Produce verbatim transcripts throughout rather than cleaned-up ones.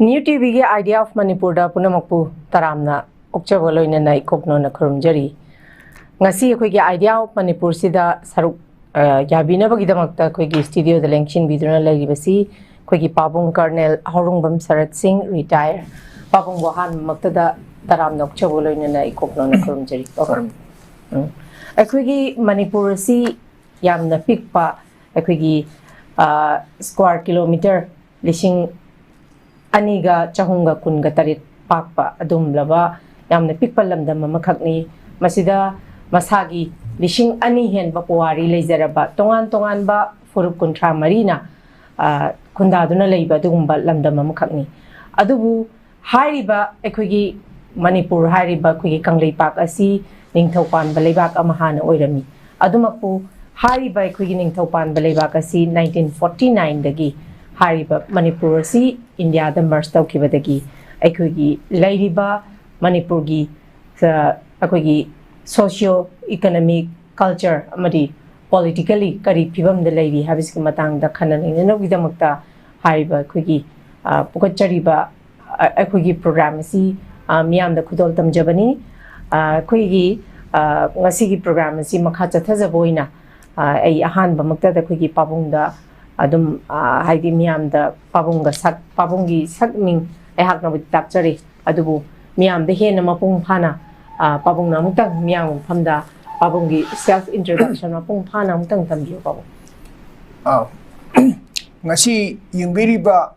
New ꯇꯤꯚꯤꯒꯤ idea of ꯃꯅꯤꯄꯨꯔꯗ ꯄꯨꯝꯅꯃꯛꯄꯨ ꯇꯔꯥꯝꯅ ꯑꯣꯛꯆꯕ ꯂꯣꯏꯅꯅ ꯏꯀꯣꯛꯅꯣꯅ ꯈꯨꯔꯨꯝꯖꯔꯤ꯫ ꯉꯁꯤ ꯑꯩꯈꯣꯏꯒꯤ ꯑꯥꯏꯗꯤꯌꯥ ꯑꯣꯐ ꯃꯅꯤꯄꯨꯔꯁꯤꯗ ꯁꯔꯨꯛ, ꯑ, ꯌꯥꯕꯤꯅꯕꯒꯤꯗꯃꯛꯇ ꯑꯩꯈꯣꯏꯒꯤ ꯁ꯭ꯇꯨꯗꯤꯑꯣꯗ ꯂꯦꯡꯁꯤꯟꯕꯤꯗꯨꯅ ꯂꯩꯔꯤꯕꯁꯤ ꯑꯩꯈꯣꯏꯒꯤ ꯄꯥꯕꯨꯡ ꯀꯔꯅꯦꯜ ꯍꯥꯎꯔꯨꯡꯕꯝ ꯁꯔꯠ ꯁꯤꯡ, ꯔꯤꯇꯥꯌꯔ꯫ ꯄꯥꯕꯨꯡꯕꯨ ꯑꯍꯥꯟꯕꯃꯛꯇꯗ ꯇꯔꯥꯝꯅ ꯑꯣꯛꯆꯕ ꯂꯣꯏꯅꯅ ꯏꯀꯣꯛꯅꯣꯅ ꯈꯨꯔꯨꯝꯖꯔꯤ꯫ ꯄꯥꯕꯨꯡ꯫ ꯎꯝ꯫ ꯑꯩꯈꯣꯏꯒꯤ ꯃꯅꯤꯄꯨꯔ ꯑꯁꯤ ꯌꯥꯝꯅ ꯄꯤꯛꯄ, ꯑꯩꯈꯣꯏꯒꯤ, ꯑ, ꯁ꯭ꯀ꯭ꯋꯥꯔ ꯀꯤꯂꯣꯃꯤꯇꯔ ꯂꯤꯁꯤꯡ ꯑꯅꯤꯒ ꯆꯍꯨꯝꯒ ꯀꯨꯟꯒ ꯇꯔꯦꯠ ꯄꯥꯛꯄ ꯑꯗꯨꯒꯨꯝꯂꯕ ꯌꯥꯝꯅ ꯄꯤꯛꯄ ꯂꯝꯗꯝ ꯑꯃꯈꯛꯅꯤ꯫ ꯃꯁꯤꯗ ꯃꯁꯥꯒꯤ ꯂꯤꯁꯤꯡ ꯑꯅꯤ ꯍꯦꯟꯕ ꯄꯨꯋꯥꯔꯤ ꯂꯩꯖꯔꯕ ꯇꯣꯉꯥꯟ ꯇꯣꯉꯥꯟꯕ ꯐꯨꯔꯨꯞ ꯀꯨꯟꯊ꯭ꯔꯥ ꯃꯔꯤꯅ, ꯑ, ꯈꯨꯟꯗꯥꯗꯨꯅ ꯂꯩꯕ ꯑꯗꯨꯒꯨꯝꯕ ꯂꯝꯗꯝ ꯑꯃꯈꯛꯅꯤ꯫ ꯑꯗꯨꯕꯨ ꯍꯥꯏꯔꯤꯕ ꯑꯩꯈꯣꯏꯒꯤ ꯃꯅꯤꯄꯨꯔ ꯍꯥꯏꯔꯤꯕ ꯑꯩꯈꯣꯏꯒꯤ ꯀꯪꯂꯩꯄꯥꯛ ꯑꯁꯤ ꯅꯤꯡꯊꯧ ꯄꯥꯟꯕ ꯂꯩꯕꯥꯛ ꯑꯃ ꯍꯥꯟꯅ ꯑꯣꯏꯔꯝꯃꯤ꯫ ꯑꯗꯨꯃꯛꯄꯨ ꯍꯥꯏꯔꯤꯕ ꯑꯩꯈꯣꯏꯒꯤ ꯅꯤꯡꯊꯧ ꯄꯥꯟꯕ ꯂꯩꯕꯥꯛ ꯑꯁꯤ ꯅꯥꯏꯟꯇꯤꯟ ꯐꯣꯔꯇꯤ ꯅꯥꯏꯟꯗꯒꯤ ꯍꯥꯏꯔꯤꯕ ꯃꯅꯤꯄꯨꯔ ꯑꯁꯤ ꯏꯟꯗꯤꯌꯥꯗ ꯃꯔꯁ ꯇꯧꯈꯤꯕꯗꯒꯤ ꯑꯩꯈꯣꯏꯒꯤ ꯂꯩꯔꯤꯕ ꯃꯅꯤꯄꯨꯔꯒꯤ, ꯑ, ꯑꯩꯈꯣꯏꯒꯤ ꯁꯣꯁꯤꯌꯣ ꯏꯀꯣꯅꯣꯃꯤꯛ, ꯀꯜꯆꯔ ꯑꯃꯗꯤ ꯄꯣꯂꯤꯇꯤꯀꯦꯜꯂꯤ ꯀꯔꯤ ꯐꯤꯕꯝꯗ ꯂꯩꯔꯤ ꯍꯥꯏꯕꯁꯤꯒꯤ ꯃꯇꯥꯡꯗ ꯈꯟꯅ ꯅꯩꯅꯅꯕꯒꯤꯗꯃꯛꯇ ꯍꯥꯏꯔꯤꯕ ꯑꯩꯈꯣꯏꯒꯤ, ꯑ, ꯄꯨꯈꯠꯆꯔꯤꯕ, ꯑ, ꯑꯩꯈꯣꯏꯒꯤ ꯄ꯭ꯔꯣꯒ꯭ꯔꯥꯝ ꯑꯁꯤ, ꯑ, ꯃꯤꯌꯥꯝꯗ ꯈꯨꯗꯣꯜ ꯇꯝꯖꯕꯅꯤ꯫ ꯑ, ꯑꯩꯈꯣꯏꯒꯤ, ꯑ, ꯉꯁꯤꯒꯤ ꯄ꯭ꯔꯣꯒ꯭ꯔꯥꯝ ꯑꯁꯤ ꯃꯈꯥ ꯆꯠꯊꯖꯕ ꯑꯣꯏꯅ, ꯑ, ꯑꯩ ꯑꯍꯥꯟꯕꯃꯛꯇꯗ ꯑꯩꯈꯣꯏꯒꯤ ꯄꯥꯕꯨꯡꯗ ꯑꯗꯨꯝ, ꯑ, ꯍꯥꯏꯗꯤ ꯃꯤꯌꯥꯝꯗ ꯄꯥꯕꯨꯡꯒ ꯁꯛ, ꯄꯥꯕꯨꯡꯒꯤ ꯁꯛ ꯃꯤꯡ ꯑꯩꯍꯥꯛꯅꯕꯨꯗꯤ ꯇꯥꯛꯆꯔꯦ, ꯑꯗꯨꯕꯨ ꯃꯤꯌꯥꯝꯗ ꯍꯦꯟꯅ ꯃꯄꯨꯡ ꯐꯥꯅ, ꯑ, ꯄꯥꯕꯨꯡꯅ ꯑꯃꯨꯛꯇꯪ ꯃꯤꯌꯥꯝꯒꯤ ꯃꯐꯝꯗ ꯄꯥꯕꯨꯡꯒꯤ ꯁꯦꯜꯐ ꯏꯟꯇ꯭ꯔꯣꯗꯛꯁꯟ ꯃꯄꯨꯡ ꯐꯥꯅ ꯑꯃꯨꯛꯇꯪ ꯇꯝꯕꯤꯌꯨ, ꯄꯥꯕꯨꯡ꯫ ꯑꯥ꯫ ꯉꯁꯤ ꯌꯦꯡꯕꯤꯔꯤꯕ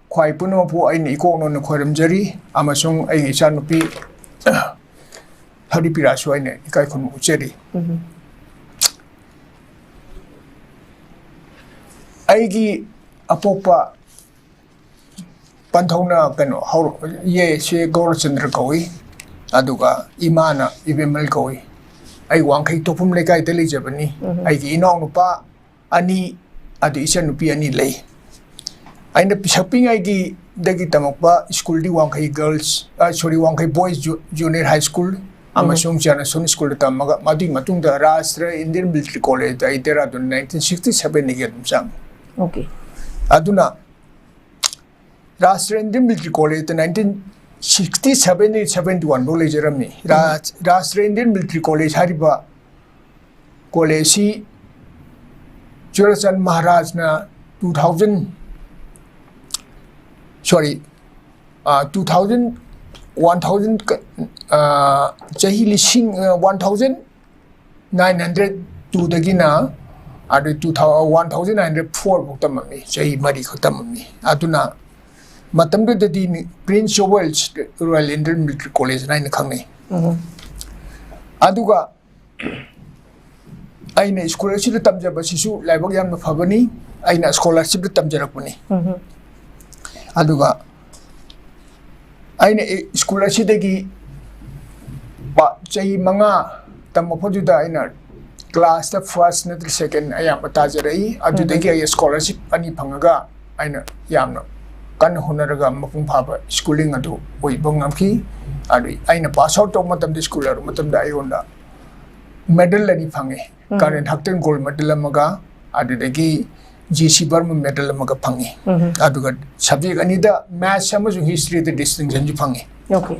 ꯈ꯭ꯋꯥꯏ ꯄꯨꯝꯅꯃꯛꯄꯨ ꯑꯩꯅ ꯏꯀꯣꯛꯅꯣꯅ ꯈꯣꯏꯔꯝꯖꯔꯤ ꯑꯃꯁꯨꯡ ꯑꯩꯒꯤ ꯏꯆꯥꯅꯨꯄꯤ ꯍꯔꯤꯄꯤꯔꯥꯁꯨ ꯑꯩꯅ ꯏꯀꯥꯏ ꯈꯨꯝꯅꯕ ꯎꯠꯆꯔꯤ꯫ ꯎꯝ꯫ ꯑꯩꯒꯤ ꯑꯄꯣꯛꯄ ꯄꯟꯊꯧꯅ ꯀꯩꯅꯣ ꯍꯧꯔ-, ꯌꯦ, ꯁꯦ ꯒꯧꯔꯆꯟꯗ꯭ꯔ ꯀꯧꯏ, ꯑꯗꯨꯒ ꯏꯃꯥꯅ ꯏꯕꯦꯝꯃꯜ ꯀꯧꯏ꯫ ꯑꯩ ꯋꯥꯡꯈꯩ ꯇꯣꯐꯨꯝ ꯂꯩꯀꯥꯏꯗ ꯂꯩꯖꯕꯅꯤ꯫ ꯎꯝ꯫ ꯑꯩꯒꯤ ꯏꯅꯥꯎꯅꯨꯄꯥ ꯑꯅꯤ, ꯑꯗꯨ ꯏꯆꯟꯅꯨꯄꯤ ꯑꯅꯤ ꯂꯩ꯫ ꯑꯩꯅ ꯄꯤꯁꯛ ꯄꯤꯛꯉꯩꯒꯤꯗꯒꯤ ꯇꯝꯃꯛꯄ ꯁ꯭ꯀꯨꯜꯗꯤ ꯋꯥꯡꯈꯩ girls, uh, sorry, Wangkhei boys ju-, junior high school ꯑꯃꯁꯨꯡ ꯆꯔꯅꯁꯣꯟ ꯁ꯭ꯀꯨꯜꯗ ꯇꯝꯃꯒ, ꯃꯗꯨꯒꯤ ꯃꯇꯨꯡꯗ ꯔꯥꯁꯇ꯭ꯔ ꯏꯟꯗꯤꯌꯟ ꯃꯤꯂꯤꯇꯔꯤ ꯀꯣꯂꯦꯖꯇ ꯑꯩ ꯗꯦꯔꯥꯗꯨꯟ ꯅꯥꯏꯟꯇꯤꯟ ꯁꯤꯛꯁꯇꯤ ꯁꯚꯦꯟꯗꯒꯤ ꯑꯗꯨꯝ ꯆꯪꯉꯤ꯫ ꯑꯣꯀꯦ꯫ ꯑꯗꯨꯅ Rashtriya Indian Military College nineteen sixty seven ꯗꯒꯤ seventy one ꯐꯥꯎ ꯂꯩꯖꯔꯝꯃꯤ꯫ ꯔꯥ- Rashtriya Indian Military College ꯍꯥꯏꯔꯤꯕ college ꯑꯁꯤ ꯆꯨꯔꯥꯆꯥꯟ ꯃꯍꯥꯔꯥꯖꯅ two thousand, sorry, two thousand, one thousand, ꯆꯍꯤ ꯂꯤꯁꯤꯡ, one thousand nine hundred two ꯗꯒꯤꯅ ꯑꯗꯨ two thousand, one thousand nine hundred four ꯐꯥꯎ ꯇꯝꯃꯝꯃꯤ, ꯆꯍꯤ ꯃꯔꯤꯈꯛ ꯇꯝꯃꯝꯃꯤ꯫ ꯑꯗꯨꯅ ꯃꯇꯝꯗꯨꯗꯗꯤ Prince George Royal Indian Military College ꯍꯥꯏꯅ ꯈꯪꯅꯩ꯫ ꯑꯗꯨꯒ ꯑꯩꯅ school ꯑꯁꯤꯗ ꯇꯝꯖꯕꯁꯤꯁꯨ ꯂꯥꯏꯕꯛ ꯌꯥꯝꯅ ꯐꯕꯅꯤ꯫ ꯑꯩꯅ scholarship ꯇ ꯇꯝꯖꯔꯛꯄꯅꯤ꯫ ꯑꯗꯨꯒ ꯑꯩꯅ school ꯑꯁꯤꯗꯒꯤ ꯄ- ꯆꯍꯤ ꯃꯉꯥ ꯇꯝꯃꯛꯄꯗꯨꯗ ꯑꯩꯅ class ꯇ first ꯅꯠꯇ꯭ꯔ second ꯑꯌꯥꯝꯕ ꯇꯥꯖꯔꯛꯏ꯫ ꯑꯗꯨꯗꯒꯤ ꯑꯩ scholarship ꯑꯅꯤ ꯐꯪꯉꯒ ꯑꯩꯅ ꯌꯥꯝꯅ ꯀꯟꯅ ꯍꯣꯠꯅꯔꯒ ꯃꯄꯨꯡ ꯐꯥꯕ schooling ꯑꯗꯨ ꯑꯣꯏꯕ ꯉꯝꯈꯤ꯫ ꯑꯗꯨ ꯑꯩꯅ pass out ꯇꯧꯕ ꯃꯇꯝꯗ, school ꯌꯧꯔꯛꯄ ꯃꯇꯝꯗ ꯑꯩꯉꯣꯟꯗ medal ꯑꯅꯤ ꯐꯪꯉꯦ꯫ Colonel Hackton gold medal ꯑꯃꯒ, ꯑꯗꯨꯗꯒꯤ G C Burma medal ꯑꯃꯒ ꯐꯪꯉꯤ꯫ ꯑꯗꯨꯒ subject ꯑꯅꯤꯗ maths ꯑꯃꯁꯨꯡ history ꯗ distinction ꯁꯨ ꯐꯪꯉꯤ꯫ Okay.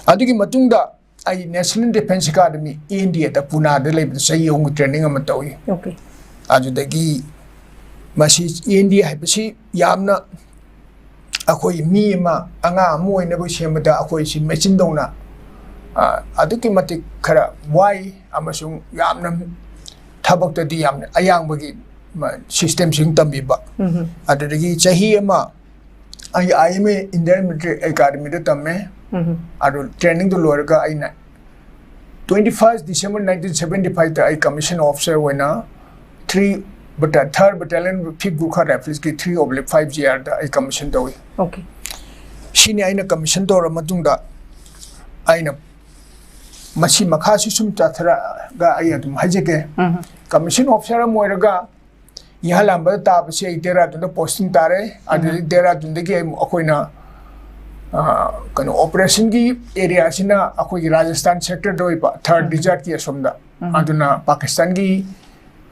ꯑꯗꯨꯒꯤ ꯃꯇꯨꯡꯗ ꯑꯩ National Defence Academy, N D A ꯗ, ꯄꯨꯅꯥꯗ ꯂꯩꯕꯗ ꯆꯍꯤ ꯑꯍꯨꯝꯒꯤ training ꯑꯃ ꯇꯧꯏ꯫ Okay. ꯑꯗꯨꯗꯒꯤ ꯃꯁꯤ N D A ꯍꯥꯏꯕꯁꯤ ꯌꯥꯝꯅ ꯑꯩꯈꯣꯏ ꯃꯤ ꯑꯃ, ꯑꯉꯥꯡ ꯑꯃ ꯑꯣꯏꯅꯕ ꯁꯦꯝꯕꯗ ꯑꯩꯈꯣꯏꯁꯤ machine ꯗꯧꯅ, ꯑ, ꯑꯗꯨꯛꯀꯤ ꯃꯇꯤꯛ ꯈꯔ ꯋꯥꯏ ꯑꯃꯁꯨꯡ ꯌꯥꯝꯅ ꯊꯕꯛꯇꯗꯤ ꯌꯥꯝꯅ ꯑꯌꯥꯡꯕꯒꯤ ꯃ- system ꯁꯤꯡ ꯇꯝꯕꯤꯕ꯫ ꯑꯗꯨꯗꯒꯤ ꯆꯍꯤ ꯑꯃ ꯑꯩ I M A Indian Military Academy ꯗ ꯇꯝꯃꯦ꯫ ꯑꯗꯨ training ꯗꯨ ꯂꯣꯏꯔꯒ ꯑꯩꯅ twenty first December nineteen seventy five ꯇ ꯑꯩ commission officer ꯑꯣꯏꯅ three bata- third Battalion, fifth Gorkha Rifles ꯀꯤ three oblique five G R ꯗ ꯑꯩ commission ꯇꯧꯏ꯫ Okay. ꯁꯤꯅꯤ ꯑꯩꯅ commission ꯇꯧꯔ ꯃꯇꯨꯡꯗ ꯑꯩꯅ ꯃꯁꯤ ꯃꯈꯥꯁꯤ ꯁꯨꯝ ꯆꯠꯊꯔꯛꯑꯒ ꯑꯩ ꯑꯗꯨꯝ ꯍꯥꯏꯖꯒꯦ꯫ Commission officer ꯑꯃ ꯑꯣꯏꯔꯒ ꯏꯍꯥꯟ ꯍꯥꯟꯕꯗ ꯇꯥꯕꯁꯤ ꯑꯩ ꯗꯦꯔꯥꯗꯨꯟꯗ posting ꯇꯥꯔꯦ꯫ ꯑꯗꯨꯗꯒꯤ ꯗꯦꯔꯥꯗꯨꯟꯗꯒꯤ ꯑꯩ, ꯑꯩꯈꯣꯏꯅ, ꯑ, ꯀꯩꯅꯣ, operation ꯒꯤ area ꯁꯤꯅ ꯑꯩꯈꯣꯏꯒꯤ Rajasthan sector ꯗ ꯑꯣꯏꯕ, Thar Desert ꯀꯤ ꯑꯁꯣꯝꯗ꯫ ꯑꯗꯨꯅ ꯄꯥꯀꯤꯁꯇꯥꯟꯒꯤ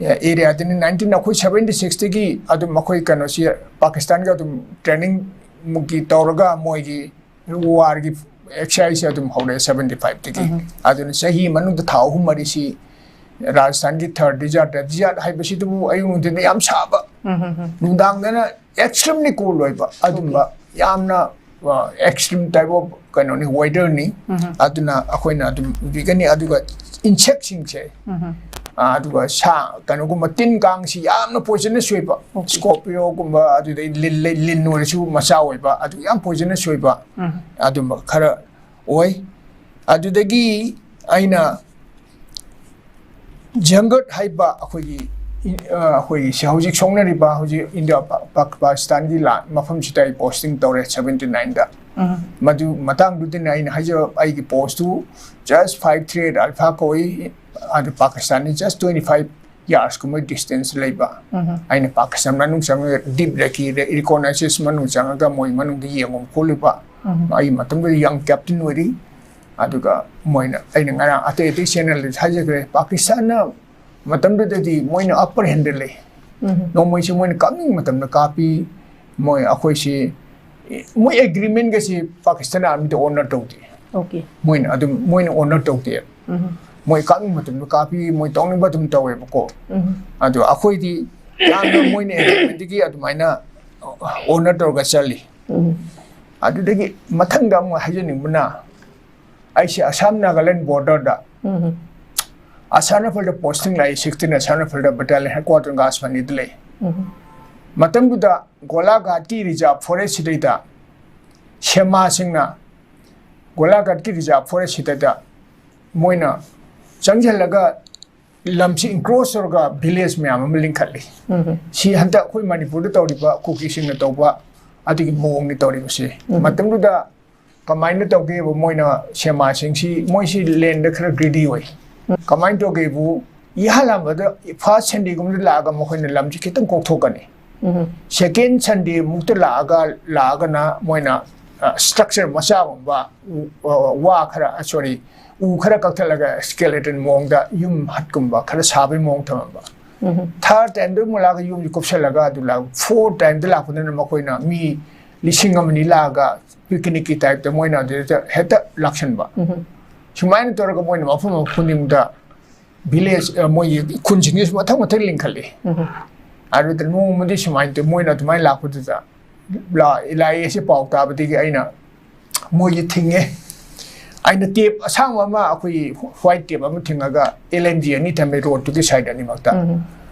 ꯑꯦꯔꯤꯌꯥꯗꯅꯤ ꯅꯥꯏꯟꯇꯤꯟ ꯑꯩꯈꯣꯏ ꯁꯕꯦꯟꯇꯤ ꯁꯤꯛꯁꯇꯒꯤ ꯑꯗꯨꯝ ꯑꯩꯈꯣꯏ ꯀꯩꯅꯣꯁꯤ ꯄꯥꯀꯤꯁꯇꯥꯟꯒ ꯑꯗꯨꯝ ꯇ꯭ꯔꯦꯅꯤꯡꯒꯤ ꯇꯧꯔꯒ ꯃꯣꯏꯒꯤ ꯋꯥꯔꯒꯤ ꯑꯦꯛꯁꯔꯁꯥꯏꯁꯁꯦ ꯑꯗꯨꯝ ꯍꯧꯔꯛꯑꯦ ꯁꯕꯦꯟꯇꯤ ꯐꯥꯏꯚꯇꯒꯤ꯫ ꯑꯗꯨꯅ ꯆꯍꯤ ꯃꯅꯨꯡꯗ ꯊꯥ ꯑꯍꯨꯝ ꯃꯔꯤꯁꯤ ꯔꯥꯖꯁꯊꯥꯟꯒꯤ ꯊꯔ ꯗꯤꯖꯥꯔꯠꯇ, ꯗꯤꯖꯥꯔꯠ ꯍꯥꯏꯕꯁꯤꯗꯕꯨ ꯑꯌꯨꯛ ꯅꯨꯡꯊꯤꯟꯗ ꯌꯥꯝ ꯁꯥꯕ, ꯅꯨꯡꯗꯥꯡꯗꯅ extremely cold ꯑꯣꯏꯕ, ꯑꯗꯨꯝꯕ ꯌꯥꯝꯅ extreme type of ꯀꯩꯅꯣꯅꯤ, ꯋꯦꯗꯔꯅꯤ꯫ ꯑꯗꯨꯅ ꯑꯩꯈꯣꯏꯅ ꯑꯗꯨꯝ ꯎꯕꯤꯒꯅꯤ꯫ ꯑꯗꯨꯒ ꯏꯟꯁꯦꯛꯁꯤꯡꯁꯦ, ꯑꯗꯨꯒ ꯁꯥ ꯀꯩꯅꯣꯒꯨꯝꯕ ꯇꯤꯟ ꯀꯥꯡꯁꯤ ꯌꯥꯝꯅ ꯄꯣꯏꯖꯅꯁ ꯑꯣꯏꯕ, ꯁ꯭ꯀꯣꯔꯄꯤꯌꯣꯒꯨꯝꯕ, ꯑꯗꯨꯗꯩ ꯂꯤꯟ, ꯂꯤꯟ ꯑꯣꯏꯔꯁꯨ ꯃꯆꯥ ꯑꯣꯏꯕ, ꯑꯗꯨ ꯌꯥꯝ ꯄꯣꯏꯖꯅꯁ ꯑꯣꯏꯕ ꯑꯗꯨꯝꯕ ꯈꯔ ꯑꯣꯏ꯫ ꯑꯗꯨꯗꯒꯤ ꯑꯩꯅ ꯖꯪꯒꯠ ꯍꯥꯏꯕ ꯑꯩꯈꯣꯏꯒꯤ, ꯑꯩꯈꯣꯏꯒꯤ ꯁꯤ ꯍꯧꯖꯤꯛ ꯁꯣꯛꯅꯔꯤꯕ, ꯍꯧꯖꯤꯛ ꯏꯟꯗꯤꯌꯥ ꯄꯥꯀꯤꯁꯇꯥꯟꯒꯤ ꯂꯥꯟ ꯃꯐꯝꯁꯤꯗ ꯑꯩ ꯄꯣꯁꯇꯤꯡ ꯇꯧꯔꯦ ꯁꯕꯦꯟꯇꯤ ꯅꯥꯏꯟꯗ꯫ ꯃꯗꯨ ꯃꯇꯥꯡꯗꯨꯗꯅ ꯑꯩꯅ ꯍꯥꯏꯖꯕ ꯑꯩꯒꯤ ꯄꯣꯁꯇꯨ just five three eight alpha ꯀꯧꯏ꯫ ꯑꯗꯨ ꯄꯥꯀꯤꯁꯇꯥꯟꯅꯤ ꯖꯁ ꯇ꯭ꯋꯦꯟꯇꯤ ꯐꯥꯏꯚ ꯌꯥꯔꯁꯀꯨꯝꯕ ꯗꯤꯁꯇꯦꯟꯁ ꯂꯩꯕ꯫ ꯑꯩꯅ ꯄꯥꯀꯤꯁꯇꯥꯟ ꯃꯅꯨꯡ ꯆꯪꯉꯒ ꯗꯤꯞ ꯔꯦꯀꯤ ꯔꯤꯀꯣꯅꯥꯏꯁꯦꯁ ꯃꯅꯨꯡ ꯆꯪꯉꯒ ꯃꯣꯏ ꯃꯅꯨꯡꯗ ꯌꯦꯡꯉꯨꯕ ꯈꯣꯠꯂꯨꯕ꯫ ꯑꯩ ꯃꯇꯝꯗꯨꯗ ꯌꯪ ꯀꯦꯞꯇꯦꯟ ꯑꯣꯏꯔꯤ꯫ ꯑꯗꯨꯒ ꯃꯣꯏꯅ, ꯑꯩꯅ ꯉꯔꯥꯡ ꯑꯇꯩ ꯑꯇꯩ ꯆꯦꯅꯦꯜꯗꯁꯨ ꯍꯥꯏꯖꯈ꯭ꯔꯦ, ꯄꯥꯀꯤꯁꯇꯥꯟꯅ ꯃꯇꯝꯗꯨꯗꯗꯤ ꯃꯣꯏꯅ ꯑꯞꯄꯔ ꯍꯦꯟꯗ ꯂꯩ꯫ ꯅꯣꯡꯃꯩꯁꯤ ꯃꯣꯏꯅ ꯀꯥꯞꯅꯤꯡꯕ ꯃꯇꯝꯗ ꯀꯥꯞꯄꯤ꯫ ꯃꯣꯏ ꯑꯩꯈꯣꯏꯁꯤ, ꯃꯣꯏ ꯑꯦꯒ꯭ꯔꯤꯃꯦꯟꯒꯁꯤ ꯄꯥꯀꯤꯁꯇꯥꯟ ꯑꯥꯔꯃꯤꯗ ꯑꯣꯅꯔ ꯇꯧꯗꯦ꯫ ꯑꯣꯀꯦ꯫ ꯃꯣꯏꯅ ꯑꯗꯨꯝ, ꯃꯣꯏꯅ ꯑꯣꯅꯔ ꯇꯧꯗꯦ꯫ ꯃꯣꯏ ꯀꯥꯞꯅꯤꯡꯕ ꯃꯇꯝꯗ ꯀꯥꯞꯄꯤ, ꯃꯣꯏ ꯇꯧꯅꯤꯡꯕ ꯑꯗꯨꯝ ꯇꯧꯋꯦꯕꯀꯣ꯫ ꯑꯗꯣ ꯑꯩꯈꯣꯏꯗꯤ ꯌꯥꯝꯅ ꯃꯣꯏꯅ ꯑꯦꯒ꯭ꯔꯤꯃꯦꯟꯗꯒꯤ ꯑꯗꯨꯃꯥꯏꯅ ꯑꯣꯅꯔ ꯇꯧꯔꯒ ꯆꯠꯂꯤ꯫ ꯑꯗꯨꯗꯒꯤ ꯃꯊꯪꯗ ꯑꯃꯨꯛ ꯍꯥꯏꯖꯅꯤꯡꯕꯅ, ꯑꯩꯁꯦ ꯑꯁꯥꯝ ꯅꯥꯒꯥꯂꯦꯟ ꯕꯣꯔꯗꯔꯗ ꯑꯁꯥꯝ ꯔꯥꯏꯐꯜꯗ ꯄꯣꯁꯇꯤꯡ ꯂꯥꯛꯏ, ꯁꯤꯛꯁꯇꯤꯟ ꯑꯁꯥꯝ ꯔꯥꯏꯐꯜꯗ ꯕꯇꯥꯂꯤꯌꯟ ꯍꯦꯗꯀ꯭ꯋꯥꯇꯔ ꯒꯥꯁꯃꯅꯤꯗ ꯂꯩ꯫ ꯃꯇꯝꯗꯨꯗ ꯒꯣꯂꯥꯘꯥꯠꯀꯤ ꯔꯤꯖꯥꯔꯚ ꯐꯣꯔꯦꯁ ꯁꯤꯗꯩꯗ ꯁꯦꯃꯥꯁꯤꯡꯅ ꯒꯣꯂꯥꯘꯥꯠꯀꯤ ꯔꯤꯖꯥꯔꯚ ꯐꯣꯔꯦꯁ ꯁꯤꯗꯩꯗ ꯃꯣꯏꯅ ꯆꯪꯁꯤꯜꯂꯒ ꯂꯝꯁꯤ ꯏꯟꯀ꯭ꯔꯣꯁ ꯇꯧꯔꯒ ꯚꯤꯂꯦꯖ ꯃꯌꯥꯝ ꯑꯃ ꯂꯤꯡꯈꯠꯂꯤ꯫ ꯁꯤ ꯍꯟꯗꯛ ꯑꯩꯈꯣꯏ ꯃꯅꯤꯄꯨꯔꯗ ꯇꯧꯔꯤꯕ ꯀꯨꯀꯤꯁꯤꯡꯅ ꯇꯧꯕ ꯑꯗꯨꯒꯤ ꯃꯑꯣꯡꯅꯤ ꯇꯧꯔꯤꯕꯁꯤ꯫ ꯃꯇꯝꯗꯨꯗ ꯀꯃꯥꯏꯅ ꯇꯧꯒꯦꯕꯨ, ꯃꯣꯏꯅ ꯁꯦꯃꯥꯁꯤꯡꯁꯤ, ꯃꯣꯏꯁꯤ ꯂꯦꯟꯗ ꯈꯔ ꯒ꯭ꯔꯤꯗꯤ ꯑꯣꯏ꯫ ꯀꯃꯥꯏꯅ ꯇꯧꯒꯦꯕꯨ, ꯏꯍꯥꯟ ꯍꯥꯟꯕꯗ ꯐꯥꯔꯁ ꯁꯟꯗꯦꯒꯨꯝꯕꯗ ꯂꯥꯛꯑꯒ ꯃꯈꯣꯏꯅ ꯂꯝꯁꯤ ꯈꯤꯇꯪ ꯀꯣꯛꯊꯣꯛꯀꯅꯤ꯫ ꯁꯦꯀꯦꯟ ꯁꯟꯗꯦ ꯃꯨꯛꯇ ꯂꯥꯛꯑꯒ, ꯂꯥꯛꯑꯒꯅ ꯃꯣꯏꯅ ꯁ꯭ꯇ꯭ꯔꯛꯆꯔ ꯃꯆꯥꯒꯨꯝꯕ, ꯎ, ꯑ, ꯋꯥ ꯈꯔ, ꯁꯣꯔꯤ, ꯎ ꯈꯔ ꯀꯛꯊꯠꯂꯒ ꯁ꯭ꯀꯦꯂꯦꯇꯟ ꯃꯑꯣꯡꯗ ꯌꯨꯝ ꯍꯠꯀꯨꯝꯕ ꯈꯔ ꯁꯥꯕꯒꯤ ꯃꯑꯣꯡ ꯊꯝꯃꯝꯕ꯫ ꯎꯝ꯫ Third timeꯗ ꯑꯃꯨꯛ ꯂꯥꯛꯑꯒ ꯌꯨꯝꯁꯤ ꯀꯨꯞꯁꯜꯂꯒ ꯑꯗꯨ ꯂꯥꯛ fourth timeꯗ ꯂꯥꯛꯄꯗꯅ ꯃꯈꯣꯏꯅ ꯃꯤ ꯂꯤꯁꯤꯡ ꯑꯃ ꯑꯅꯤ ꯂꯥꯛꯑꯒ picnicꯀꯤ typeꯇ ꯃꯣꯏꯅ ꯑꯗꯨꯗ ꯍꯦꯛꯇ ꯂꯥꯛꯁꯟꯕ꯫ ꯎꯝ꯫ ꯁꯨꯃꯥꯏꯅ ꯇꯧꯔꯒ ꯃꯣꯏꯅ ꯃꯐꯝ ꯈꯨꯗꯤꯡꯗ village, ꯑ, ꯃꯣꯏꯒꯤ ꯈꯨꯟꯁꯤꯡꯁꯤꯁꯨ ꯃꯊꯪ ꯃꯊꯪ ꯂꯤꯡꯈꯠꯂꯤ꯫ ꯎꯝ꯫ ꯑꯗꯨꯗ ꯅꯣꯡꯃꯗꯤ ꯁꯨꯃꯥꯏꯅ ꯇꯧ-, ꯃꯣꯏꯅ ꯑꯗꯨꯃꯥꯏꯅ ꯂꯥꯛꯄꯗꯨꯗ ꯂꯥ-, ꯂꯥꯛꯑꯦ ꯁꯤ ꯄꯥꯎ ꯇꯥꯕꯗꯒꯤ ꯑꯩꯅ ꯃꯣꯏꯒꯤ ꯊꯤꯡꯉꯦ꯫ ꯑꯩꯅ tape ꯑꯁꯥꯡꯕ ꯑꯃ, ꯑꯩꯈꯣꯏꯒꯤ white tape ꯑꯃ ꯊꯤꯡꯉꯒ L N G ꯑꯅꯤ ꯊꯝꯃꯦ roadꯇꯨꯒꯤ side ꯑꯅꯤꯃꯛꯇ꯫ ꯎꯝ꯫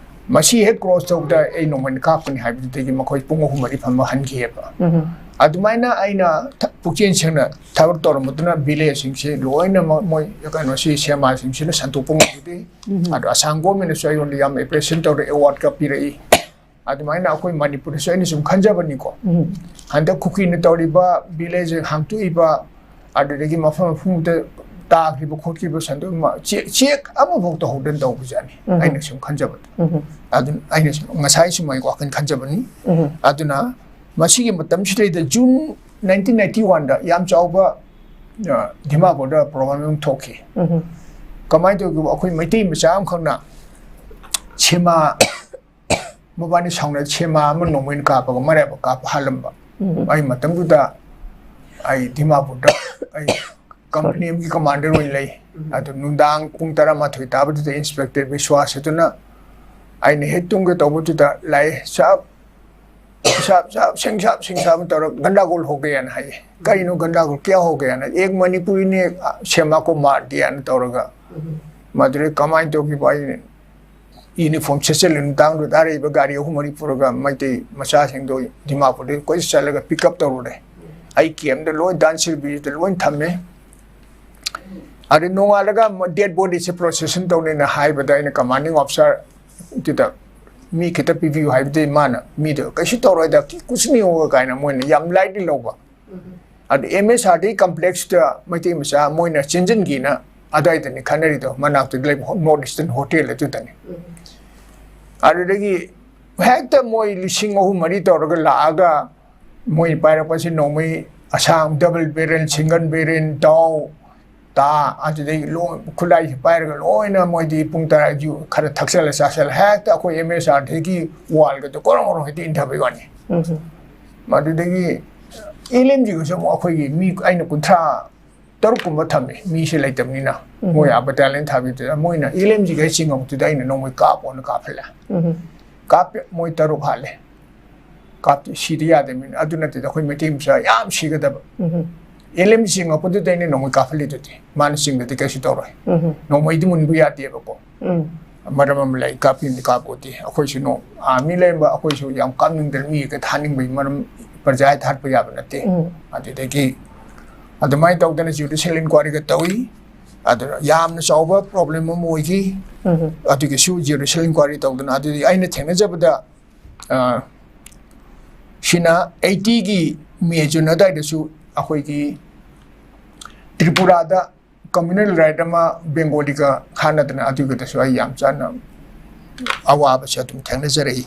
ꯃꯁꯤ ꯍꯦꯛ cross ꯇꯧꯕꯗ ꯑꯩ ꯅꯣꯡꯃꯩꯅ ꯀꯥꯞꯀꯅꯤ ꯍꯥꯏꯕꯗꯨꯗꯒꯤ ꯃꯈꯣꯏ ꯄꯨꯡ ꯑꯍꯨꯝ ꯃꯔꯤ ꯐꯝꯕ ꯍꯟꯈꯤꯑꯕ꯫ ꯎꯝ꯫ ꯑꯗꯨꯃꯥꯏꯅ ꯑꯩꯅ ꯊ-, ꯄꯨꯛꯆꯦꯜ ꯁꯦꯡꯅ ꯊꯕꯛ ꯇꯧꯔꯝꯕꯗꯨꯅ villageꯁꯤꯡꯁꯦ ꯂꯣꯏꯅꯃꯛ ꯃꯣꯏ ꯀꯩꯅꯣꯁꯤ ꯁꯦꯃꯥꯁꯤꯡꯁꯤꯅ ꯁꯟꯗꯣꯛꯄ ꯉꯝꯈꯤꯗꯦ꯫ ꯎꯝ꯫ ꯑꯗꯣ ꯑꯁꯥꯝ governmentꯅꯁꯨ ꯑꯩꯉꯣꯟꯗ ꯌꯥꯝ appreciation ꯇꯧꯔꯦ, awardꯀ ꯄꯤꯔꯛꯏ꯫ ꯑꯗꯨꯃꯥꯏꯅ ꯑꯩꯈꯣꯏ ꯃꯅꯤꯄꯨꯔꯗꯁꯨ ꯑꯩꯅ ꯁꯨꯝ ꯈꯟꯖꯕꯅꯤꯀꯣ꯫ ꯎꯝ꯫ ꯍꯟꯗꯛ ꯀꯨꯀꯤꯅ ꯇꯧꯔꯤꯕ village ꯍꯥꯡꯇꯣꯛꯏꯕ, ꯑꯗꯨꯗꯒꯤ ꯃꯐꯝ ꯃꯐꯝꯗ ꯇꯥꯈ꯭ꯔꯤꯕ ꯈꯣꯠꯈ꯭ꯔꯤꯕ ꯁꯟꯗꯣꯛ ꯑꯃ ꯆꯦꯛ, ꯆꯦꯛ ꯑꯃꯐꯥꯎ ꯇꯧꯍꯧꯗꯅ ꯇꯧꯕꯖꯥꯠꯅꯤ꯫ ꯎꯝ꯫ ꯑꯩꯅ ꯁꯨꯝ ꯈꯟꯖꯕꯗ꯫ ꯎꯝ꯫ ꯑꯗꯨꯅ ꯑꯩꯅ ꯁꯨꯝ, ꯉꯁꯥꯏ ꯁꯨꯝ ꯑꯩ ꯋꯥꯈꯜ ꯈꯟꯖꯕꯅꯤ꯫ ꯎꯝ꯫ ꯑꯗꯨꯅ ꯃꯁꯤꯒꯤ ꯃꯇꯝꯁꯤꯗꯩꯗ June nineteen ninety oneꯗ ꯌꯥꯝ ꯆꯥꯎꯕ, ꯑ, ꯗꯤꯃꯥꯄꯨꯔꯗ program ꯑꯃ ꯊꯣꯛꯈꯤ꯫ ꯎꯝ꯫ ꯀꯃꯥꯏꯅ ꯇꯧꯒꯦꯕꯨ, ꯑꯩꯈꯣꯏ ꯃꯩꯇꯩ ꯃꯆꯥ ꯑꯃꯈꯛꯅ ꯁꯦꯃꯥ, ꯃꯕꯥꯅꯤ ꯁꯥꯎꯅ ꯁꯦꯃꯥ ꯑꯃ ꯅꯣꯡꯃꯩꯅ ꯀꯥꯞꯄꯒ ꯃꯔꯥꯏꯕꯛ ꯀꯥꯞꯄ ꯍꯥꯜꯂꯝꯕ꯫ ꯎꯝ꯫ ꯑꯩ ꯃꯇꯝꯗꯨꯗ ꯑꯩ ꯗꯤꯃꯥꯄꯨꯔꯗ ꯑꯩ company ꯑꯃꯒꯤ commander ꯑꯣꯏꯅ ꯂꯩ꯫ ꯎꯝ꯫ ꯑꯗꯨ ꯅꯨꯡꯗꯥꯡ ꯄꯨꯡ ꯇꯔꯥꯃꯥꯊꯣꯏ ꯇꯥꯕꯗꯨꯗ Inspector ꯕꯤꯁ꯭ꯋꯥꯁ ꯑꯗꯨꯅ ꯑꯩꯅ ꯍꯦꯛ ꯇꯨꯝꯒꯦ ꯇꯧꯕꯗꯨꯗ ꯂꯥꯛꯑꯦ꯫ "ꯁꯥꯕ, ꯁꯥꯕ, ꯁꯥꯕ, ꯁꯤꯡ ꯁꯥꯕ, ꯁꯤꯡ ꯁꯥꯕ" ꯇꯧꯔꯒ "ꯒꯟꯗꯥꯒꯣꯜ ꯍꯣ ꯒꯌꯥꯅ" ꯍꯥꯏꯌꯦ꯫ "ꯀꯔꯤꯅꯣ ꯒꯟꯗꯥꯒꯣꯜ, ꯀꯌꯥ ꯍꯣ ꯒꯌꯥꯅ?" "ꯑꯦꯛ ꯃꯅꯤꯄꯨꯔꯤꯅꯦ, ꯁꯦꯃꯥ ꯀꯣ ꯃꯥꯔ ꯗꯤꯌꯥꯅ" ꯇꯧꯔꯒ, ꯎꯝ꯫ ꯃꯗꯨꯗꯩ ꯀꯃꯥꯏꯅ ꯇꯧꯈꯤꯕ ꯑꯩ uniform ꯁꯦꯠꯆꯜꯂꯤ ꯃꯇꯥꯡꯗꯨꯗ ꯑꯔꯩꯕ ꯒꯥꯔꯤ ꯑꯍꯨꯝ ꯃꯔꯤ ꯄꯨꯔꯒ ꯃꯩꯇꯩ ꯃꯆꯥꯁꯤꯡꯗꯣ ꯗꯤꯃꯥꯄꯨꯔꯗꯒꯤ ꯀꯣꯏ ꯆꯠꯂꯒ pick up ꯇꯧꯔꯨꯔꯦ꯫ ꯑꯩ campꯇ ꯂꯣꯏ ꯗꯥꯟꯁꯤꯜ ꯕꯤꯔꯤꯖꯇ ꯂꯣꯏ ꯊꯝꯃꯦ꯫ ꯑꯗꯩ ꯅꯣꯡꯉꯥꯜꯂꯒ dead bodyꯁꯦ procession ꯇꯧꯅꯦꯅ ꯍꯥꯏꯕꯗ ꯑꯩꯅ commanding officerꯗꯨꯗ "ꯃꯤ ꯈꯤꯇ ꯄꯤꯕꯤꯌꯨ" ꯍꯥꯏꯕꯗꯤ ꯃꯥꯅ "ꯃꯤꯗꯣ ꯀꯩꯁꯨ ꯇꯧꯔꯣꯏꯗ, ꯀꯨꯁ ꯅꯍꯤ ꯍꯣꯒꯥ" ꯀꯥꯏꯅ ꯃꯣꯏꯅ ꯌꯥꯝ lightly ꯂꯧꯕ꯫ ꯑꯗꯨ M S R D complexꯇ Meitei ꯃꯆꯥ ꯃꯣꯏꯅ ꯆꯦꯟꯁꯤꯟꯈꯤꯅ ꯑꯗꯨꯋꯥꯏꯗꯅꯤ ꯈꯟꯅꯔꯤꯗꯣ, ꯃꯅꯥꯛꯇ ꯂꯩꯕ North Eastern Hotel ꯑꯗꯨꯗꯅꯤ꯫ ꯑꯗꯨꯗꯒꯤ ꯍꯦꯛꯇ ꯃꯣꯏ ꯂꯤꯁꯤꯡ ꯑꯍꯨꯝ ꯃꯔꯤ ꯇꯧꯔꯒ ꯂꯥꯛꯑꯒ ꯃꯣꯏ ꯄꯥꯏꯔꯛꯄꯁꯤ ꯅꯣꯡꯃꯩ ꯑꯁꯥꯡ double barrel, single barrel, ꯗꯥꯎ, ꯇꯥ, ꯑꯗꯨꯗꯩ ꯂꯣꯏ ꯈꯨꯠꯂꯥꯏꯁꯦ ꯄꯥꯏꯔꯒ ꯂꯣꯏꯅ ꯃꯣꯏꯗꯤ ꯄꯨꯡ ꯇꯔꯥ ꯌꯨ ꯈꯔ ꯊꯛꯆꯜꯂ ꯆꯥꯁꯜꯂ ꯍꯦꯛꯇ ꯑꯩꯈꯣꯏ ꯑꯦꯝ ꯑꯦꯁ ꯑꯥꯔꯗꯒꯤ ꯋꯥꯜꯒꯗꯣ ꯀꯣꯔꯣꯡ ꯀꯣꯔꯣꯡ ꯍꯦꯛꯇ ꯏꯟꯊꯕꯩ ꯋꯥꯅꯤ꯫ ꯃꯗꯨꯗꯒꯤ ꯑꯦꯜ ꯑꯦꯝ ꯖꯤꯒꯁꯨ ꯑꯃꯨꯛ ꯑꯩꯈꯣꯏꯒꯤ ꯃꯤ ꯑꯩꯅ ꯀꯨꯟꯊ꯭ꯔꯥ ꯇꯔꯨꯛ ꯀꯨꯝꯕ ꯊꯝꯃꯦ, ꯃꯤꯁꯦ ꯂꯩꯇꯕꯅꯤꯅ꯫ ꯃꯣꯏ ꯑꯥ ꯕꯇꯥꯂꯤꯌꯟ ꯊꯥꯕꯤꯗꯨꯗ ꯃꯣꯏꯅ ꯑꯦꯜ ꯑꯦꯝ ꯖꯤꯒ ꯍꯦꯛ ꯆꯤꯡꯉꯛꯄꯗꯨꯗ ꯑꯩꯅ ꯅꯣꯡꯃꯩ ꯀꯥꯞꯄꯣꯅ ꯀꯥꯞꯍꯜꯂꯦ꯫ ꯀꯥꯞꯄꯦ, ꯃꯣꯏ ꯇꯔꯨꯛ ꯍꯥꯠꯂꯦ꯫ ꯀꯥꯞꯇꯦ, ꯁꯤꯗ ꯌꯥꯗꯕꯅꯤꯅ꯫ ꯑꯗꯨ ꯅꯠꯇꯗꯤ ꯑꯩꯈꯣꯏ ꯃꯩꯇꯩ ꯃꯆꯥ ꯌꯥꯝ ꯁꯤꯒꯗꯕ꯫ ꯑꯦꯜ ꯑꯦꯝ ꯆꯤꯡꯉꯛꯄꯗꯨꯗ ꯑꯩꯅ ꯅꯣꯡꯃꯩ ꯀꯥꯞꯍꯜꯂꯤꯗꯨꯗꯤ꯫ ꯃꯥꯅ ꯆꯤꯡꯗꯗꯤ ꯀꯩꯁꯨ ꯇꯧꯔꯣꯏ꯫ ꯅꯣꯡꯃꯩꯗꯤ ꯃꯨꯟꯕ ꯌꯥꯗꯦꯕꯀꯣ꯫ ꯃꯔꯝ ꯑꯃ ꯂꯩ, ꯀꯥꯞꯄꯤꯅꯤ ꯀꯥꯞꯄꯣꯗꯤ꯫ ꯑꯩꯈꯣꯏꯁꯨ ꯅꯣ-, ꯑꯥꯔꯃꯤ ꯂꯩꯔꯝꯕ ꯑꯩꯈꯣꯏꯁꯨ ꯌꯥꯝ ꯀꯥꯞꯅꯤꯡꯗꯅ ꯃꯤ ꯍꯦꯛꯇ ꯊꯥꯅꯤꯡꯕꯒꯤ ꯃꯔꯝ, ꯄ꯭ꯔꯖꯥ ꯍꯦꯛꯇ ꯍꯥꯠꯄ ꯌꯥꯕ ꯅꯠꯇꯦ꯫ ꯑꯗꯨꯗꯒꯤ ꯑꯗꯨꯃꯥꯏꯅ ꯇꯧꯗꯅ ꯖꯨꯗꯤꯁꯤꯌꯦꯜ ꯏꯟꯀ꯭ꯋꯥꯏꯔꯤꯒ ꯇꯧꯏ꯫ ꯑꯗꯨꯅ ꯌꯥꯝꯅ ꯆꯥꯎꯕ ꯄ꯭ꯔꯣꯕ꯭ꯂꯦꯝ ꯑꯃ ꯑꯣꯏꯈꯤ꯫ ꯑꯗꯨꯒꯤꯁꯨ ꯖꯨꯗꯤꯁꯤꯌꯦꯜ ꯏꯟꯀ꯭ꯋꯥꯏꯔꯤ ꯇꯧꯗꯅ, ꯑꯗꯨꯗꯤ ꯑꯩꯅ ꯊꯦꯡꯅꯖꯕꯗ, ꯑ, ꯁꯤꯅ ꯑꯩꯠꯇꯤꯒꯤ ꯃꯦ ꯖꯨꯟ ꯑꯗꯨꯋꯥꯏꯗꯁꯨ ꯑꯩꯈꯣꯏꯒꯤ ꯇ꯭ꯔꯤꯄꯨꯔꯥꯗ ꯀꯝꯃ꯭ꯌꯨꯅꯦꯜ ꯔꯥꯏꯠ ꯑꯃ ꯕꯦꯡꯒꯣꯂꯤꯒ ꯈꯥꯟꯅꯗꯅ ꯑꯗꯨꯒꯤꯗꯁꯨ ꯑꯩ ꯌꯥꯝ ꯆꯥꯅ ꯑꯋꯥꯕꯁꯦ ꯑꯗꯨꯝ ꯊꯦꯡꯅꯖꯔꯛꯏ꯫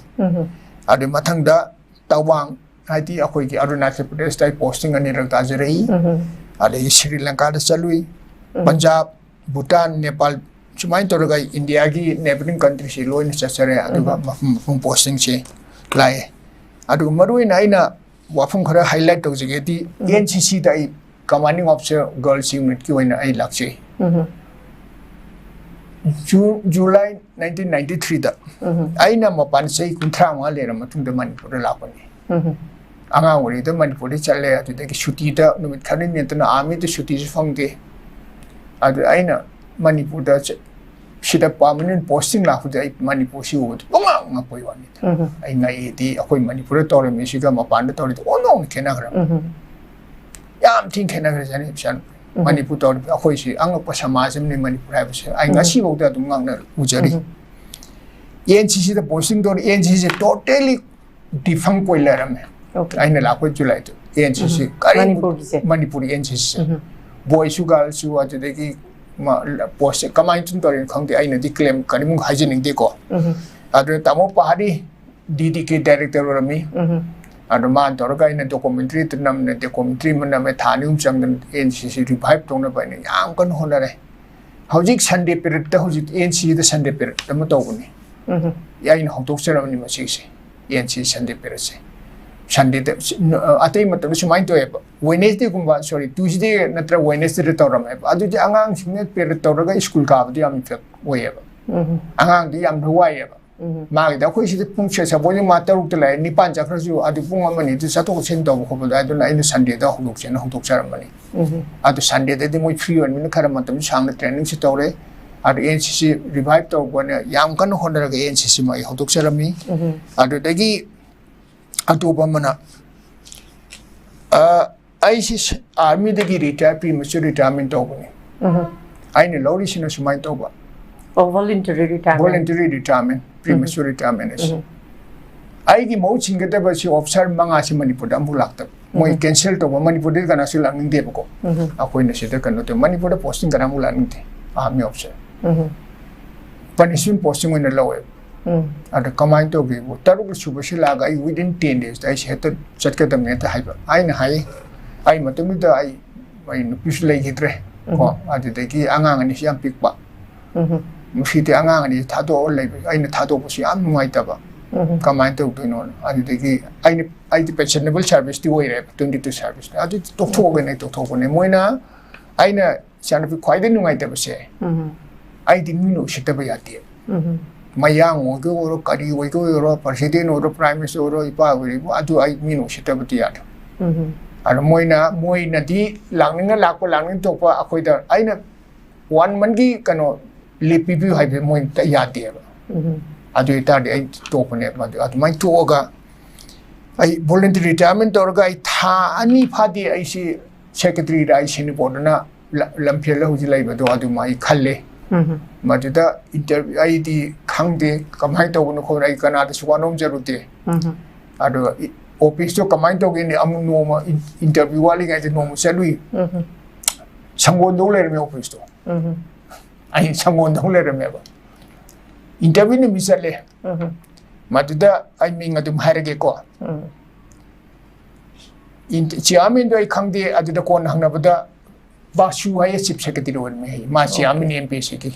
ꯑꯗꯨ ꯃꯊꯪꯗ ꯇꯋꯥꯡ, ꯍꯥꯏꯗꯤ ꯑꯩꯈꯣꯏꯒꯤ ꯑꯔꯨꯅꯥꯆꯜ ꯄ꯭ꯔꯗꯦꯁꯇ ꯑꯩ ꯄꯣꯁꯇꯤꯡ ꯑꯅꯤꯔꯛ ꯇꯥꯖꯔꯛꯏ꯫ ꯑꯗꯒꯤ ꯁ꯭ꯔꯤ ꯂꯪꯀꯥꯗ ꯆꯠꯂꯨꯏ, ꯄꯟꯖꯥꯕ, ꯚꯨꯇꯥꯟ, ꯅꯦꯄꯥꯜ, ꯁꯨꯃꯥꯏꯅ ꯇꯧꯔꯒ ꯑꯩ ꯏꯟꯗꯤꯌꯥꯒꯤ ꯅꯦꯕꯔꯤꯡ ꯀꯟꯇ꯭ꯔꯤꯁꯤ ꯂꯣꯏꯅ ꯆꯠꯆꯔꯦ꯫ ꯑꯗꯨꯒ ꯃꯐꯝ ꯃꯐꯝ ꯄꯣꯁꯇꯤꯡꯁꯦ ꯂꯥꯛꯑꯦ꯫ ꯑꯗꯨꯒ ꯃꯔꯨꯑꯣꯏꯅ ꯑꯩꯅ ꯋꯥꯐꯝ ꯈꯔ ꯍꯥꯏꯂꯥꯏꯠ ꯇꯧꯖꯒꯦꯗꯤ, ꯑꯦꯟ ꯁꯤ ꯁꯤꯗ ꯑꯩ ꯀꯃꯥꯟꯗꯤꯡ ꯑꯣꯐꯤꯁꯔ ꯒꯔꯜꯁ ꯌꯨꯅꯤꯠꯀꯤ ꯑꯣꯏꯅ ꯑꯩ ꯂꯥꯛꯆꯩ꯫ ꯖꯨ-, ꯖꯨꯂꯥꯏ ꯅꯥꯏꯟꯇꯤꯟ ꯅꯥꯏꯟꯇꯤ ꯊ꯭ꯔꯤꯗ ꯑꯩꯅ ꯃꯄꯥꯟ ꯆꯍꯤ ꯀꯨꯟꯊ꯭ꯔꯥ ꯃꯉꯥ ꯂꯩꯔ ꯃꯇꯨꯡꯗ ꯃꯅꯤꯄꯨꯔꯗ ꯂꯥꯛꯄꯅꯤ꯫ ꯑꯉꯥꯡ ꯑꯣꯏꯔꯤꯉꯩꯗ ꯃꯅꯤꯄꯨꯔꯗ ꯆꯠꯂꯦ, ꯑꯗꯨꯗꯒꯤ ꯁꯨꯇꯤꯗ ꯅꯨꯃꯤꯠ ꯈꯔꯅꯤ ꯅꯠꯇꯅ ꯑꯥꯔꯃꯤꯗ ꯁꯨꯇꯤꯁꯨ ꯐꯪꯗꯦ꯫ ꯑꯗꯨ ꯑꯩꯅ ꯃꯅꯤꯄꯨꯔꯗ ꯆ-, ꯁꯤꯗ ꯄꯥꯔꯃꯅꯦꯟ ꯄꯣꯁꯇꯤꯡ ꯂꯥꯛꯄꯗ ꯑꯩ ꯃꯅꯤꯄꯨꯔꯁꯤ ꯎꯕꯗ ꯄꯨꯡꯉꯛ ꯉꯛꯄꯒꯤ ꯋꯥꯅꯤꯗ꯫ ꯑꯩ ꯉꯛꯏꯗꯤ ꯑꯩꯈꯣꯏ ꯃꯅꯤꯄꯨꯔꯗ ꯇꯧꯔꯝꯃꯤꯁꯤꯒ ꯃꯄꯥꯟꯗ ꯇꯧꯔꯤꯗꯣ ꯑꯣꯟꯊꯣꯛꯅ ꯈꯦꯠꯅꯈ꯭ꯔꯦ꯫ ꯌꯥꯝ ꯊꯤꯅ ꯈꯦꯠꯅꯈ꯭ꯔꯖꯥꯠꯅꯤ ꯏꯆꯥꯅꯨꯄꯤ꯫ ꯃꯅꯤꯄꯨꯔ ꯇꯧꯔꯤꯕ ꯑꯩꯈꯣꯏꯁꯤ ꯑꯉꯛꯄ ꯁꯃꯥꯖ ꯑꯃꯅꯤ ꯃꯅꯤꯄꯨꯔ ꯍꯥꯏꯕꯁꯦ꯫ ꯑꯩ ꯉꯁꯤꯐꯥꯎꯗ ꯑꯗꯨꯝ ꯉꯛꯅ ꯎꯖꯔꯤ꯫ ꯑꯦꯟ ꯁꯤ ꯁꯤꯗ ꯄꯣꯁꯇꯤꯡ ꯇꯧꯔꯤ, ꯑꯦꯟ ꯁꯤ ꯁꯤꯁꯦ ꯇꯣꯇꯦꯂꯤ ꯗꯤꯐꯪ ꯑꯣꯏ ꯂꯩꯔꯝꯃꯦ꯫ ꯑꯩꯅ ꯂꯥꯛꯄ ꯖꯨꯂꯥꯏꯗ ꯑꯦꯟ ꯁꯤ ꯁꯤ ꯀꯔꯤ ꯃꯅꯤꯄꯨꯔꯒꯤꯁꯦ? ꯃꯅꯤꯄꯨꯔꯤ ꯑꯦꯟ ꯁꯤ ꯁꯤꯁꯦ꯫ ꯕꯣꯏꯁꯨ ꯒꯥꯔꯜꯁꯨ, ꯑꯗꯨꯗꯒꯤ ꯃ-, ꯄꯣꯁꯁꯦ ꯀꯃꯥꯏꯅ ꯇꯧꯔꯤꯅꯣ ꯈꯪꯗꯦ, ꯑꯩꯅꯗꯤ ꯀ꯭ꯂꯦꯝ ꯀꯔꯤꯃꯨꯛ ꯍꯥꯏꯖꯅꯤꯡꯗꯦꯀꯣ꯫ ꯑꯗꯨꯅ ꯇꯥꯃꯣ ꯄꯍꯥꯔꯤ ꯗꯤ ꯗꯤ ꯀꯦ ꯗꯥꯏꯔꯦꯛꯇꯔ ꯑꯣꯏꯔꯝꯃꯤ꯫ ꯑꯗꯣ ꯃꯥꯅ ꯇꯧꯔꯒ ꯑꯩꯅ documentary ꯇ ꯅꯝꯅ documentary ꯑꯃ ꯅꯝꯃꯦ, ꯊꯥ ꯑꯅꯤ ꯑꯍꯨꯝ ꯆꯪꯗꯅ ꯑꯦꯟ ꯁꯤ ꯁꯤ revive ꯇꯧꯅꯕ ꯑꯩꯅ ꯌꯥꯝ ꯀꯟꯅ ꯍꯣꯠꯅꯔꯦ꯫ ꯍꯧꯖꯤꯛ Sunday period ꯇ, ꯍꯧꯖꯤꯛ ꯑꯦꯟ ꯁꯤ ꯁꯤꯗ Sunday period ꯑꯃ ꯇꯧꯕꯅꯤ꯫ ꯑꯩꯅ ꯍꯧꯗꯣꯛꯆꯔꯕꯅꯤ ꯃꯁꯤꯁꯦ, ꯑꯦꯟ ꯁꯤ ꯁꯤ Sunday period ꯁꯦ꯫ Sunday ꯗ, ꯑꯇꯩ ꯃꯇꯝꯗ ꯁꯨꯃꯥꯏꯅ ꯇꯧꯋꯦꯕ, Wednesday ꯒꯨꯝꯕ, sorry, Tuesday ꯅꯠꯇ꯭ꯔ Wednesday ꯗ ꯇꯧꯔꯝꯃꯦꯕ꯫ ꯑꯗꯨꯗꯤ ꯑꯉꯥꯡꯁꯤꯡꯅ period ꯇꯧꯔꯒ ꯁ꯭ꯀꯨꯜ ꯀꯥꯕꯗ ꯌꯥꯝ effect ꯑꯣꯏꯌꯦꯕ꯫ ꯑꯉꯥꯡꯗꯤ ꯌꯥꯝꯅ ꯋꯥꯏꯌꯦꯕ꯫ ꯃꯥꯒꯤꯗꯤ ꯑꯩꯈꯣꯏ ꯁꯤꯗ ꯄꯨꯡ ꯁꯦ ꯁꯄꯣꯖꯤꯡ ꯃꯥ ꯇꯔꯨꯛꯇ ꯂꯥꯛꯑꯦ, ꯅꯤꯄꯥꯟ ꯆꯠꯈ꯭ꯔꯁꯨ ꯑꯗꯨ ꯄꯨꯡ ꯑꯃ ꯑꯅꯤꯗꯨ ꯆꯠꯊꯣꯛ ꯆꯠꯁꯤꯟ ꯇꯧꯕ ꯈꯣꯠꯄꯗ, ꯑꯗꯨꯅ ꯑꯩꯅ Sunday ꯗ ꯍꯧꯗꯣꯛꯁꯦꯅ ꯍꯧꯗꯣꯛꯆꯔꯝꯕꯅꯤ꯫ ꯑꯗꯨ Sunday ꯗꯗꯤ ꯃꯣꯏ free ꯑꯣꯏꯔꯕꯅꯤꯅ ꯈꯔ ꯃꯇꯝꯁꯨ ꯁꯥꯡꯅ training ꯁꯤ ꯇꯧꯔꯦ꯫ ꯑꯗꯨ ꯑꯦꯟ ꯁꯤ ꯁꯤ revive ꯇꯧꯕꯅ ꯌꯥꯝ ꯀꯟꯅ ꯍꯣꯠꯅꯔꯒ ꯑꯦꯟ ꯁꯤ ꯁꯤ ꯃꯥ ꯑꯩ ꯍꯧꯗꯣꯛꯆꯔꯝꯃꯤ꯫ ꯑꯗꯨꯗꯒꯤ ꯑꯇꯣꯞꯄ ꯑꯃꯅ, ꯑ, ꯑꯩꯁꯤ ꯁ-, army ꯗꯒꯤ retire, premature retirement ꯇꯧꯕꯅꯤ꯫ ꯑꯩꯅ ꯂꯧꯔꯤꯁꯤꯅ ꯁꯨꯃꯥꯏꯅ ꯇꯧꯕ, ꯑꯣ, voluntary retirement꯫ Voluntary retirement, premature retirement ꯑꯁꯤ꯫ ꯑꯩꯒꯤ ꯃꯍꯨꯠ ꯁꯤꯟꯒꯗꯕꯁꯤ officer ꯃꯉꯥꯁꯤ ꯃꯅꯤꯄꯨꯔꯗ ꯑꯃꯨꯛ ꯂꯥꯛꯇꯕ꯫ ꯃꯣꯏ cancel ꯇꯧꯕ, ꯃꯅꯤꯄꯨꯔꯗ ꯀꯅꯥꯁꯨ ꯂꯥꯛꯅꯤꯡꯗꯦꯕꯀꯣ꯫ ꯑꯩꯈꯣꯏꯅ ꯁꯤꯗ ꯀꯩꯅꯣ ꯇꯧ, ꯃꯅꯤꯄꯨꯔꯗ posting ꯀꯅꯥꯃꯨꯛ ꯂꯥꯛꯅꯤꯡꯗꯦ, army officer꯫ Punishment posting ꯑꯣꯏꯅ ꯂꯧꯋꯦꯕ꯫ ꯑꯗ ꯀꯃꯥꯏꯅ ꯇꯧꯒꯦꯕꯨ, ꯇꯔꯨꯛ ꯁꯨꯕꯁꯤ ꯂꯥꯛꯑꯒ ꯑꯩ within ten days ꯇ ꯑꯩꯁꯦ ꯍꯦꯛꯇ ꯆꯠꯀꯗꯕꯅꯦ ꯍꯦꯛꯇ ꯍꯥꯏꯕ꯫ ꯑꯩꯅ ꯍꯥꯏ, ꯑꯩ ꯃꯇꯝꯗꯨꯗ ꯑꯩ, ꯑꯩ ꯅꯨꯄꯤꯁꯨ ꯂꯩꯈꯤꯗ꯭ꯔꯦ ꯀꯣ, ꯑꯗꯨꯗꯒꯤ ꯑꯉꯥꯡ ꯑꯅꯤꯁꯨ ꯌꯥꯝ ꯄꯤꯛꯄ꯫ ꯃꯁꯤꯗꯤ ꯑꯉꯥꯡ ꯑꯅꯤ ꯊꯥꯗꯣꯛꯑ ꯂꯩꯕ, ꯑꯩꯅ ꯊꯥꯗꯣꯛꯄꯁꯨ ꯌꯥꯝ ꯅꯨꯡꯉꯥꯏꯇꯕ꯫ ꯀꯃꯥꯏꯅ ꯇꯧꯗꯣꯏꯅꯣ? ꯑꯗꯨꯗꯒꯤ ꯑꯩꯅ, ꯑꯩꯗꯤ pensionable service ꯇꯤ ꯑꯣꯏꯔꯦꯕ, twenty two service ꯇ꯫ ꯑꯗꯨꯗꯤ ꯇꯣꯛꯊꯣꯛꯑꯒꯦꯅ ꯑꯩ ꯇꯣꯛꯊꯣꯛꯄꯅꯦ꯫ ꯃꯣꯏꯅ, ꯑꯩꯅ ꯏꯆꯥꯅꯨꯄꯤ ꯈ꯭ꯋꯥꯏꯗꯒꯤ ꯅꯨꯡꯉꯥꯏꯇꯕꯁꯦ, ꯑꯩꯗꯤ ꯃꯤꯅ ꯎꯁꯤꯠꯇꯕ ꯌꯥꯗꯦ꯫ ꯃꯌꯥꯡ ꯑꯣꯏꯒꯦ ꯑꯣꯏꯔꯣ, ꯀꯔꯤ ꯑꯣꯏꯒꯦ ꯑꯣꯏꯔꯣ, president ꯑꯣꯏꯔꯣ, prime minister ꯑꯣꯏꯔꯣ, ꯏꯄꯥ ꯑꯣꯏꯔꯤꯕꯨ, ꯑꯗꯨ ꯑꯩ ꯃꯤꯅ ꯎꯁꯤꯠꯇꯕꯗꯤ ꯌꯥꯗꯦ꯫ ꯑꯗꯣ ꯃꯣꯏꯅ, ꯃꯣꯏꯅꯗꯤ ꯂꯥꯛꯅꯤꯡꯅ ꯂꯥꯛꯄ, ꯂꯥꯛꯅꯤꯡ ꯊꯣꯛꯄ ꯑꯩꯈꯣꯏꯗ, ꯑꯩꯅ one month ꯀꯤ ꯀꯩꯅꯣ leave ꯄꯤꯕꯤꯌꯨ ꯍꯥꯏꯕ ꯃꯣꯏ ꯑꯝꯇ ꯌꯥꯗꯦꯕ꯫ ꯑꯗꯨ ꯑꯣꯏꯇꯥꯔꯗꯤ ꯑꯩ ꯇꯣꯛꯄꯅꯦꯕ꯫ ꯑꯗꯨ ꯑꯗꯨꯃꯥꯏꯅ ꯇꯣꯛꯑꯒ ꯑꯩ voluntary retirement ꯇꯧꯔꯒ ꯑꯩ ꯊꯥ ꯑꯅꯤ ꯐꯥꯗꯦ ꯑꯩꯁꯤ secretary ꯗ ꯑꯩ ꯁꯤꯅꯤꯄꯣꯔꯗꯅ ꯂ-, ꯂꯝꯐꯦꯜꯗ ꯍꯧꯖꯤꯛ ꯂꯩꯕꯗꯣ ꯑꯗꯨꯃ ꯑꯩ ꯈꯜꯂꯦ꯫ ꯃꯗꯨꯗ interview ꯑꯩꯗꯤ ꯈꯪꯗꯦ ꯀꯃꯥꯏꯅ ꯇꯧꯕꯅꯣ ꯈꯣꯠꯄꯅꯣ, ꯑꯩ ꯀꯅꯥꯗꯁꯨ ꯋꯥ ꯅꯣꯝꯖꯔꯨꯗꯦ꯫ ꯑꯗꯨꯒ ꯏ-, office ꯇꯣ ꯀꯃꯥꯏꯅ ꯇꯧꯒꯦꯅꯦ, ꯑꯃꯨꯛ ꯅꯣꯡꯃ ꯏꯟ-, interview ꯋꯥꯠꯂꯤꯉꯩꯗ ꯅꯣꯡꯃ ꯆꯠꯂꯨꯏ꯫ ꯁꯪꯒꯣꯟꯗꯧ ꯂꯩꯔꯝꯃꯦ office ꯇꯣ꯫ ꯑꯩ ꯁꯪꯒꯣꯟꯗꯧ ꯂꯩꯔꯝꯃꯦꯕ꯫ Interview ꯅꯨꯃꯤꯠ ꯆꯠꯂꯦ꯫ ꯃꯗꯨꯗ ꯑꯩ ꯃꯤꯡ ꯑꯗꯨꯝ ꯍꯥꯏꯔꯒꯦꯀꯣ꯫ ꯏꯟ- ꯆꯤꯌꯥꯔꯃꯦꯟꯗꯣ ꯑꯩ ꯈꯪꯗꯦ꯫ ꯑꯗꯨꯗ ꯀꯣꯟꯅ ꯍꯪꯅꯕꯗ ꯕꯥꯁꯨ ꯍꯥꯏꯌꯦ, ꯆꯤꯐ ꯁꯦꯀ꯭ꯔꯦꯇꯔꯤ ꯑꯣꯏꯔꯝꯃꯦ ꯍꯥꯏꯌꯦ, ꯃꯥ ꯆꯤꯌꯥꯔꯃꯦꯟ ꯑꯦꯝ ꯄꯤ ꯑꯦꯁ ꯁꯤꯒꯤ꯫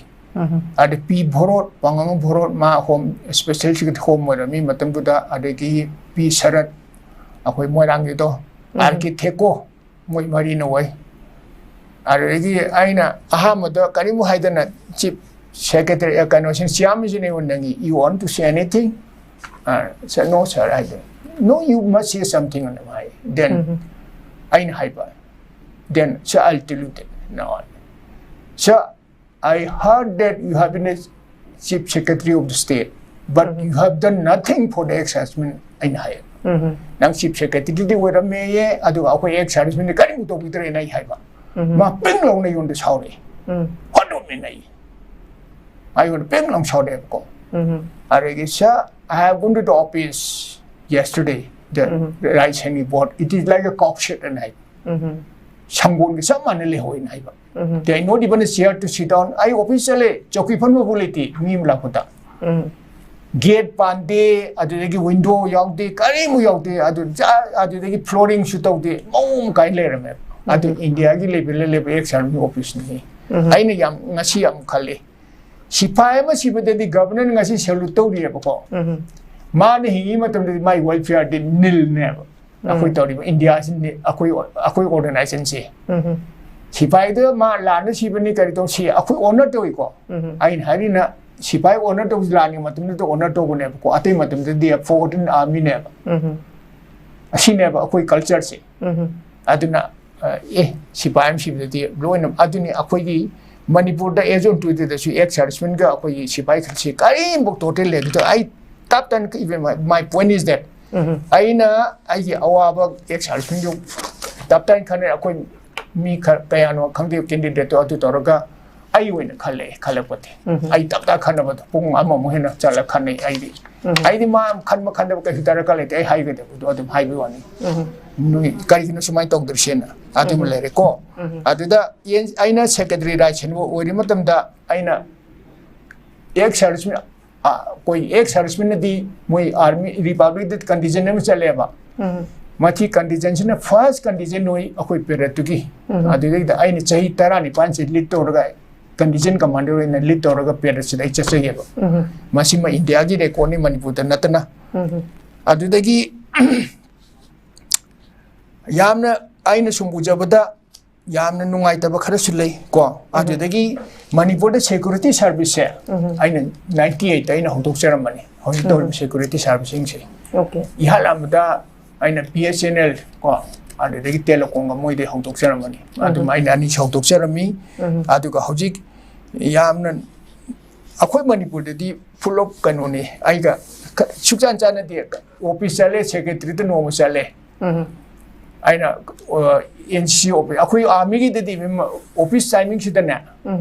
ꯑꯗ ꯄꯤ ꯚꯣꯔꯣꯠ, ꯄꯥꯡꯉꯪ ꯚꯣꯔꯣꯠ, ꯃꯥ ꯍꯣꯝ ꯁ꯭ꯄꯦꯁꯦꯜ ꯁꯦꯀ꯭ꯔꯦꯇꯔꯤ ꯍꯣꯝ ꯑꯣꯏꯔꯝꯃꯤ ꯃꯇꯝꯗꯨꯗ꯫ ꯑꯗꯒꯤ ꯄꯤ ꯁꯔꯠ, ꯑꯩꯈꯣꯏ ꯃꯣꯏꯔꯥꯡꯒꯤꯗꯣ, ꯑꯥꯔ ꯀꯦ ꯊꯦꯀꯣ, ꯃꯣꯏ ꯃꯔꯤꯅ ꯑꯣꯏ꯫ ꯑꯗꯨꯗꯒꯤ ꯑꯩꯅ ꯑꯍꯥꯟꯕꯗ ꯀꯔꯤꯝ ꯍꯥꯏꯗꯅ ꯆꯤꯐ ꯁꯦꯀ꯭ꯔꯦꯇꯔꯤ, ꯀꯩꯅꯣꯁꯤꯡ, ꯆꯤꯌꯥꯔꯃꯦꯟꯁꯤꯅ ꯑꯩꯉꯣꯟꯗ ꯅꯪꯒꯤ, "You want to say anything?" ꯑ, "Sir, no, sir," ꯍꯥꯏꯗꯅ꯫ "No, you must say something," ꯑꯅ ꯍꯥꯏ꯫ Then ꯑꯩꯅ ꯍꯥꯏꯕ, "Then, sir, I'll tell you that now. Sir, I heard that you have been a chief secretary of the state, but you have done nothing for the ex-servicemen," ꯑꯩꯅ ꯍꯥꯏꯌꯦ꯫ "ꯅꯪ chief ꯁꯦꯀ꯭ꯔꯦꯇꯔꯤꯗꯤ ꯑꯣꯏꯔꯝꯃꯦꯌꯦ, ꯑꯗꯨꯒ ꯑꯩꯈꯣꯏ X ꯁꯥꯔꯚꯤꯁꯃꯦꯟꯗꯤ ꯀꯔꯤꯝ ꯇꯧꯕꯤꯗ꯭ꯔꯦꯅ" ꯑꯩ ꯍꯥꯏꯕ꯫ ꯃꯥ ꯄꯤꯡ ꯂꯥꯎꯅ ꯑꯩꯉꯣꯟꯗ ꯁꯥꯎꯔꯛꯑꯦ꯫ ꯈꯣꯠꯇꯣꯛꯃꯤꯟꯅꯩ꯫ ꯑꯩꯉꯣꯟꯗ ꯄꯤꯡ ꯂꯥꯎꯅ ꯁꯥꯎꯔꯛꯑꯦꯕꯀꯣ꯫ ꯑꯗꯒꯤ, "Sir, I have gone to the office yesterday, the rice and board. It is like a cow shed," ꯑꯅ ꯍꯥꯏ꯫ ꯁꯪꯒꯣꯜꯒ ꯆꯞ ꯃꯥꯟꯅ ꯂꯩꯍꯧꯋꯦꯅ ꯍꯥꯏꯕ꯫ "There is not even a chair to sit down." ꯑꯩ ꯑꯣꯐꯤꯁ ꯆꯠꯂꯦ, ꯆꯧꯀꯤ ꯐꯝꯕꯕꯨ ꯂꯩꯇꯦ ꯃꯤ ꯑꯃ ꯂꯥꯛꯄꯗ꯫ ꯒꯦꯠ ꯄꯥꯟꯗꯦ, ꯑꯗꯨꯗꯒꯤ ꯋꯤꯟꯗꯣ ꯌꯥꯎꯗꯦ, ꯀꯔꯤꯃꯨꯛ ꯌꯥꯎꯗꯦ꯫ ꯑꯗꯨ ꯖꯥ-, ꯑꯗꯨꯗꯒꯤ ꯐ꯭ꯂꯣꯔꯤꯡꯁꯨ ꯇꯧꯗꯦ, ꯃꯑꯣꯡ ꯑꯃ ꯀꯥꯏ ꯂꯩꯔꯝꯃꯦ꯫ ꯑꯗꯨ ꯏꯟꯗꯤꯌꯥꯒꯤ ꯂꯦꯚꯦꯜꯗ ꯂꯩꯕ ꯑꯦꯛꯁ ꯑꯥꯔꯃꯤ ꯑꯣꯐꯤꯁꯅꯤ꯫ ꯑꯩꯅ ꯌꯥꯝ, ꯉꯁꯤ ꯌꯥꯝ ꯈꯜꯂꯤ, ꯁꯤꯐꯥꯏ ꯑꯃ ꯁꯤꯕꯗꯗꯤ ꯒꯚꯔꯅꯔ ꯉꯁꯤ ꯁꯦꯂꯨꯠ ꯇꯧꯔꯤꯑꯕꯀꯣ꯫ ꯃꯥꯅ ꯍꯤꯡꯉꯤ ꯃꯇꯝꯗꯗꯤ ꯃꯥꯏ ꯋꯦꯜꯐꯤꯌꯔꯗꯤ ꯅꯤꯜꯅꯦꯕ꯫ ꯑꯩꯈꯣꯏ ꯇꯧꯔꯤꯕ ꯏꯟꯗꯤꯌꯥꯁꯤ, ꯑꯩꯈꯣꯏ, ꯑꯩꯈꯣꯏ ꯑꯣꯔꯒꯅꯥꯏꯖꯦꯁꯟꯁꯦ꯫ ꯁꯤꯐꯥꯏꯗ ꯃꯥ ꯂꯥꯟꯅ ꯁꯤꯕꯅꯤ, ꯀꯔꯤ ꯇꯧ ꯁꯤ, ꯑꯩꯈꯣꯏ ꯑꯣꯅꯔ ꯇꯧꯏꯀꯣ꯫ ꯑꯩꯅ ꯍꯥꯏꯔꯤꯅ, ꯁꯤꯐꯥꯏ ꯑꯣꯅꯔ ꯇꯧꯕꯁꯤ ꯂꯥꯟꯒꯤ ꯃꯇꯝꯗꯨꯗ ꯑꯣꯅꯔ ꯇꯧꯕꯅꯦꯕꯀꯣ, ꯑꯇꯩ ꯃꯇꯝꯗꯗꯤ ꯐꯣꯔꯒꯣꯇꯟ ꯑꯥꯔꯃꯤꯅꯦꯕ꯫ ꯑꯁꯤꯅꯦꯕ ꯑꯩꯈꯣꯏ ꯀꯜꯆꯔꯁꯦ꯫ ꯑꯗꯨꯅ, ꯑ, ꯑꯦ, ꯁꯤꯐꯥꯏ ꯑꯃ ꯁꯤꯕꯗꯗꯤ ꯂꯣꯏꯅ, ꯑꯗꯨꯅꯤ ꯑꯩꯈꯣꯏꯒꯤ ꯃꯅꯤꯄꯨꯔꯗ ꯑꯦꯖ ꯑꯣꯟ ꯇꯨꯗꯦꯗꯁꯨ ꯑꯦꯛꯁ ꯁꯥꯔꯚꯤꯁꯃꯦꯟꯒ ꯑꯩꯈꯣꯏꯒꯤ ꯁꯤꯐꯥꯏ ꯈꯜꯁꯤ ꯀꯔꯤꯝꯐꯥꯎ ꯇꯣꯇꯦꯜ ꯂꯩ꯫ ꯑꯗꯨꯗ ꯑꯩ ꯇꯞ ꯇꯥꯅ, even my, my point is that, ꯑꯩꯅ ꯑꯩꯒꯤ ꯑꯋꯥꯕ ꯑꯦꯛꯁ ꯁꯥꯔꯚꯤꯁꯃꯦꯟꯒꯤ ꯇꯞ ꯇꯥꯅ ꯈꯟꯅꯩ꯫ ꯑꯩꯈꯣꯏ ꯃꯤ ꯈꯔ ꯀꯌꯥꯅꯣ ꯈꯪꯗꯦ, ꯀꯦꯟꯗꯤꯗꯦꯠꯇꯣ ꯑꯗꯨ ꯇꯧꯔꯒ ꯑꯩ ꯑꯣꯏꯅ ꯈꯜꯂꯦ, ꯈꯜꯂꯛꯄꯗꯤ꯫ ꯑꯩ ꯇꯞ ꯇꯥ ꯈꯟꯅꯕꯗꯣ ꯄꯨꯡ ꯑꯃꯃꯨꯛ ꯍꯦꯟꯅ ꯆꯠꯂ ꯈꯟꯅꯩ ꯑꯩꯗꯤ꯫ ꯑꯩꯗꯤ ꯃꯥ ꯈꯟꯕ ꯈꯟꯗꯕ ꯀꯩꯁꯨ ꯗꯔꯀꯥꯔ ꯂꯩꯇꯦ, ꯑꯩ ꯍꯥꯏꯒꯗꯕꯗꯣ ꯑꯗꯨꯝ ꯍꯥꯏꯕꯩ ꯋꯥꯅꯤ꯫ ꯅꯣꯏ ꯀꯔꯤꯒꯤꯅꯣ ꯁꯨꯃꯥꯏꯅ ꯇꯧꯗ꯭ꯔꯤꯁꯦꯅ ꯑꯗꯨꯃ ꯂꯩꯔꯦꯀꯣ꯫ ꯑꯗꯨꯗ ꯑꯦꯟ-, ꯑꯩꯅ ꯁꯦꯀ꯭ꯔꯦꯇꯔꯤ ꯔꯥꯏꯠ ꯁꯦꯟꯕ ꯑꯣꯏꯔꯤ ꯃꯇꯝꯗ ꯑꯩꯅ ꯑꯦꯛꯁ ꯁꯥꯔꯚꯤꯁꯃꯦꯟ, ꯑꯩꯈꯣꯏ ꯑꯦꯛꯁ ꯁꯥꯔꯚꯤꯁꯃꯦꯟꯅꯗꯤ ꯃꯣꯏ ꯑꯥꯔꯃꯤ ꯔꯤꯄꯕ꯭ꯂꯤꯛꯇ ꯀꯟꯗꯤꯁꯟ ꯑꯃ ꯆꯠꯂꯦꯕ꯫ ꯃꯊꯤ contingent ꯁꯤꯅ first contingent ꯑꯣꯏ ꯑꯩꯈꯣꯏ parade ꯇꯨꯒꯤ꯫ ꯑꯗꯨꯗꯩꯗ ꯑꯩꯅ ꯆꯍꯤ ꯇꯔꯥꯅꯤꯄꯥꯟꯁꯦ lead ꯇꯧꯔꯒ contingent commander ꯑꯣꯏꯅ lead ꯇꯧꯔꯒ parade ꯁꯤꯗ ꯑꯩ ꯆꯠꯆꯩꯌꯦꯕ꯫ ꯃꯁꯤꯃ India ꯒꯤ record ꯅꯤ, ꯃꯅꯤꯄꯨꯔꯗ ꯅꯠꯇꯅ꯫ ꯑꯗꯨꯗꯒꯤ ꯌꯥꯝꯅ ꯑꯩꯅ ꯁꯨꯝ ꯎꯖꯕꯗ ꯌꯥꯝꯅ ꯅꯨꯡꯉꯥꯏꯇꯕ ꯈꯔꯁꯨ ꯂꯩ ꯀꯣ꯫ ꯑꯗꯨꯗꯒꯤ ꯃꯅꯤꯄꯨꯔꯗ security service ꯁꯦ ꯑꯩꯅ ninety eight ꯇ ꯑꯩꯅ ꯍꯧꯗꯣꯛꯆꯔꯝꯕꯅꯤ꯫ ꯍꯧꯖꯤꯛ ꯇꯧꯔꯤꯕ security service ꯁꯤꯡꯁꯦ꯫ Okay. ꯏꯍꯥꯟ ꯍꯥꯟꯕꯗ ꯑꯩꯅ B S N L ꯀꯣ, ꯑꯗꯨꯗꯒꯤ Telecom ꯒ ꯃꯣꯏꯗꯩ ꯍꯧꯗꯣꯛꯆꯔꯝꯕꯅꯤ꯫ ꯑꯗꯨꯝ ꯑꯩꯅ ꯑꯅꯤꯁꯤ ꯍꯧꯗꯣꯛꯆꯔꯝꯃꯤ꯫ ꯑꯗꯨꯒ ꯍꯧꯖꯤꯛ ꯌꯥꯝꯅ ꯑꯩꯈꯣꯏ ꯃꯅꯤꯄꯨꯔꯗꯗꯤ full of ꯀꯩꯅꯣꯅꯤ꯫ ꯑꯩꯒ ꯈ-, ꯁꯨꯛꯆꯥꯟ ꯆꯥꯟꯅꯗꯦ꯫ Office ꯆꯠꯂꯦ, secretary ꯗ ꯅꯣꯡꯃ ꯆꯠꯂꯦ꯫ ꯑꯩꯅ, ꯑ, N C C office, ꯑꯩꯈꯣꯏ army ꯒꯤꯗꯗꯤ ꯃꯦꯝ, office timing ꯁꯤꯗꯅꯦ,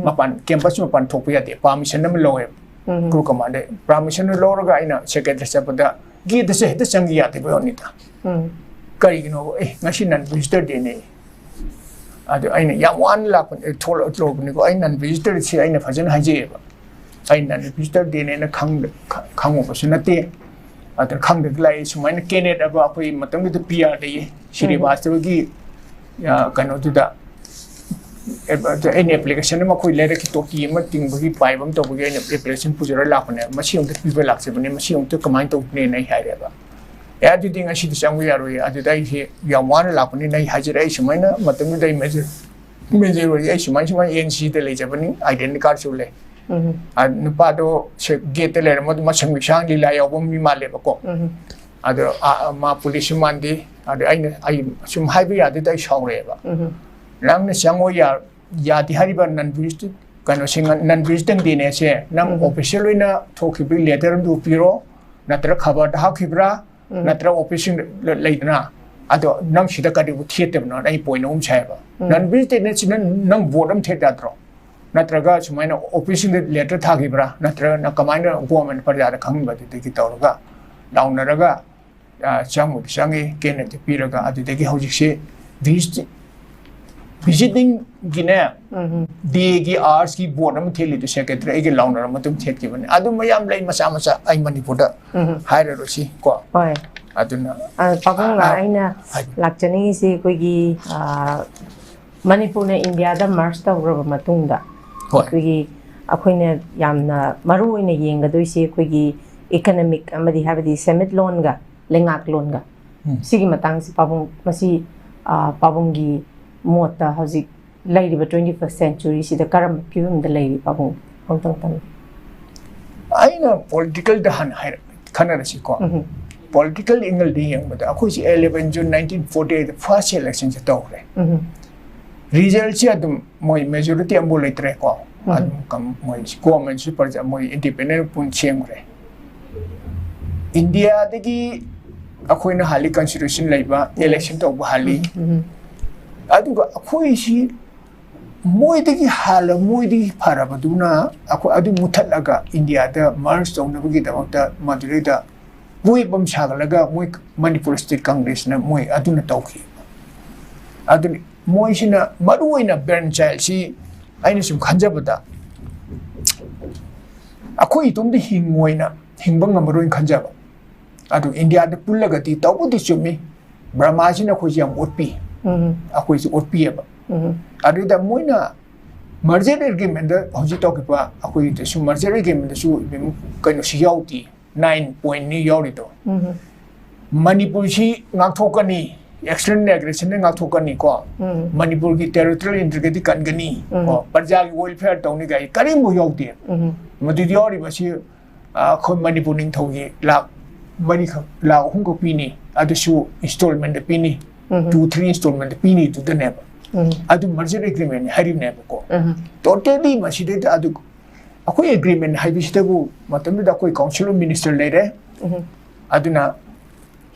ꯃꯄꯥꯟ, campus ꯃꯄꯥꯟ ꯊꯣꯛꯄ ꯌꯥꯗꯦ, permission ꯑꯃ ꯂꯧꯋꯦꯕ꯫ Corps commander permission ꯂꯧꯔꯒ ꯑꯩꯅ secretary ꯆꯠꯄꯗ gate ꯁꯦ ꯍꯦꯛꯇ ꯆꯪꯈꯤ ꯌꯥꯗꯦꯕ ꯑꯣꯅꯤꯗ꯫ ꯀꯔꯤꯒꯤꯅꯣ? ꯑꯦ, ꯉꯁꯤ non visitor day ꯅꯦ꯫ ꯑꯗꯨ ꯑꯩꯅ ꯌꯥꯝ ꯋꯥꯅ ꯂꯥꯛꯄꯅꯦ, ꯊꯣꯛꯂꯛ-, ꯊꯣꯛꯂꯛꯄꯅꯤꯀꯣ꯫ ꯑꯩ non visitor ꯁꯤ ꯑꯩꯅ ꯐꯖꯅ ꯍꯥꯏꯖꯩꯌꯦꯕ꯫ ꯑꯩ non visitor day ꯅꯦꯅ ꯈꯪ-, ꯈ-, ꯈꯪꯉꯨꯕꯁꯨ ꯅꯠꯇꯦ꯫ ꯑꯗꯨꯅ ꯈꯪꯗꯗꯤ ꯂꯥꯛꯏ꯫ ꯁꯨꯃꯥꯏꯅ Kenneth ꯑꯕ ꯑꯩꯈꯣꯏ ꯃꯇꯝꯗꯨꯗ P R ꯗꯒꯤ ꯁ꯭ꯔꯤꯕꯥꯁꯇꯕꯒꯤ, ꯑ, ꯀꯩꯅꯣꯗꯨꯗ, ꯑꯦ, ꯑꯩꯅ application ꯑꯃ, ꯑꯩꯈꯣꯏ ꯂꯩꯔꯛꯀꯤ ꯇꯣꯇꯤ ꯑꯃ ꯇꯤꯡꯕꯒꯤ pipe ꯑꯃ ꯇꯧꯕꯒꯤ ꯑꯩꯅ application ꯄꯨꯖꯔ ꯂꯥꯛꯄꯅꯦ꯫ "ꯃꯁꯤ ꯑꯝꯇ ꯄꯤꯕ ꯂꯥꯛꯆꯕꯅꯦ, ꯃꯁꯤ ꯑꯝꯇ ꯀꯃꯥꯏꯅ ꯇꯧꯕꯅꯦꯅ?" ꯑꯩ ꯍꯥꯏꯔꯦꯕ꯫ "ꯑꯦ, ꯑꯗꯨꯗꯤ ꯉꯁꯤꯗꯤ ꯆꯪꯕ ꯌꯥꯔꯣꯏ"꯫ ꯑꯗꯨꯗ ꯑꯩꯁꯦ ꯌꯥꯝ ꯋꯥꯅ ꯂꯥꯛꯄꯅꯤꯅ ꯑꯩ ꯍꯥꯏꯖꯔꯦ, "ꯑꯩ ꯁꯨꯃꯥꯏꯅ ꯃꯇꯝꯗꯨꯗ ꯑꯩ major, major ꯑꯣꯏꯔꯤ, ꯑꯩ ꯁꯨꯃꯥꯏ ꯁꯨꯃꯥꯏꯅ N C C ꯗ ꯂꯩꯖꯕꯅꯤ, identity card ꯁꯨ ꯂꯩ"꯫ ꯑ, ꯅꯨꯄꯥꯗꯣ ꯁꯦ-, gate ꯇ ꯂꯩꯔꯝꯃ, ꯑꯗꯨ ꯃꯁꯪ ꯃꯤꯁꯥꯡ ꯂꯤꯂꯥ ꯌꯥꯎꯕ ꯃꯤ ꯃꯥꯜꯂꯦꯕꯀꯣ꯫ ꯑꯗꯣ, ꯑ, ꯑ, ꯃꯥ police ꯁꯨ ꯃꯥꯟꯗꯦ꯫ ꯑꯗꯣ ꯑꯩꯅ, ꯑꯩ ꯁꯨꯝ ꯍꯥꯏꯕ ꯌꯥꯗꯦꯗ, ꯑꯩ ꯁꯥꯎꯔꯛꯑꯦꯕ꯫ "ꯅꯪꯅ ꯆꯪꯉꯣ ꯌꯥ-, ꯌꯥꯗꯦ ꯍꯥꯏꯔꯤꯕ non visitor, ꯀꯩꯅꯣꯁꯤꯡ, non visitor day ꯅꯦ ꯁꯦ ꯅꯪ official ꯑꯣꯏꯅ ꯊꯣꯛꯈꯤꯕꯒꯤ letter ꯑꯗꯨ ꯄꯤꯔꯣ, ꯅꯠꯇ꯭ꯔꯒ ꯈꯕꯔꯗ ꯍꯥꯞꯈꯤꯕ꯭ꯔꯥ, ꯅꯠꯇ꯭ꯔꯒ office ꯁꯤꯡꯗ ꯂ-, ꯂꯩꯗꯅ? ꯑꯗꯣ ꯅꯪ ꯁꯤꯗ ꯀꯔꯤꯕꯨ ꯊꯦꯠꯇꯕꯅꯣ?" ꯑꯩ point ꯑꯍꯨꯝ ꯁꯥꯏꯕ꯫ Non visitor day ꯅꯦ ꯁꯤ ꯅꯪ, ꯅꯪ board ꯑꯃ ꯊꯦꯠ ꯌꯥꯗ꯭ꯔꯣ? ꯅꯠꯇ꯭ꯔꯒ ꯁꯨꯃꯥꯏꯅ office ꯁꯤꯡꯗ letter ꯊꯥꯈꯤꯕ꯭ꯔꯥ? ꯅꯠꯇ꯭ꯔꯒ ꯅꯪ ꯀꯃꯥꯏꯅ government ꯄ꯭ꯔꯖꯥꯗ ꯈꯪꯍꯟꯕ? ꯑꯗꯨꯗꯒꯤ ꯇꯧꯔꯒ ꯂꯥꯎꯅꯔꯒ, ꯑ, ꯆꯪꯕꯨꯗꯤ ꯆꯪꯉꯤ, Kenneth ꯇꯤ ꯄꯤꯔꯒ꯫ ꯑꯗꯨꯗꯒꯤ ꯍꯧꯖꯤꯛꯁꯤ visit-, visiting ꯒꯤꯅꯦ, day ꯒꯤ hours ꯀꯤ board ꯑꯃ ꯊꯦꯠꯂꯤꯗꯨ secretary ꯑꯩꯒ ꯂꯥꯎꯅꯔ ꯃꯇꯨꯡ ꯊꯦꯠꯈꯤꯕꯅꯤ꯫ ꯑꯗꯨ ꯃꯌꯥꯝ ꯂꯩ ꯃꯆꯥ ꯃꯆꯥ, ꯑꯩ ꯃꯅꯤꯄꯨꯔꯗ ꯍꯥꯏꯔꯔꯣꯏꯁꯤ ꯀꯣ꯫ ꯍꯣꯏ꯫ ꯑꯗꯨꯅ ꯑ, ꯄꯥꯕꯨꯡꯒ ꯑ, ꯑꯩꯅ ꯍꯥꯏꯕꯤꯌꯨ꯫ ꯂꯥꯛꯆꯅꯤꯡꯉꯤꯁꯤ ꯑꯩꯈꯣꯏꯒꯤ, ꯑ, ꯃꯅꯤꯄꯨꯔꯅ ꯏꯟꯗꯤꯌꯥꯗ ꯃꯔꯁ ꯇꯧꯈ꯭ꯔꯕ ꯃꯇꯨꯡꯗ ꯍꯣꯏ꯫ ꯑꯩꯈꯣꯏꯒꯤ, ꯑꯩꯈꯣꯏꯅ ꯌꯥꯝꯅ ꯃꯔꯨ ꯑꯣꯏꯅ ꯌꯦꯡꯒꯗꯣꯏꯁꯤ ꯑꯩꯈꯣꯏꯒꯤ ꯏꯀꯅꯃꯤꯛ ꯑꯃꯗꯤ ꯍꯥꯏꯕꯗꯤ ꯁꯦꯟꯃꯤꯠꯂꯣꯟꯒ ꯂꯩꯉꯥꯛꯂꯣꯟꯒ ꯎꯝ꯫ ꯁꯤꯒꯤ ꯃꯇꯥꯡꯁꯤ ꯄꯥꯕꯨꯡ, ꯃꯁꯤ, ꯑ, ꯄꯥꯕꯨꯡꯒꯤ ꯃꯣꯠꯇ ꯍꯧꯖꯤꯛ ꯂꯩꯔꯤꯕ twenty first century ꯁꯤꯗ ꯀꯔꯝꯕ ꯐꯤꯕꯝꯗ ꯂꯩꯔꯤ ꯄꯥꯕꯨꯡ? ꯑꯝꯇꯪ ꯊꯝꯕꯤꯌꯨ꯫ ꯑꯩꯅ ꯄꯣꯂꯤꯇꯤꯀꯦꯜꯗ ꯍꯥꯟꯅ ꯍꯥꯏꯔꯛ-, ꯈꯟꯅꯔꯁꯤꯀꯣ꯫ ꯎꯝ꯫ ꯄꯣꯂꯤꯇꯤꯀꯦꯜ ꯑꯦꯡꯒꯜꯗ ꯌꯦꯡꯕꯗ ꯑꯩꯈꯣꯏꯁꯤ eleven June nineteen forty eight first election ꯁꯦ ꯇꯧꯈ꯭ꯔꯦ꯫ ꯎꯝ꯫ ꯔꯤꯖꯜꯁꯤ ꯑꯗꯨꯝ ꯃꯣꯏ ꯃꯦꯖꯣꯔꯤꯇꯤ ꯑꯃꯐꯥꯎ ꯂꯩꯇ꯭ꯔꯦꯀꯣ꯫ ꯎꯝ꯫ ꯑꯗꯨꯝ ꯀꯝ-, ꯃꯣꯏ ꯒꯣꯔꯃꯦꯟꯁꯨ ꯄ꯭ꯔꯖꯥ, ꯃꯣꯏ ꯏꯟꯗꯤꯄꯦꯟꯗꯦꯟ ꯄꯨꯟ ꯁꯦꯝꯈ꯭ꯔꯦ꯫ ꯏꯟꯗꯤꯌꯥꯗꯒꯤ ꯑꯩꯈꯣꯏꯅ ꯍꯥꯜꯂꯤ ꯀꯟꯁꯇꯤꯇ꯭ꯌꯨꯁꯟ ꯂꯩꯕ, ꯏꯂꯦꯛꯁꯟ ꯇꯧꯕ ꯍꯥꯜꯂꯤ꯫ ꯎꯝ, ꯎꯝ꯫ ꯑꯗꯨꯒ ꯑꯩꯈꯣꯏꯁꯤ ꯃꯣꯏꯗꯒꯤ ꯍꯥꯜꯂ, ꯃꯣꯏꯗꯒꯤ ꯐꯔꯕꯗꯨꯅ ꯑꯩꯈꯣꯏ ꯑꯗꯨ ꯃꯨꯊꯠꯂꯒ ꯏꯟꯗꯤꯌꯥꯗ ꯃꯔꯖ ꯇꯧꯅꯕꯒꯤꯗꯃꯛꯇ ꯃꯗꯨꯗꯩꯗ ꯋꯦꯕ ꯑꯃ ꯁꯥꯒꯠꯂꯒ ꯃꯣꯏ ꯃꯅꯤꯄꯨꯔ ꯁ꯭ꯇꯦꯠ ꯀꯪꯒ꯭ꯔꯦꯁꯅ ꯃꯣꯏ ꯑꯗꯨꯅ ꯇꯧꯈꯤ꯫ ꯑꯗꯨꯅꯤ ꯃꯣꯏꯁꯤꯅ ꯃꯔꯨ ꯑꯣꯏꯅ ꯕ꯭ꯔꯦꯟ ꯆꯥꯏꯜꯁꯤ ꯑꯩꯅ ꯁꯨꯝ ꯈꯟꯖꯕꯗ ꯑꯩꯈꯣꯏ ꯏꯇꯣꯝꯇ ꯍꯤꯡꯉꯣꯏꯅ, ꯍꯤꯡꯕ ꯉꯝꯃꯔꯣꯏꯅ ꯈꯟꯖꯕ꯫ ꯑꯗꯨ ꯏꯟꯗꯤꯌꯥꯗ ꯄꯨꯜꯂꯒꯗꯤ ꯇꯧꯕꯨꯗꯤ ꯆꯨꯝꯃꯤ, ꯕꯔꯃꯥꯁꯤꯅ ꯑꯩꯈꯣꯏꯁꯦ ꯌꯥꯝ ꯑꯣꯠꯄꯤ, ꯎꯝ꯫ ꯑꯩꯈꯣꯏꯁꯦ ꯑꯣꯠꯄꯤꯑꯕ꯫ ꯎꯝ꯫ ꯑꯗꯨꯗ ꯃꯣꯏꯅ ꯃꯔꯖꯔ ꯑꯦꯒ꯭ꯔꯤꯃꯦꯟꯗ ꯍꯧꯖꯤꯛ ꯇꯧꯈꯤꯕ ꯑꯩꯈꯣꯏꯒꯤꯗꯁꯨ ꯃꯔꯖꯔ ꯑꯦꯒ꯭ꯔꯤꯃꯦꯟꯗꯁꯨ ꯀꯩꯅꯣꯁꯤ ꯌꯥꯎꯗꯦ, ꯅꯥꯏꯟ ꯄꯣꯏꯟꯅꯤ ꯌꯥꯎꯔꯤꯗꯣ꯫ ꯎꯝ꯫ ꯃꯅꯤꯄꯨꯔꯁꯤ ꯉꯥꯛꯊꯣꯛꯀꯅꯤ, ꯑꯦꯛꯁꯇꯔꯅꯦꯜ ꯑꯦꯒ꯭ꯔꯦꯁꯟꯗ ꯉꯥꯛꯊꯣꯛꯀꯅꯤꯀꯣ꯫ ꯎꯝ꯫ ꯃꯅꯤꯄꯨꯔꯒꯤ ꯇꯦꯔꯤꯇꯣꯔꯤꯌꯦꯜ ꯏꯟꯇꯤꯒ꯭ꯔꯤꯇꯤ ꯀꯟꯒꯅꯤ, ꯎꯝ꯫ ꯀꯣ, ꯄ꯭ꯔꯖꯥꯒꯤ ꯋꯦꯜꯐꯤꯌꯔ ꯇꯧꯅꯤ ꯀꯥꯏ ꯀꯔꯤꯝꯐꯥꯎ ꯌꯥꯎꯗꯦ꯫ ꯎꯝ꯫ ꯃꯗꯨꯗ ꯌꯥꯎꯔꯤꯕꯁꯤ, ꯑ, ꯑꯩꯈꯣꯏ ꯃꯅꯤꯄꯨꯔ ꯅꯤꯡꯊꯧꯒꯤ ꯂꯥꯛ ꯃꯔꯤꯈꯛ, ꯂꯥꯛ ꯑꯍꯨꯝꯈꯛ ꯄꯤꯅꯤ, ꯑꯗꯨꯁꯨ ꯏꯟꯁꯇꯣꯜꯃꯦꯟꯗ ꯄꯤꯅꯤ, ꯎꯝ꯫ Two, three ꯏꯟꯁꯇꯣꯜꯃꯦꯟꯗ ꯄꯤꯅꯤ ꯑꯗꯨꯗꯅꯦꯕ꯫ ꯎꯝ꯫ ꯑꯗꯨ ꯃꯔꯖꯔ ꯑꯦꯒ꯭ꯔꯤꯃꯦꯟꯅꯤ ꯍꯥꯏꯔꯤꯕꯅꯦꯕꯀꯣ꯫ ꯎꯝ꯫ ꯇꯣꯇꯦꯂꯤ ꯃꯁꯤꯗꯩꯗ ꯑꯗꯨ ꯑꯩꯈꯣꯏ ꯑꯦꯒ꯭ꯔꯤꯃꯦꯟ ꯍꯥꯏꯕꯁꯤꯗꯕꯨ ꯃꯇꯝꯗꯨꯗ ꯑꯩꯈꯣꯏ ꯀꯥꯎꯟꯁꯤꯜ ꯑꯣꯐ ꯃꯤꯅꯤꯁꯇꯔ ꯂꯩꯔꯦ꯫ ꯎꯝ꯫ ꯑꯗꯨꯅ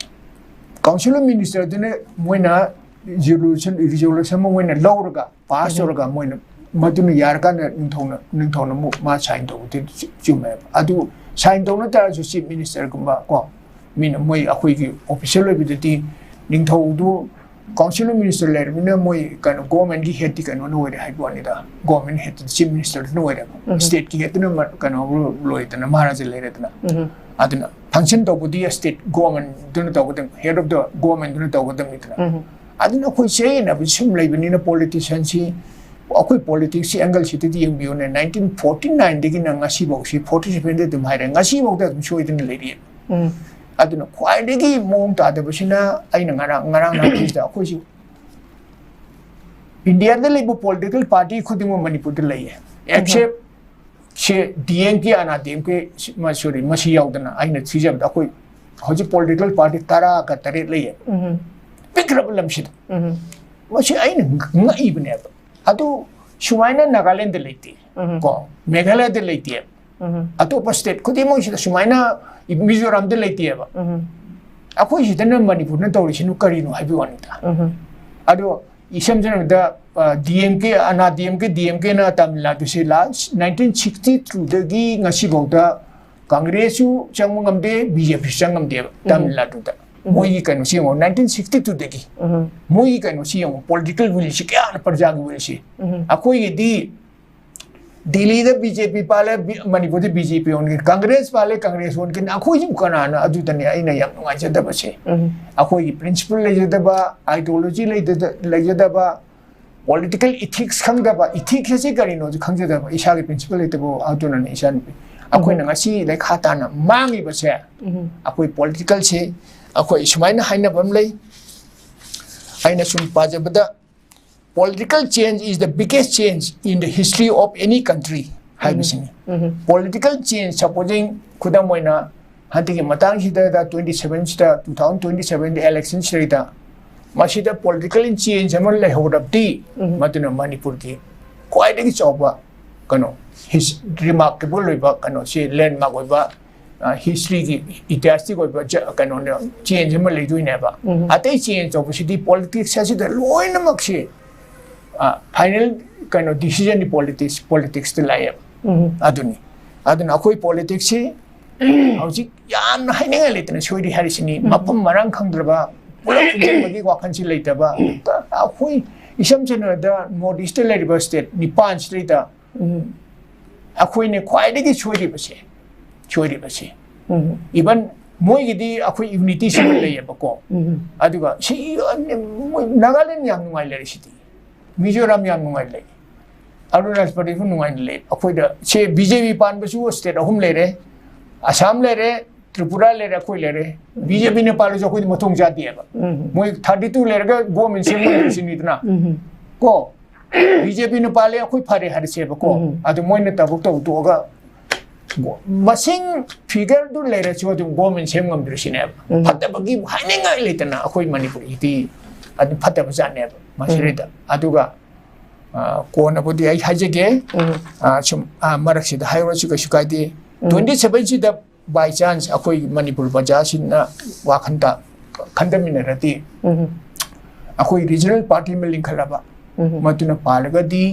ꯀꯥꯎꯟꯁꯤꯜ ꯑꯣꯐ ꯃꯤꯅꯤꯁꯇꯔꯗꯨꯅ ꯃꯣꯏꯅ ꯔꯤꯖꯣꯂꯨꯁꯟ, ꯔꯤꯖꯣꯂꯨꯁꯟ ꯑꯃ ꯃꯣꯏꯅ ꯂꯧꯔꯒ, ꯄꯥꯁ ꯎꯝ꯫ ꯇꯧꯔꯒ ꯃꯣꯏꯅ ꯃꯗꯨꯅ ꯌꯥꯔꯀꯥꯟꯗ ꯅꯤꯡꯊꯧꯅ, ꯅꯤꯡꯊꯧꯅ ꯑꯃꯨꯛ ꯃꯥ ꯁꯥꯏꯟ ꯇꯧꯕꯗꯤ ꯆꯨ-, ꯆꯨꯝꯃꯦꯕ꯫ ꯑꯗꯨ ꯁꯥꯏꯟ ꯇꯧꯅ ꯇꯥꯔꯁꯨ ꯆꯤꯐ ꯃꯤꯅꯤꯁꯇꯔꯒꯨꯝꯕ ꯀꯣ, ꯃꯤꯅ ꯃꯣꯏ ꯑꯩꯈꯣꯏꯒꯤ ꯑꯣꯐꯤꯁꯦꯜ ꯑꯣꯏꯕꯗꯗꯤ ꯅꯤꯡꯊꯧꯗꯨ ꯀꯥꯎꯟꯁꯤꯜ ꯑꯣꯐ ꯃꯤꯅꯤꯁꯇꯔ ꯂꯩꯔꯕꯅꯤꯅ ꯃꯣꯏ ꯀꯩꯅꯣ ꯒꯣꯔꯃꯦꯟꯒꯤ ꯍꯦꯠꯇꯤ ꯀꯩꯅꯣꯅ ꯑꯣꯏꯔꯦ ꯍꯥꯏꯕ ꯋꯥꯅꯤꯗ, ꯒꯣꯔꯃꯦꯟ ꯍꯦꯠꯇꯤ ꯆꯤꯐ ꯃꯤꯅꯤꯁꯇꯔꯗꯨꯅ ꯑꯣꯏꯔꯦꯕ꯫ ꯎꯝ꯫ ꯁ꯭ꯇꯦꯠꯀꯤ ꯍꯦꯠꯇꯨꯅ ꯃ-, ꯀꯩꯅꯣ ꯂꯣꯏꯗꯅ ꯃꯍꯥꯔꯥꯖꯥ ꯂꯩꯔꯦꯗꯅ꯫ ꯎꯝ꯫ ꯑꯗꯨꯅ ꯁꯪꯁꯟ ꯇꯧꯕꯗꯤ ꯁ꯭ꯇꯦꯠ ꯒꯣꯔꯃꯦꯟꯗꯨꯅ ꯇꯧꯒꯗꯕꯅꯤ, ꯍꯦꯗ ꯑꯣꯐ ꯗ ꯒꯣꯔꯃꯦꯟꯗꯨꯅ ꯇꯧꯒꯗꯕꯅꯤꯗꯅ꯫ ꯑꯗꯨꯅ ꯑꯩꯈꯣꯏ ꯆꯌꯦꯠꯅꯕ ꯁꯨꯝ ꯂꯩꯕꯅꯤꯅ ꯄꯣꯂꯤꯇꯤꯁꯤꯌꯥꯟꯁꯤ, ꯑꯩꯈꯣꯏ ꯄꯣꯂꯤꯇꯤꯛꯁꯁꯤ ꯑꯦꯡꯒꯜꯁꯤꯗꯗꯤ ꯌꯦꯡꯕꯤꯌꯨꯅꯦ, ꯅꯥꯏꯟꯇꯤꯟ ꯐꯣꯔꯇꯤ ꯅꯥꯏꯟꯗꯒꯤꯅ ꯉꯁꯤꯐꯥꯎꯁꯤ, ꯐꯣꯔꯇꯤ ꯁꯚꯦꯟꯗ ꯑꯗꯨꯝ ꯍꯥꯏꯔꯦ, ꯉꯁꯤꯐꯥꯎꯗ ꯑꯗꯨꯝ ꯁꯣꯏꯗꯅ ꯂꯩꯔꯤ꯫ ꯑꯗꯨꯅ ꯈ꯭ꯋꯥꯏꯗꯒꯤ ꯃꯑꯣꯡ ꯇꯥꯗꯕꯁꯤꯅ ꯑꯩꯅ ꯉꯔꯥꯡ ꯉꯔꯥꯡ ꯅꯍꯥꯟꯁꯤꯗ ꯑꯩꯈꯣꯏꯁꯤ ꯏꯟꯗꯤꯌꯥꯗ ꯂꯩꯕ ꯄꯣꯂꯤꯇꯤꯀꯦꯜ ꯄꯥꯔꯇꯤ ꯈꯨꯗꯤꯡꯃꯛ ꯃꯅꯤꯄꯨꯔꯗ ꯂꯩꯌꯦ, ꯑꯦꯛꯁꯦꯞ ꯁꯦ ꯗꯤ ꯑꯦꯝ ꯀꯦ, ꯑꯅꯥ ꯗꯤ ꯑꯦꯝ ꯀꯦ, ꯁꯣꯔꯤ, ꯃꯁꯤ ꯌꯥꯎꯗꯅ ꯑꯩꯅ ꯊꯤꯖꯕꯗ ꯑꯩꯈꯣꯏ ꯍꯧꯖꯤꯛ ꯄꯣꯂꯤꯇꯤꯀꯦꯜ ꯄꯥꯔꯇꯤ ꯇꯔꯥꯒ ꯇꯔꯦꯠ ꯂꯩꯌꯦ, ꯄꯤꯛꯈ꯭ꯔꯕ ꯂꯝꯁꯤꯗ꯫ ꯃꯁꯤ ꯑꯩꯅ ꯉꯛꯏꯕꯅꯦꯕ꯫ ꯑꯗꯨ ꯁꯨꯃꯥꯏꯅ ꯅꯥꯒꯥꯂꯦꯟꯗ ꯂꯩꯇꯦ, ꯀꯣ, ꯃꯦꯘꯥꯂꯌꯥꯗ ꯂꯩꯇꯦ, ꯑꯇꯣꯞꯄ ꯁ꯭ꯇꯦꯠ ꯈꯨꯗꯤꯡꯃꯛꯁꯤꯗ ꯁꯨꯃꯥꯏꯅ, ꯃꯤꯖꯣꯔꯥꯝꯗ ꯂꯩꯇꯦꯕ꯫ ꯑꯩꯈꯣꯏ ꯁꯤꯗꯅ ꯃꯅꯤꯄꯨꯔꯅ ꯇꯧꯔꯤꯁꯤꯅ ꯀꯔꯤꯅꯣ ꯍꯥꯏꯕꯒꯤ ꯋꯥꯅꯤꯗ꯫ ꯑꯗꯣ ꯏꯁꯝ ꯁꯝꯅ ꯍꯥꯏꯔꯕꯗ, ꯑ, ꯗꯤ ꯑꯦꯝ ꯀꯦ, ꯑꯅꯥ ꯗꯤ ꯑꯦꯝ ꯀꯦ, ꯗꯤ ꯑꯦꯝ ꯀꯦꯅ ꯇꯥꯃꯤꯜ ꯅꯥꯗꯨꯁꯦ ꯂꯥꯁ ꯅꯥꯏꯟꯇꯤꯟ ꯁꯤꯛꯁꯇꯤ ꯇꯨꯗꯒꯤ ꯉꯁꯤꯐꯥꯎꯗ ꯀꯪꯒ꯭ꯔꯦꯁꯁꯨ ꯆꯪꯕ ꯉꯝꯗꯦ, ꯕꯤ ꯖꯦ ꯄꯤꯁꯨ ꯆꯪ ꯉꯝꯗꯦꯕ ꯇꯥꯃꯤꯜ ꯅꯥꯗꯨꯗ꯫ ꯃꯣꯏꯒꯤ ꯀꯩꯅꯣꯁꯤ ꯌꯦꯡꯉꯣ, ꯅꯥꯏꯟꯇꯤꯟ ꯁꯤꯛꯁꯇꯤ ꯇꯨꯗꯒꯤ꯫ ꯃꯣꯏꯒꯤ ꯀꯩꯅꯣꯁꯤ ꯌꯦꯡꯉꯣ, ꯄꯣꯂꯤꯇꯤꯀꯦꯜ ꯋꯤꯜꯁꯤ ꯀꯌꯥꯅ ꯄ꯭ꯔꯖꯥꯒꯤ ꯋꯤꯜꯁꯤ꯫ ꯑꯩꯈꯣꯏꯒꯤꯗꯤ ꯗꯤꯜꯂꯤꯗ ꯕꯤ ꯖꯦ ꯄꯤ ꯄꯥꯜꯂꯦ, ꯕꯤ-, ꯃꯅꯤꯄꯨꯔꯗ ꯕꯤ ꯖꯦ ꯄꯤ ꯑꯣꯟꯈꯤ, ꯀꯪꯒ꯭ꯔꯦꯁ ꯄꯥꯜꯂꯦ, ꯀꯪꯒ꯭ꯔꯦꯁ ꯑꯣꯟꯈꯤ꯫ ꯑꯩꯈꯣꯏꯁꯤꯕꯨ ꯀꯅꯥꯅ? ꯑꯗꯨꯗꯅꯦ ꯑꯩꯅ ꯌꯥꯝ ꯅꯨꯡꯉꯥꯏꯖꯗꯕꯁꯦ꯫ ꯑꯩꯈꯣꯏꯒꯤ ꯄ꯭ꯔꯤꯟꯁꯤꯄꯜ ꯂꯩꯖꯗꯕ, ꯑꯥꯏꯗꯤꯌꯣꯂꯣꯖꯤ ꯂꯩꯖꯗ-, ꯂꯩꯖꯗꯕ, ꯄꯣꯂꯤꯇꯤꯀꯦꯜ ꯏꯊꯤꯛꯁ ꯈꯪꯗꯕ, ꯏꯊꯤꯛꯁ ꯑꯁꯤ ꯀꯔꯤꯅꯣꯁꯨ ꯈꯪꯖꯗꯕ ꯏꯁꯥꯒꯤ ꯄ꯭ꯔꯤꯟꯁꯤꯄꯜ ꯂꯩꯇꯕ ꯑꯗꯨꯅꯅꯦ ꯏꯆꯥꯅꯨꯄꯤ꯫ ꯑꯩꯈꯣꯏꯅ ꯉꯁꯤ ꯂꯩꯈꯥ ꯇꯥꯅ ꯃꯥꯡꯉꯤꯕꯁꯦ꯫ ꯑꯩꯈꯣꯏ ꯄꯣꯂꯤꯇꯤꯀꯦꯜꯁꯤ, ꯑꯩꯈꯣꯏ ꯁꯨꯃꯥꯏꯅ ꯍꯥꯏꯅꯕ ꯑꯃ ꯂꯩ, ꯑꯩꯅ ꯁꯨꯝ ꯄꯥꯖꯕꯗ, "Political change is the biggest change in the history of any country" ꯍꯥꯏꯕꯁꯤꯅꯤ꯫ ꯄꯣꯂꯤꯇꯤꯀꯦꯜ ꯆꯦꯟꯖ, ꯁꯄꯣꯖꯤꯡ, ꯈꯨꯗꯝ ꯑꯣꯏꯅ, ꯍꯟꯗꯛꯀꯤ ꯃꯇꯥꯡꯁꯤꯗ, ꯇ꯭ꯋꯦꯟꯇꯤ ꯁꯚꯦꯟꯁꯤꯗ, ꯇꯨ ꯊꯥꯎꯖꯟ ꯇ꯭ꯋꯦꯟꯇꯤ ꯁꯚꯦꯟꯒꯤ ꯏꯂꯦꯛꯁꯟꯁꯤꯗꯩꯗ ꯃꯁꯤꯗ ꯄꯣꯂꯤꯇꯤꯀꯦꯜ ꯆꯦꯟꯖ ꯑꯃ ꯂꯩꯍꯧꯔꯕꯗꯤ, ꯃꯗꯨꯅ ꯃꯅꯤꯄꯨꯔꯒꯤ ꯈ꯭ꯋꯥꯏꯗꯒꯤ ꯆꯥꯎꯕ ꯀꯩꯅꯣ, ꯔꯤꯃꯥꯔꯀꯦꯕꯜ ꯑꯣꯏꯕ ꯀꯩꯅꯣꯁꯤ, ꯂꯦꯟꯃꯥꯔꯛ ꯑꯣꯏꯕ, ꯑ, ꯍꯤꯁꯇ꯭ꯔꯤꯒꯤ, ꯏꯇꯤꯍꯥꯁꯀꯤ ꯑꯣꯏꯕ ꯖ-, ꯀꯩꯅꯣꯅꯦ, ꯆꯦꯟꯖ ꯑꯃ ꯂꯩꯗꯣꯏꯅꯦꯕ꯫ ꯑꯇꯩ ꯆꯦꯟꯖ ꯇꯧꯕꯁꯤꯗꯤ ꯄꯣꯂꯤꯇꯤꯛꯁ ꯑꯁꯤꯗ ꯂꯣꯏꯅꯃꯛꯁꯤ, ꯑ, ꯐꯥꯏꯅꯦꯜ ꯀꯩꯅꯣ, ꯗꯤꯁꯤꯖꯟꯗꯤ ꯄꯣꯂꯤꯇꯤꯛꯁ, ꯄꯣꯂꯤꯇꯤꯛꯁꯇ ꯂꯥꯛꯑꯦꯕ꯫ ꯑꯗꯨꯅꯤ꯫ ꯑꯗꯨꯅ ꯑꯩꯈꯣꯏ ꯄꯣꯂꯤꯇꯤꯛꯁꯁꯤ ꯍꯧꯖꯤꯛ ꯌꯥꯝꯅ ꯍꯥꯏꯅꯤꯡꯉꯥꯏ ꯂꯩꯇꯅ ꯁꯣꯏꯔꯤ ꯍꯥꯏꯔꯤꯁꯤꯅꯤ꯫ ꯃꯐꯝ ꯃꯔꯥꯡ ꯈꯪꯗ꯭ꯔꯕ, ꯄꯨꯂꯞ ꯄꯨꯟꯁꯤꯟꯕꯒꯤ ꯋꯥꯈꯜꯁꯤ ꯂꯩꯇꯕ꯫ ꯑꯩꯈꯣꯏ ꯏꯁꯝ ꯁꯝꯅ ꯍꯥꯏꯔꯕꯗ ꯅꯣꯔꯠ ꯏꯁꯇ ꯂꯩꯔꯤꯕ ꯁ꯭ꯇꯦꯠ ꯅꯤꯄꯥꯟꯁꯤꯗꯩꯗ ꯑꯩꯈꯣꯏꯅ ꯈ꯭ꯋꯥꯏꯗꯒꯤ ꯁꯣꯏꯔꯤꯕꯁꯦ, ꯁꯣꯏꯔꯤꯕꯁꯦ, ꯎꯝ꯫ Even ꯃꯣꯏꯒꯤꯗꯤ ꯑꯩꯈꯣꯏ unity ꯁꯤ ꯂꯩꯌꯦꯕꯀꯣ꯫ ꯎꯝ꯫ ꯑꯗꯨꯒ ꯁꯤ, ꯃꯣꯏ ꯅꯥꯒꯥꯂꯦꯟ ꯌꯥꯝ ꯅꯨꯡꯉꯥꯏ ꯂꯩꯔꯦ ꯁꯤꯗꯤ꯫ ꯃꯤꯖꯣꯔꯥꯝ ꯌꯥꯝ ꯅꯨꯡꯉꯥꯏ ꯂꯩ꯫ ꯑꯔꯨꯅꯥꯆꯜ ꯄ꯭ꯔꯗꯦꯁꯁꯨ ꯅꯨꯡꯉꯥꯏꯅ ꯂꯩ꯫ ꯑꯩꯈꯣꯏꯗ ꯁꯤ BJP ꯄꯥꯟꯕꯁꯨ state ꯑꯍꯨꯝ ꯂꯩꯔꯦ꯫ ꯑꯁꯥꯝ ꯂꯩꯔꯦ, ꯇ꯭ꯔꯤꯄꯨꯔꯥ ꯂꯩꯔꯦ, ꯑꯩꯈꯣꯏ ꯂꯩꯔꯦ꯫ BJPꯅ ꯄꯥꯜꯂꯁꯨ ꯑꯩꯈꯣꯏꯗꯤ ꯃꯊꯣꯡ ꯆꯥꯗꯦꯕ꯫ ꯎꯝ꯫ ꯃꯣꯏ thirty two ꯂꯩꯔꯒ government ꯁꯦꯝꯕ ꯁꯤꯅꯤꯗꯅ꯫ ꯎꯝ꯫ ꯀꯣ? BJPꯅ ꯄꯥꯜꯂꯦ, ꯑꯩꯈꯣꯏ ꯐꯔꯦ ꯍꯥꯏꯔꯁꯦꯕꯀꯣ꯫ ꯎꯝ꯫ ꯑꯗꯨ ꯃꯣꯏꯅ ꯇꯧꯕ ꯇꯧꯊꯣꯛꯑꯒ ꯃꯁꯤꯡ figureꯗꯨ ꯂꯩꯔꯁꯨ ꯑꯗꯨꯝ government ꯁꯦꯝ ꯉꯝꯗ꯭ꯔꯤꯁꯤꯅꯦꯕ꯫ ꯎꯝ꯫ ꯐꯠꯇꯕꯒꯤ ꯍꯥꯏꯅꯤꯡꯉꯥꯏ ꯂꯩꯇꯅ ꯑꯩꯈꯣꯏ ꯃꯅꯤꯄꯨꯔꯒꯤꯗꯤ ꯑꯗꯨꯝ ꯐꯠꯇꯕ ꯖꯥꯠꯅꯦꯕ ꯃꯁꯤꯗꯩꯗ꯫ ꯎꯝ꯫ ꯑꯗꯨꯒ, ꯑ, ꯀꯣꯟꯅꯕꯨꯗꯤ ꯑꯩ ꯍꯥꯏꯖꯒꯦ꯫ ꯎꯝ꯫ ꯑ, ꯁꯨꯝ, ꯑ, ꯃꯔꯛꯁꯤꯗ ꯍꯥꯏꯔꯨꯔꯁꯨ ꯀꯩꯁꯨ ꯀꯥꯏꯗꯦ꯫ ꯎꯝ꯫ Twenty sevenꯁꯤꯗ by chance ꯑꯩꯈꯣꯏ ꯃꯅꯤꯄꯨꯔ ꯄ꯭ꯔꯖꯥꯁꯤꯡꯅ ꯋꯥꯈꯟꯗ ꯈꯟꯊꯃꯤꯟꯅꯔꯗꯤ ꯎꯝ꯫ ꯑꯩꯈꯣꯏ regional party ꯑꯃ ꯂꯤꯡꯈꯠꯂꯕ ꯎꯝ꯫ ꯃꯗꯨꯅ ꯄꯥꯜꯂꯒꯗꯤ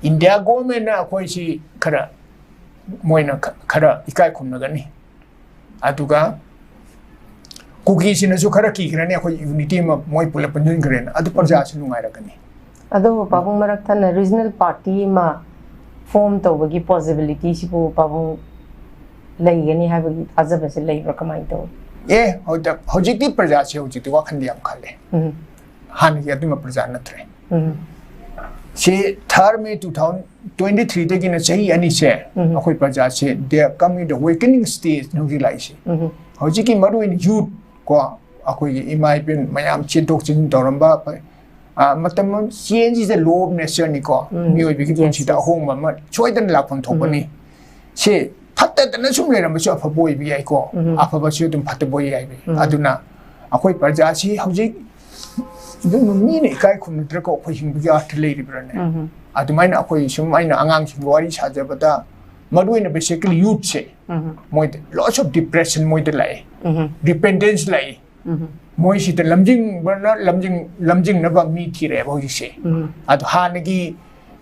India governmentꯅ ꯑꯩꯈꯣꯏꯁꯤ ꯈꯔ ꯃꯣꯏꯅ ꯈ-, ꯈꯔ ꯏꯀꯥꯏ ꯈꯨꯝꯅꯒꯅꯤ꯫ ꯑꯗꯨꯒ ꯀꯨꯀꯤꯁꯤꯅꯁꯨ ꯈꯔ ꯀꯤꯈ꯭ꯔꯅꯤ, ꯑꯩꯈꯣꯏ unity ꯑꯃ ꯃꯣꯏ ꯄꯨꯂꯞ ꯄꯨꯟꯁꯤꯟꯈ꯭ꯔꯦꯅ, ꯑꯗꯨ ꯄ꯭ꯔꯖꯥꯁꯨ ꯅꯨꯡꯉꯥꯏꯔꯛꯀꯅꯤ꯫ ꯑꯗꯨꯕꯨ ꯄꯥꯕꯨꯡ ꯃꯔꯛ ꯊꯠꯅ regional party ꯑꯃ form ꯇꯧꯕꯒꯤ possibilityꯁꯤꯕꯨ ꯄꯥꯕꯨꯡ ꯂꯩꯒꯅꯤ ꯍꯥꯏꯕꯒꯤ ꯊꯥꯖꯕꯁꯦ ꯂꯩꯕ꯭ꯔꯥ, ꯀꯃꯥꯏꯅ ꯇꯧꯏ? ꯑꯦ, ꯍꯧꯖꯤꯛ, ꯍꯧꯖꯤꯛꯇꯤ ꯄ꯭ꯔꯖꯥꯁꯦ ꯍꯧꯖꯤꯛꯇꯤ ꯋꯥꯈꯜꯗꯤ ꯌꯥꯝ ꯈꯜꯂꯦ꯫ ꯎꯝ꯫ ꯍꯥꯟꯅꯒꯤ ꯑꯗꯨꯝꯕ ꯄ꯭ꯔꯖꯥ ꯅꯠꯇ꯭ꯔꯦ꯫ ꯎꯝ꯫ ꯁꯤ third May two thousand twenty threeꯗꯒꯤꯅ ꯆꯍꯤ ꯑꯅꯤꯁꯦ ꯎꯝ꯫ ꯑꯩꯈꯣꯏ ꯄ꯭ꯔꯖꯥꯁꯦ they are coming the awakening stageꯅ ꯍꯧꯖꯤꯛ ꯂꯥꯛꯏꯁꯦ꯫ ꯎꯝ꯫ ꯍꯧꯖꯤꯛꯀꯤ ꯃꯔꯨꯑꯣꯏꯅ youth ꯀꯣ, ꯑꯩꯈꯣꯏꯒꯤ ꯏꯃꯥ ꯏꯕꯦꯟ ꯃꯌꯥꯝ ꯆꯦꯟꯊꯣꯛ ꯆꯦꯟꯁꯤꯟ ꯇꯧꯔꯝꯕ, ꯑ, ꯃꯇꯝ ꯑꯃ change is the law of natureꯅꯤꯀꯣ, ꯎꯝ꯫ ꯃꯤꯑꯣꯏꯕꯒꯤ Yes, ꯄꯨꯟꯁꯤꯗ yes꯫ ꯑꯍꯣꯡꯕ ꯑꯃ ꯁꯣꯏꯗꯅ ꯂꯥꯛꯐꯝ ꯊꯣꯛꯄꯅꯤ꯫ ꯎꯝ꯫ ꯁꯤ ꯐꯠꯇꯗꯅ ꯁꯨꯝ ꯂꯩꯔꯝꯕꯁꯨ ꯑꯐꯕ ꯑꯣꯏꯕ ꯌꯥꯏꯀꯣ, ꯎꯝ꯫ ꯑꯐꯕꯁꯨ ꯑꯗꯨꯝ ꯐꯠꯇꯕ ꯑꯣꯏ ꯌꯥꯏꯕ꯫ ꯎꯝ꯫ ꯑꯗꯨꯅ ꯑꯩꯈꯣꯏ ꯄ꯭ꯔꯖꯥꯁꯤ ꯍꯧꯖꯤꯛ ꯑꯗꯨꯝ ꯃꯤꯅ ꯏꯀꯥꯏ ꯈꯨꯝꯅꯗ꯭ꯔꯒ ꯑꯩꯈꯣꯏ ꯍꯤꯡꯕꯒꯤ ꯑꯥꯔꯊ ꯂꯩꯔꯤꯕ꯭ꯔꯥꯅꯦ? ꯎꯝ꯫ ꯑꯗꯨꯃꯥꯏꯅ ꯑꯩꯈꯣꯏ ꯁꯨꯝ ꯑꯩꯅ ꯑꯉꯥꯡꯁꯤꯡꯒ ꯋꯥꯔꯤ ꯁꯥꯖꯕꯗ ꯃꯔꯨꯑꯣꯏꯅ basically youthꯁꯦ ꯎꯝ꯫ ꯃꯣꯏꯗ lots of depression ꯃꯣꯏꯗ ꯂꯥꯛꯑꯦ, ꯎꯝ꯫ Dependence ꯂꯥꯛꯑꯦ꯫ ꯎꯝ꯫ ꯃꯣꯏꯁꯤꯗ ꯂꯝꯖꯤꯡꯕꯅ ꯂꯝꯖꯤꯡ-, ꯂꯝꯖꯤꯡꯅꯕ ꯃꯤ ꯊꯤꯔꯛꯑꯦꯕ ꯍꯧꯖꯤꯛꯁꯦ꯫ ꯎꯝ꯫ ꯑꯗꯣ ꯍꯥꯟꯅꯒꯤ,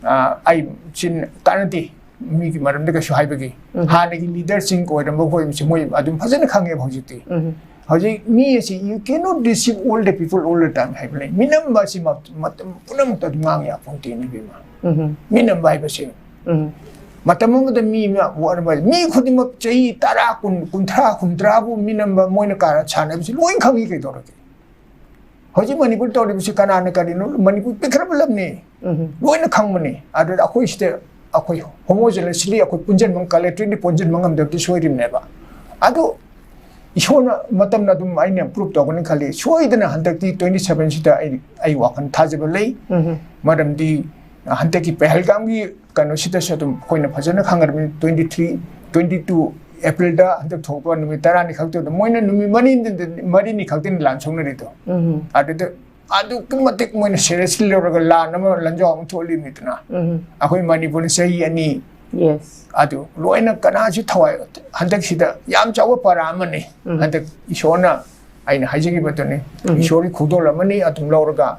ꯑ, ꯑꯩ ꯁꯤ ꯀꯥꯟꯅꯗꯦ ꯃꯤꯒꯤ ꯃꯔꯝꯗ ꯀꯩꯁꯨ ꯍꯥꯏꯕꯒꯤ, ꯎꯝ꯫ ꯍꯥꯟꯅꯒꯤ leaderꯁꯤꯡ ꯑꯣꯏꯔꯝꯕ ꯑꯩꯈꯣꯏꯁꯦ ꯃꯣꯏ ꯑꯗꯨꯝ ꯐꯖꯅ ꯈꯪꯉꯦꯕ ꯍꯧꯖꯤꯛꯇꯤ꯫ ꯎꯝ꯫ ꯍꯧꯖꯤꯛ ꯃꯤ ꯑꯁꯤ you cannot deceive all the people all the time ꯍꯥꯏꯕ ꯂꯩ꯫ ꯃꯤꯅꯝꯕ ꯑꯁꯤ ꯃ-, ꯃꯇꯝ ꯄꯨꯝꯅꯃꯛꯇ ꯑꯗꯨꯝ ꯉꯥꯡ ꯌꯥꯄꯣꯟꯇꯦꯅꯦ ꯏꯕꯦꯝꯃ꯫ ꯎꯝ꯫ ꯃꯤꯅꯝꯕ ꯍꯥꯏꯕꯁꯦ ꯎꯝ꯫ ꯃꯇꯝ ꯑꯃꯗ ꯃꯤ ꯑꯃ ꯋꯥꯔꯕ, ꯃꯤ ꯈꯨꯗꯤꯡꯃꯛ ꯆꯍꯤ ꯇꯔꯥ, ꯀꯨꯟ, ꯀꯨꯟꯊ꯭ꯔꯥ, ꯍꯨꯝꯗ꯭ꯔꯥꯕꯨ ꯃꯤꯅꯝꯕ ꯃꯣꯏꯅ ꯀꯥꯔ ꯁꯥꯟꯅꯕꯁꯤ ꯂꯣꯏ ꯈꯪꯉꯤ ꯀꯩꯗꯧꯔꯒꯦ? ꯍꯧꯖꯤꯛ ꯃꯅꯤꯄꯨꯔ ꯇꯧꯔꯤꯕꯁꯤ ꯀꯅꯥꯅ ꯀꯔꯤꯅꯣ? ꯃꯅꯤꯄꯨꯔ ꯄꯤꯛꯈ꯭ꯔꯕ ꯂꯝꯅꯤ꯫ ꯎꯝ꯫ ꯂꯣꯏꯅ ꯈꯪꯕꯅꯤ꯫ ꯑꯗꯨꯗ ꯑꯩꯈꯣꯏ ꯁꯤꯗ ꯑꯩꯈꯣꯏ homogeneously ꯑꯩꯈꯣꯏ ꯄꯨꯟꯁꯤꯟꯕ, collectively ꯄꯨꯟꯁꯤꯟꯕ ꯉꯝꯗꯕꯗꯤ ꯁꯣꯏꯔꯤꯕꯅꯦꯕ꯫ ꯑꯗꯨ ꯏꯁꯣꯔꯅ ꯃꯇꯝꯅ ꯑꯗꯨꯝ ꯑꯩꯅ prove ꯇꯧꯒꯅꯤ ꯈꯜꯂꯤ꯫ ꯁꯣꯏꯗꯅ ꯍꯟꯗꯛꯇꯤ twenty seven ꯁꯤꯗ ꯑꯩ, ꯑꯩ ꯋꯥꯈꯜ ꯊꯥꯖꯕ ꯂꯩ꯫ ꯎꯝ꯫ ꯃꯔꯝꯗꯤ ꯍꯟꯗꯛꯀꯤ ꯄꯍꯜꯒꯥꯝꯒꯤ ꯀꯩꯅꯣꯁꯤꯗꯁꯨ ꯑꯗꯨꯝ ꯑꯩꯈꯣꯏꯅ ꯐꯖꯅ ꯈꯪꯒꯗꯕꯅꯤ꯫ Twenty three, twenty two April ꯗ ꯍꯟꯗꯛ ꯊꯣꯛꯄ ꯅꯨꯃꯤꯠ ꯇꯔꯥꯅꯤ ꯈꯛꯇ, ꯃꯣꯏꯅ ꯅꯨꯃꯤꯠ ꯃꯔꯤꯅꯤ, ꯃꯔꯤꯅꯤ ꯈꯛꯇꯅꯤ ꯂꯥꯟ ꯁꯣꯛꯅꯔꯤꯗꯣ꯫ ꯎꯝ꯫ ꯑꯗꯨꯗ ꯑꯗꯨꯛꯀꯤ ꯃꯇꯤꯛ ꯃꯣꯏꯅ seriously ꯂꯧꯔꯒ ꯂꯥꯟ ꯑꯃ, ꯂꯥꯟꯖꯥꯎ ꯑꯃ ꯊꯣꯛꯍꯜꯂꯤꯕꯅꯤꯗꯅ꯫ ꯎꯝ꯫ ꯑꯩꯈꯣꯏ ꯃꯅꯤꯄꯨꯔꯅ ꯆꯍꯤ ꯑꯅꯤ, yes, ꯑꯗꯨ ꯂꯣꯏꯅ ꯀꯅꯥꯁꯨ ꯊꯋꯥꯏ, ꯍꯟꯗꯛꯁꯤꯗ ꯌꯥꯝ ꯆꯥꯎꯕ ꯄꯔꯥ ꯑꯃꯅꯤ꯫ ꯎꯝ꯫ ꯍꯟꯗꯛ ꯏꯁꯣꯔꯅ, ꯑꯩꯅ ꯍꯥꯏꯖꯈꯤꯕꯗꯨꯅꯤ, ꯎꯝ, ꯏꯁꯣꯔꯒꯤ ꯈꯨꯗꯣꯜ ꯑꯃꯅꯤ꯫ ꯑꯗꯨꯝ ꯂꯧꯔꯒ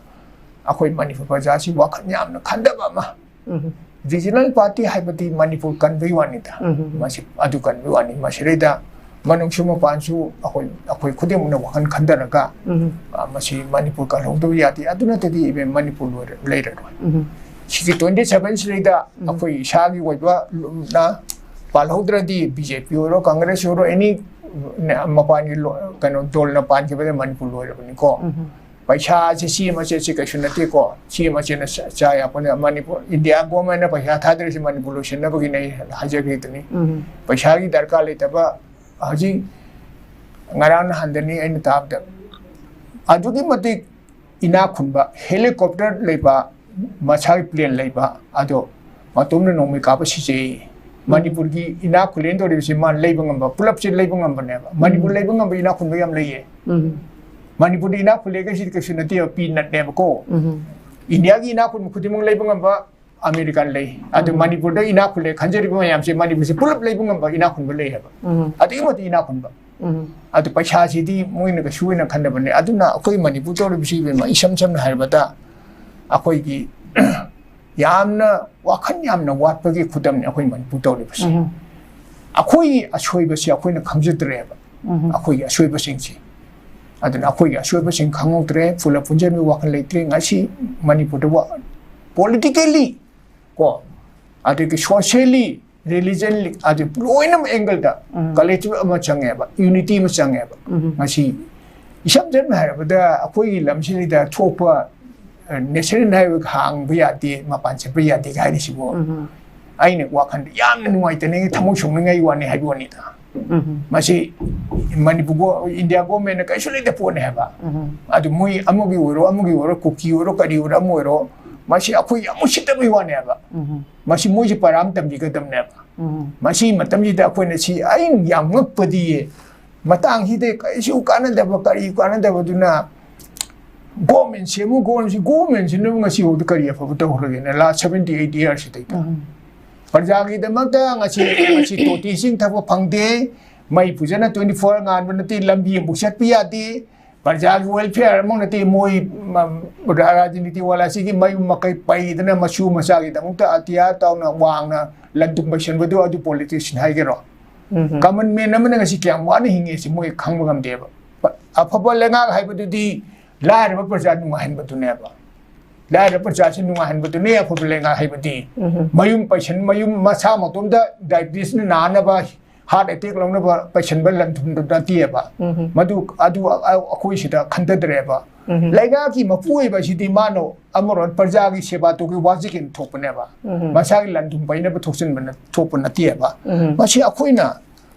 ꯑꯩꯈꯣꯏ ꯃꯅꯤꯄꯨꯔ ꯄ꯭ꯔꯖꯥꯁꯤ ꯋꯥꯈꯜ ꯌꯥꯝꯅ ꯈꯟꯊꯕ ꯑꯃ, ꯎꯝ, regional party ꯍꯥꯏꯕꯗꯤ ꯃꯅꯤꯄꯨꯔ ꯀꯟꯕꯒꯤ ꯋꯥꯅꯤꯗ꯫ ꯎꯝ꯫ ꯃꯁꯤ, ꯑꯗꯨ ꯀꯟꯕꯒꯤ ꯋꯥꯅꯤ꯫ ꯃꯁꯤꯗꯩꯗ ꯃꯅꯨꯡꯁꯨ ꯃꯄꯥꯟꯁꯨ ꯑꯩꯈꯣꯏ, ꯑꯩꯈꯣꯏ ꯈꯨꯗꯤꯡꯃꯛꯅ ꯋꯥꯈꯜ ꯈꯟꯊꯔꯒ, ꯎꯝ, ꯑ, ꯃꯁꯤ ꯃꯅꯤꯄꯨꯔ ꯀꯜꯍꯧꯗꯕ ꯌꯥꯗꯦ꯫ ꯑꯗꯨ ꯅꯠꯇ꯭ꯔꯗꯤ even ꯃꯅꯤꯄꯨꯔ ꯂꯣꯏꯔ-, ꯂꯩꯔꯔꯣꯏ꯫ ꯎꯝ꯫ ꯁꯤꯒꯤ twenty seven ꯁꯤꯗꯩꯗ, ꯎꯝ, ꯑꯩꯈꯣꯏ ꯏꯁꯥꯒꯤ ꯑꯣꯏꯕ ꯂꯨꯞꯅ ꯄꯥꯜꯍꯧꯗ꯭ꯔꯗꯤ, B J P ꯑꯣꯏꯔꯣ, Congress ꯑꯣꯏꯔꯣ, any ꯃꯄꯥꯟꯒꯤ ꯂꯣ-, ꯀꯩꯅꯣ, ꯗꯣꯜꯅ ꯄꯥꯟꯈꯤꯕꯗ ꯃꯅꯤꯄꯨꯔ ꯂꯣꯏꯔꯕꯅꯤꯀꯣ꯫ ꯎꯝ꯫ ꯄꯩꯁꯥꯁꯦ ꯆꯦ ꯃꯆꯦꯠꯁꯦ ꯀꯩꯁꯨ ꯅꯠꯇꯦꯀꯣ꯫ ꯆꯦ ꯃꯆꯦꯠꯅ ꯆꯥ-, ꯆꯥ ꯌꯥꯄꯣꯠꯅꯦ꯫ ꯃꯅꯤꯄꯨꯔ, India government ꯅ ꯄꯩꯁꯥ ꯊꯥꯗꯔꯤꯁꯦ ꯃꯅꯤꯄꯨꯔ ꯂꯣꯏꯁꯤꯟꯅꯕꯒꯤꯅꯦ ꯑꯩ ꯍꯥꯏꯖꯈ꯭ꯔꯤꯗꯨꯅꯤ꯫ ꯎꯝ꯫ ꯄꯩꯁꯥꯒꯤ ꯗꯔꯀꯥꯔ ꯂꯩꯇꯕ, ꯍꯧꯖꯤꯛ ꯉꯔꯥꯡ ꯅꯍꯥꯟꯗꯅꯤ ꯑꯩꯅ ꯇꯥꯕꯗ, ꯑꯗꯨꯛꯀꯤ ꯃꯇꯤꯛ ꯏꯅꯥꯛ ꯈꯨꯟꯕ, helicopter ꯂꯩꯕ, ꯃꯁꯥꯒꯤ plane ꯂꯩꯕ, ꯑꯗꯣ ꯃꯇꯣꯝꯅ ꯅꯣꯡꯃꯩ ꯀꯥꯞꯄ ꯁꯤꯖꯩ꯫ ꯎꯝ꯫ ꯃꯅꯤꯄꯨꯔꯒꯤ ꯏꯅꯥꯛ ꯈꯨꯜꯂꯦꯅ ꯇꯧꯔꯤꯕꯁꯤ ꯃꯥ ꯂꯩꯕ ꯉꯝꯕ, ꯄꯨꯂꯞꯁꯦ ꯂꯩꯕ ꯉꯝꯕꯅꯦꯕ꯫ ꯃꯅꯤꯄꯨꯔ, ꯎꯝ, ꯂꯩꯕ ꯉꯝꯕ ꯏꯅꯥꯛ ꯈꯨꯟꯕ ꯌꯥꯝ ꯂꯩꯌꯦ꯫ ꯎꯝ꯫ ꯃꯅꯤꯄꯨꯔꯗ ꯏꯅꯥꯛ ꯈꯨꯜꯂꯦ ꯀꯩꯁꯤꯗꯤ ꯀꯩꯁꯨ ꯅꯠꯇꯦꯕ, peanut ꯅꯦꯕꯀꯣ꯫ ꯎꯝ꯫ India ꯒꯤ ꯏꯅꯥꯛ ꯈꯨꯟꯕ ꯈꯨꯗꯤꯡꯃꯛ ꯂꯩꯕ ꯉꯝꯕ America ꯅ ꯂꯩ꯫ ꯑꯗꯨ, ꯎꯝ, ꯃꯅꯤꯄꯨꯔꯗ ꯏꯅꯥꯛ ꯈꯨꯜꯂꯦ ꯈꯟꯖꯔꯤꯕ ꯃꯌꯥꯝꯁꯦ ꯃꯅꯤꯄꯨꯔꯁꯦ ꯄꯨꯂꯞ ꯂꯩꯕ ꯉꯝꯕ ꯏꯅꯥꯛ ꯈꯨꯟꯕ ꯂꯩ ꯍꯥꯏꯕ꯫ ꯎꯝ꯫ ꯑꯗꯨꯛꯀꯤ ꯃꯇꯤꯛ ꯏꯅꯥꯛ ꯈꯨꯟꯕ꯫ ꯎꯝ꯫ ꯑꯗꯨ ꯄꯩꯁꯥꯁꯤꯗꯤ ꯃꯣꯏꯅ ꯀꯩꯁꯨ ꯑꯣꯏꯅ ꯈꯟꯗꯕꯅꯦ꯫ ꯑꯗꯨꯅ ꯑꯩꯈꯣꯏ ꯃꯅꯤꯄꯨꯔ ꯇꯧꯔꯤꯕꯁꯤ, ꯏꯕꯦꯝꯃ, ꯏꯁꯝ ꯁꯝꯅ ꯍꯥꯏꯔꯕꯗ, ꯑꯩꯈꯣꯏꯒꯤ ꯌꯥꯝꯅ ꯋꯥꯈꯜ ꯌꯥꯝꯅ ꯋꯥꯠꯄꯒꯤ ꯈꯨꯗꯝꯅꯤ ꯑꯩꯈꯣꯏ ꯃꯅꯤꯄꯨꯔ ꯇꯧꯔꯤꯕꯁꯦ꯫ ꯎꯝ꯫ ꯑꯩꯈꯣꯏꯒꯤ ꯑꯁꯣꯏꯕꯁꯤ ꯑꯩꯈꯣꯏꯅ ꯈꯪꯖꯗ꯭ꯔꯦꯕ꯫ ꯎꯝ꯫ ꯑꯩꯈꯣꯏꯒꯤ ꯑꯁꯣꯏꯕꯁꯤꯡꯁꯤ꯫ ꯑꯗꯨꯅ ꯑꯩꯈꯣꯏꯒꯤ ꯑꯁꯣꯏꯕꯁꯤꯡ ꯈꯪꯍꯧꯗ꯭ꯔꯦ, ꯄꯨꯂꯞ ꯄꯨꯟꯁꯤꯟꯕꯒꯤ ꯋꯥꯈꯜ ꯂꯩꯇ꯭ꯔꯦ꯫ ꯉꯁꯤ ꯃꯅꯤꯄꯨꯔꯗ ꯋꯥ-, politically ꯀꯣ, ꯑꯗꯒꯤ socially, religionally, ꯑꯗꯨ ꯂꯣꯏꯅꯃꯛ angle ꯗ collective ꯑꯃ ꯆꯪꯉꯦꯕ, unity ꯑꯃ ꯆꯪꯉꯦꯕ꯫ ꯉꯁꯤ ꯏꯁꯝ ꯁꯝꯅ ꯍꯥꯏꯔꯕꯗ ꯑꯩꯈꯣꯏꯒꯤ ꯂꯝꯁꯤꯗ ꯊꯣꯛꯄ, ꯑ, national highway ꯍꯥꯡꯕ ꯌꯥꯗꯦ, ꯃꯄꯥꯟ ꯆꯠꯄ ꯌꯥꯗꯦ ꯍꯥꯏꯔꯤꯁꯤꯕꯨ ꯑꯩꯅ ꯋꯥꯈꯜꯗ ꯌꯥꯝꯅ ꯅꯨꯡꯉꯥꯏꯇꯅꯤꯡꯉꯥꯏ, ꯊꯃꯣꯏ ꯁꯣꯛꯅꯤꯡꯉꯥꯏ ꯋꯥꯅꯤ ꯍꯥꯏꯕ ꯋꯥꯅꯤꯗ꯫ ꯃꯁꯤ ꯃꯅꯤꯄꯨꯔ ꯒꯣ-, ꯏꯟꯗꯤꯌꯥ government ꯅ ꯀꯩꯁꯨ ꯂꯩꯇ ꯄꯣꯠꯅꯦ ꯍꯥꯏꯕ꯫ ꯑꯗꯨ ꯃꯣꯏ ꯑꯃꯒꯤ ꯑꯣꯏꯔꯣ, ꯑꯃꯒꯤ ꯑꯣꯏꯔꯣ, ꯀꯨꯀꯤ ꯑꯣꯏꯔꯣ, ꯀꯔꯤ ꯑꯣꯏꯔꯣ, ꯑꯃ ꯑꯣꯏꯔꯣ, ꯃꯁꯤ ꯑꯩꯈꯣꯏ ꯌꯥꯝ ꯎꯁꯤꯠꯇꯕꯒꯤ ꯋꯥꯅꯦ ꯍꯥꯏꯕ꯫ ꯃꯁꯤ ꯃꯣꯏꯁꯤ ꯄꯔꯥ ꯑꯃ ꯇꯝꯕꯤꯒꯗꯕꯅꯦꯕ꯫ ꯃꯁꯤꯒꯤ ꯃꯇꯝꯁꯤꯗ ꯑꯩꯈꯣꯏꯅ ꯁꯤ, ꯑꯩꯅ ꯌꯥꯝ ꯉꯛꯄꯗꯤ, ꯃꯇꯥꯡꯁꯤꯗ ꯀꯔꯤꯁꯨ ꯀꯥꯟꯅꯗꯕ, ꯀꯔꯤ ꯀꯥꯟꯅꯗꯕꯗꯨꯅ government ꯁꯦꯝꯃꯨ, government ꯁꯤ, government ꯁꯤꯅ ꯉꯁꯤꯐꯥꯎꯗ ꯀꯔꯤ ꯑꯐꯕ ꯇꯧꯈ꯭ꯔꯒꯦꯅꯦ, last seventy eight years ꯁꯤꯗꯩꯗ? ꯄ꯭ꯔꯖꯥꯒꯤꯗꯃꯛꯇ ꯉꯁꯤ, ꯉꯁꯤ ꯇꯣꯇꯤ ꯏꯁꯤꯡ ꯊꯛꯄ ꯐꯪꯗꯦ, ꯃꯩ ꯐꯖꯅ twenty four ꯉꯥꯟꯕ ꯅꯠꯇꯦ, ꯂꯝꯕꯤ ꯑꯃꯐꯥꯎ ꯆꯠꯄ ꯌꯥꯗꯦ, ꯄ꯭ꯔꯖꯥꯒꯤ welfare ꯑꯃꯐꯥꯎ ꯅꯠꯇꯦ, ꯃꯣꯏ, ꯃ-, ꯔꯥꯖꯅꯤꯇꯤ ꯋꯥꯂꯥꯁꯤꯒꯤ ꯃꯌꯨꯝ ꯃꯀꯩ ꯄꯩꯗꯅ ꯃꯁꯨ ꯃꯆꯥꯒꯤꯗꯃꯛꯇ ꯑꯇꯤꯌꯥ ꯇꯥꯎꯅ ꯋꯥꯡꯅ ꯂꯟ ꯊꯨꯝ ꯄꯩꯁꯟꯕꯗꯨ ꯑꯗꯨ politician ꯍꯥꯏꯒꯦꯔꯣ? Common man ꯑꯃꯅ ꯉꯁꯤ ꯀꯌꯥꯝ ꯋꯥꯅ ꯍꯤꯡꯉꯦ ꯁꯤ ꯃꯣꯏ ꯈꯪꯕ ꯉꯝꯗꯦꯕ꯫ ꯄ-, ꯑꯐꯕ ꯂꯩꯉꯥꯛ ꯍꯥꯏꯕꯗꯨꯗꯤ ꯂꯥꯏꯔꯕ ꯄ꯭ꯔꯖꯥ ꯅꯨꯡꯉꯥꯏꯍꯟꯕꯗꯨꯅꯦꯕ꯫ ꯂꯥꯏꯔꯕ ꯄ꯭ꯔꯖꯥꯁꯤ ꯅꯨꯡꯉꯥꯏꯍꯟꯕꯗꯨꯅꯦ ꯑꯐꯕ ꯂꯩꯉꯥꯛ ꯍꯥꯏꯕꯗꯤ꯫ ꯃꯌꯨꯝ ꯄꯩꯁꯟ-, ꯃꯌꯨꯝ ꯃꯁꯥ ꯃꯇꯣꯝꯗ diabetes ꯅ ꯅꯥꯅꯕ, heart attack ꯂꯧꯅꯕ ꯄꯩꯁꯟꯕ ꯂꯟ ꯊꯨꯝꯗꯨ ꯅꯠꯇꯦꯕ꯫ ꯃꯗꯨ, ꯑꯗꯨ ꯑ-, ꯑ-, ꯑꯩꯈꯣꯏ ꯁꯤꯗ ꯈꯟꯊꯗ꯭ꯔꯦꯕ꯫ ꯂꯩꯉꯥꯛꯀꯤ ꯃꯄꯨ ꯑꯣꯏꯕ ꯑꯁꯤꯗꯤ ꯃꯥꯅ ꯑꯃꯔꯣꯝ ꯄ꯭ꯔꯖꯥꯒꯤ ꯁꯦꯕꯥ ꯇꯧꯕꯒꯤ ꯋꯥꯖꯒꯦꯅ ꯊꯣꯛꯄꯅꯦꯕ꯫ ꯃꯁꯥꯒꯤ ꯂꯟ ꯊꯨꯝ ꯄꯩꯅꯕ ꯊꯣꯛꯆꯤꯟꯕ ꯅꯠ-, ꯊꯣꯛꯄ ꯅꯠꯇꯦꯕ꯫ ꯃꯁꯤ ꯑꯩꯈꯣꯏꯅ,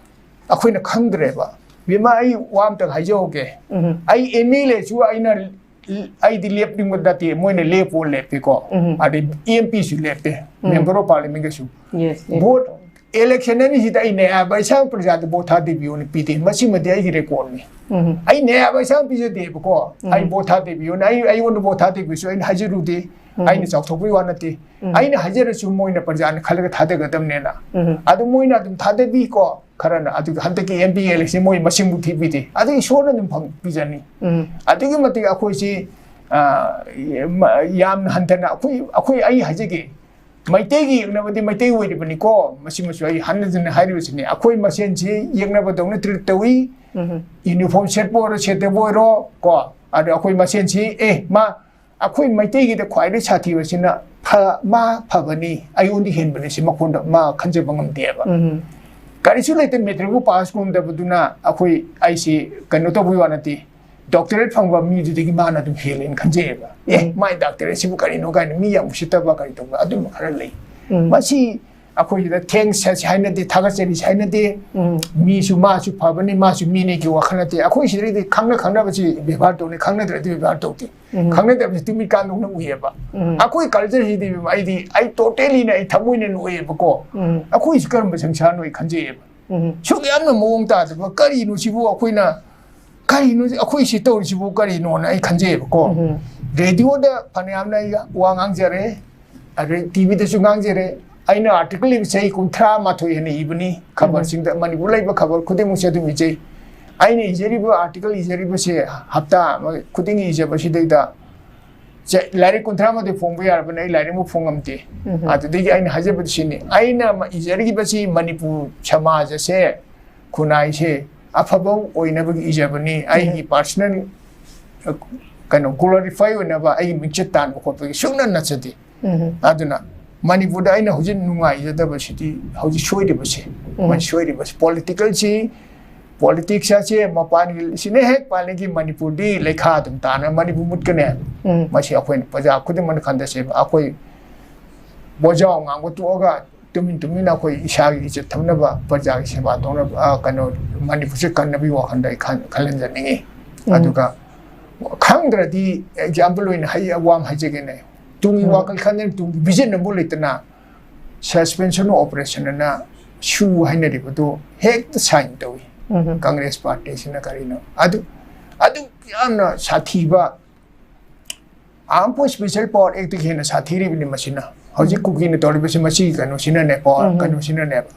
ꯑꯩꯈꯣꯏꯅ ꯈꯪꯗ꯭ꯔꯦꯕ꯫ ꯕꯦꯝꯃ, ꯑꯩ ꯋꯥ ꯑꯝꯇ ꯍꯥꯏꯖꯍꯧꯒꯦ꯫ ꯑꯩ MLA ꯁꯨ ꯑꯩꯅ, ꯑꯩꯗꯤ ꯂꯦꯞꯅꯤꯡꯕ ꯅꯠꯇꯦ, ꯃꯣꯏꯅ ꯂꯦꯞꯄꯣ ꯂꯦꯞꯄꯦꯀꯣ꯫ ꯑꯗꯩ MP ꯁꯨ ꯂꯦꯞꯄꯦ, Member of Parliament ꯒꯁꯨ꯫ Yes, yes. Vote, election ꯑꯅꯤꯁꯤꯗ ꯑꯩ ꯅꯌꯥ ꯄꯩꯁꯥ ꯄ꯭ꯔꯖꯥꯗ vote ꯊꯥꯗꯕꯤꯌꯣꯅ ꯄꯤꯗꯦ, ꯃꯁꯤꯃꯗꯤ ꯑꯩꯒꯤ record ꯅꯤ꯫ ꯑꯩ ꯅꯌꯥ ꯄꯩꯁꯥ ꯄꯤꯖꯗꯦꯕꯀꯣ, ꯑꯩ vote ꯊꯥꯗꯕꯤꯌꯣꯅ, ꯑꯩ, ꯑꯩꯉꯣꯟꯗ vote ꯊꯥꯗꯕꯤꯌꯨꯁꯨ ꯑꯩꯅ ꯍꯥꯏꯖꯔꯨꯗꯦ, ꯑꯩꯅ ꯆꯥꯎꯊꯣꯛꯄꯒꯤ ꯋꯥ ꯅꯠꯇꯦ꯫ ꯑꯩꯅ ꯍꯥꯏꯖꯔꯁꯨ ꯃꯣꯏꯅ ꯄ꯭ꯔꯖꯥꯅ ꯈꯜꯂꯒ ꯊꯥꯗꯒꯗꯕꯅꯦꯅ꯫ ꯑꯗꯨ ꯃꯣꯏꯅ ꯑꯗꯨꯝ ꯊꯥꯗꯕꯤꯀꯣ, ꯈꯔꯅ꯫ ꯑꯗꯨꯒ ꯍꯟꯗꯛꯀꯤ MP election ꯁꯤ ꯃꯣꯏ ꯃꯁꯤꯡꯕꯨ ꯊꯤꯕꯤꯗꯦ, ꯑꯗꯨ ꯏꯁꯣꯔꯅ ꯑꯗꯨꯝ ꯐꯪ-, ꯄꯤꯖꯅꯤ꯫ ꯑꯗꯨꯛꯀꯤ ꯃꯇꯤꯛ ꯑꯩꯈꯣꯏꯁꯤ, ꯑ, ꯌꯥꯝ-, ꯌꯥꯝꯅ ꯍꯟꯊꯅ ꯑꯩꯈꯣꯏ, ꯑꯩꯈꯣꯏ, ꯑꯩ ꯍꯥꯏꯖꯒꯦ, ꯃꯩꯇꯩꯒꯤ ꯌꯦꯛꯅꯕꯗꯤ ꯃꯩꯇꯩ ꯑꯣꯏꯔꯤꯕꯅꯤꯀꯣ, ꯃꯁꯤꯃꯁꯨ ꯑꯩ ꯍꯟꯅ ꯍꯟꯅ ꯍꯥꯏꯔꯤꯕꯁꯤꯅꯤ꯫ ꯑꯩꯈꯣꯏ ꯃꯁꯦꯟꯁꯤ ꯌꯦꯛꯅꯕꯗꯧꯅ treat ꯇꯧꯏ꯫ Uniform ꯁꯦꯠꯄ ꯑꯣꯏꯔꯣ, ꯁꯦꯠꯇꯕ ꯑꯣꯏꯔꯣ, ꯀꯣ, ꯑꯗꯣ ꯑꯩꯈꯣꯏ ꯃꯁꯦꯟꯁꯤ, ꯑꯦ, ꯃꯥ, ꯑꯩꯈꯣꯏ ꯃꯩꯇꯩꯒꯤꯗ ꯈ꯭ꯋꯥꯏꯗꯒꯤ ꯁꯥꯊꯤꯕꯁꯤꯅ ꯐ- ꯃꯥ ꯐꯕꯅꯤ, ꯑꯩꯉꯣꯟꯗ ꯍꯦꯟꯕꯅꯤ ꯁꯤ ꯃꯈꯣꯟꯗ ꯃꯥ ꯈꯟꯖꯕ ꯉꯝꯗꯦꯕ꯫ ꯎꯝ꯫ ꯀꯔꯤꯁꯨ ꯂꯩꯇꯦ, ꯃꯦꯇ꯭ꯔꯤꯛꯄꯨ ꯄꯥꯁ ꯉꯝꯗꯕꯗꯨꯅ ꯑꯩꯈꯣꯏ, ꯑꯩꯁꯤ ꯀꯩꯅꯣ ꯇꯧꯕꯒꯤ ꯋꯥ ꯅꯠꯇꯦ, ꯗꯣꯛꯇꯔꯦꯠ ꯐꯪꯕ ꯃꯤꯗꯨꯗꯒꯤ ꯃꯥꯅ ꯑꯗꯨꯝ ꯍꯦꯜꯂꯦꯅ ꯈꯟꯖꯩꯌꯦꯕ꯫ ꯑꯦ, ꯎꯝ꯫ ꯃꯥꯏ ꯗꯣꯛꯇꯔꯦꯠꯁꯤꯕꯨ ꯀꯔꯤꯅꯣ ꯀꯥꯏꯅ ꯃꯤ ꯌꯥꯝ ꯎꯁꯤꯠꯇꯕ ꯀꯔꯤ ꯇꯧꯕ ꯑꯗꯨꯝꯕ ꯈꯔ ꯂꯩ꯫ ꯎꯝ꯫ ꯃꯁꯤ ꯑꯩꯈꯣꯏꯁꯤꯗ ꯊꯦꯡꯁ ꯍꯥꯏꯁꯤ ꯍꯥꯏꯅꯗꯦ, ꯊꯥꯒꯠꯆꯔꯤꯁꯤ ꯍꯥꯏꯅꯗꯦ꯫ ꯎꯝ꯫ ꯃꯤꯁꯨ ꯃꯥꯁꯨ ꯐꯕꯅꯤ, ꯃꯥꯁꯨ ꯃꯤꯅꯤ ꯀꯤ ꯋꯥꯈꯜ ꯅꯠꯇꯦ꯫ ꯑꯩꯈꯣꯏ ꯁꯤꯗꯩꯗꯤ ꯈꯪꯅ ꯈꯪꯅꯕꯁꯤ ꯕꯦꯕꯥꯔ ꯇꯧꯅꯤ, ꯈꯪꯅꯗ꯭ꯔꯗꯤ ꯕꯦꯕꯥꯔ ꯇꯧꯗꯦ꯫ ꯎꯝ꯫ ꯈꯪꯅꯗꯕꯁꯤ ꯇꯨꯃꯤꯠ ꯀꯥꯡꯗꯧꯅ ꯎꯏꯌꯦꯕ꯫ ꯎꯝ꯫ ꯑꯩꯈꯣꯏ ꯀꯜꯆꯔꯁꯤꯗꯤ ꯑꯩꯗꯤ, ꯑꯩ ꯇꯣꯇꯦꯂꯤꯅ ꯑꯩ ꯊꯃꯣꯏꯅ ꯅꯣꯛꯑꯦꯕꯀꯣ꯫ ꯎꯝ꯫ ꯑꯩꯈꯣꯏꯁꯤ ꯀꯔꯝꯕ ꯁꯪꯁꯥꯔꯅꯣ ꯑꯩ ꯈꯟꯖꯩꯌꯦꯕ꯫ ꯎꯝ꯫ ꯁꯨꯛ ꯌꯥꯝꯅ ꯃꯑꯣꯡ ꯇꯥꯗꯕ, ꯀꯔꯤꯅꯣ ꯁꯤꯕꯨ? ꯑꯩꯈꯣꯏꯅ ꯀꯔꯤꯅꯣ ꯑꯩꯈꯣꯏ ꯁꯤ ꯇꯧꯔꯤꯁꯤꯕꯨ ꯀꯔꯤꯅꯣꯅ ꯑꯩ ꯈꯟꯖꯩꯌꯦꯕꯀꯣ꯫ ꯎꯝ꯫ ꯔꯦꯗꯤꯑꯣꯗ ꯐꯅꯌꯥꯝꯅ ꯑꯩ ꯋꯥ ꯉꯥꯡꯖꯔꯦ, ꯑꯗꯩ ꯇꯤꯚꯤꯗꯁꯨ ꯉꯥꯡꯖꯔꯦ꯫ ꯑꯩꯅ ꯑꯥꯔꯇꯤꯀꯜ ꯏꯕ ꯆꯍꯤ ꯀꯨꯟꯊ꯭ꯔꯥ ꯃꯥꯊꯣꯏ ꯍꯦꯟꯅ ꯏꯕꯅꯤ꯫ ꯈꯕꯔꯁꯤꯡꯗ, ꯃꯅꯤꯄꯨꯔ ꯂꯩꯕ ꯈꯕꯔ ꯈꯨꯗꯤꯡꯃꯛꯁꯦ ꯑꯗꯨꯝ ꯏꯖꯩ꯫ ꯑꯩꯅ ꯏꯖꯔꯤꯕ ꯑꯥꯔꯇꯤꯀꯜ ꯏꯖꯔꯤꯕꯁꯦ ꯍꯞꯇꯥ ꯑꯃ ꯈꯨꯗꯤꯡꯒꯤ ꯏꯖꯕꯁꯤꯗꯩꯗ ꯆ-, ꯂꯥꯏꯔꯤꯛ ꯀꯨꯟꯊ꯭ꯔꯥ ꯃꯥꯊꯣꯏ ꯐꯣꯡꯕ ꯌꯥꯔꯕꯅꯤ, ꯑꯩ ꯂꯥꯏꯔꯤꯛ ꯑꯃ ꯐꯣꯡꯉꯝꯗꯦ꯫ ꯎꯝ꯫ ꯑꯗꯨꯗꯒꯤ ꯑꯩꯅ ꯍꯥꯏꯖꯕꯗꯤ ꯁꯤꯅꯤ, ꯑꯩꯅ ꯃ-, ꯏꯖꯔꯤꯕꯁꯤ ꯃꯅꯤꯄꯨꯔ ꯁꯃꯥꯖ ꯑꯁꯦ, ꯈꯨꯟꯅꯥꯏꯁꯦ ꯑꯐꯕ ꯑꯣꯏꯅꯕꯒꯤ ꯏꯖꯕꯅꯤ꯫ ꯎꯝ꯫ ꯑꯩꯒꯤ ꯄꯥꯔꯁꯣꯅꯦꯜ, ꯑ, ꯀꯩꯅꯣ, ꯒ꯭ꯂꯣꯔꯤꯐꯥꯏ ꯑꯣꯏꯅꯕ, ꯑꯩꯒꯤ ꯃꯤꯡꯆꯠ ꯇꯥꯟꯕ ꯈꯣꯠꯄꯒꯤ ꯁꯨꯡꯅ ꯅꯠꯆꯗꯦ꯫ ꯎꯝ꯫ ꯑꯗꯨꯅ ꯃꯅꯤꯄꯨꯔꯗ ꯑꯩꯅ ꯍꯧꯖꯤꯛ ꯅꯨꯡꯉꯥꯏꯖꯗꯕꯁꯤꯗꯤ ꯍꯧꯖꯤꯛ ꯁꯣꯏꯔꯤꯕꯁꯦ, ꯎꯝ꯫ ꯃꯁꯤ ꯁꯣꯏꯔꯤꯕꯁꯤ ꯄꯣꯂꯤꯇꯤꯀꯦꯜꯁꯤ, ꯄꯣꯂꯤꯇꯤꯛꯁ ꯑꯁꯦ ꯃꯄꯥꯟꯒꯤ ꯁꯤꯅ ꯍꯦꯛ ꯄꯥꯜꯂꯤꯒꯤ ꯃꯅꯤꯄꯨꯔꯗꯤ ꯂꯩꯈꯥ ꯑꯗꯨꯝ ꯇꯥꯅ ꯃꯅꯤꯄꯨꯔ ꯃꯨꯠꯀꯅꯤ꯫ ꯎꯝ꯫ ꯃꯁꯤ ꯑꯩꯈꯣꯏꯅ ꯄ꯭ꯔꯖꯥ ꯈꯨꯗꯤꯡꯃꯛꯅ ꯈꯟꯗꯁꯦꯕ꯫ ꯑꯩꯈꯣꯏ ꯕꯣꯖꯥꯎ ꯉꯥꯡꯕ ꯇꯣꯛꯑꯒ ꯇꯨꯃꯤꯟ ꯇꯨꯃꯤꯟꯅ ꯑꯩꯈꯣꯏ ꯏꯁꯥꯒꯤ ꯏꯖꯠ ꯊꯝꯅꯕ, ꯄ꯭ꯔꯖꯥꯒꯤ ꯁꯦꯕꯥ ꯇꯧꯅꯕ, ꯑ, ꯀꯩꯅꯣ, ꯃꯅꯤꯄꯨꯔꯁꯦ ꯀꯟꯅꯕꯒꯤ ꯋꯥꯈꯜꯗ ꯑꯩ ꯈꯟ-, ꯈꯜꯍꯟꯖꯅꯤꯡꯉꯤ꯫ ꯎꯝ꯫ ꯑꯗꯨꯒ ꯈꯪꯗ꯭ꯔꯗꯤ ꯑꯦꯛꯖꯥꯝꯄꯜ ꯑꯣꯏꯅ ꯍꯩ ꯋꯥ ꯑꯃ ꯍꯥꯏꯖꯒꯦꯅꯦ꯫ ꯇꯨꯡꯒꯤ ꯎꯝ꯫ ꯋꯥꯈꯜ ꯈꯟꯗꯅ ꯇꯨꯡꯒꯤ ꯚꯤꯖꯟ ꯑꯃꯕꯨ ꯂꯩꯇꯅ ꯁꯁꯄꯦꯟꯁꯟ ꯑꯣꯄꯔꯦꯁꯟ ꯑꯅ ꯁꯨ ꯍꯥꯏꯅꯔꯤꯕꯗꯨ ꯍꯦꯛꯇ ꯁꯥꯏꯟ ꯇꯧꯏ꯫ ꯎꯝ꯫ ꯀꯪꯒ꯭ꯔꯦꯁ ꯄꯥꯔꯇꯤꯁꯤꯅ ꯀꯔꯤꯅꯣ? ꯑꯗꯨ, ꯑꯗꯨ ꯌꯥꯝꯅ ꯁꯥꯊꯤꯕ ꯑꯥꯔꯝ ꯐꯣꯔꯁ ꯁ꯭ꯄꯦꯁꯦꯜ ꯄꯥꯋꯔ ꯑꯦꯛꯇꯒꯤ ꯍꯦꯟꯅ ꯁꯥꯊꯤꯔꯤꯕꯅꯤ ꯃꯁꯤꯅ꯫ ꯍꯧꯖꯤꯛ ꯎꯝ꯫ ꯀꯨꯀꯤꯅ ꯇꯧꯔꯤꯕꯁꯤ ꯃꯁꯤꯒꯤ ꯀꯩꯅꯣꯁꯤꯅꯅꯦ, ꯄꯥꯋꯔ ꯎꯝ꯫ ꯀꯩꯅꯣꯁꯤꯅꯅꯦꯕ꯫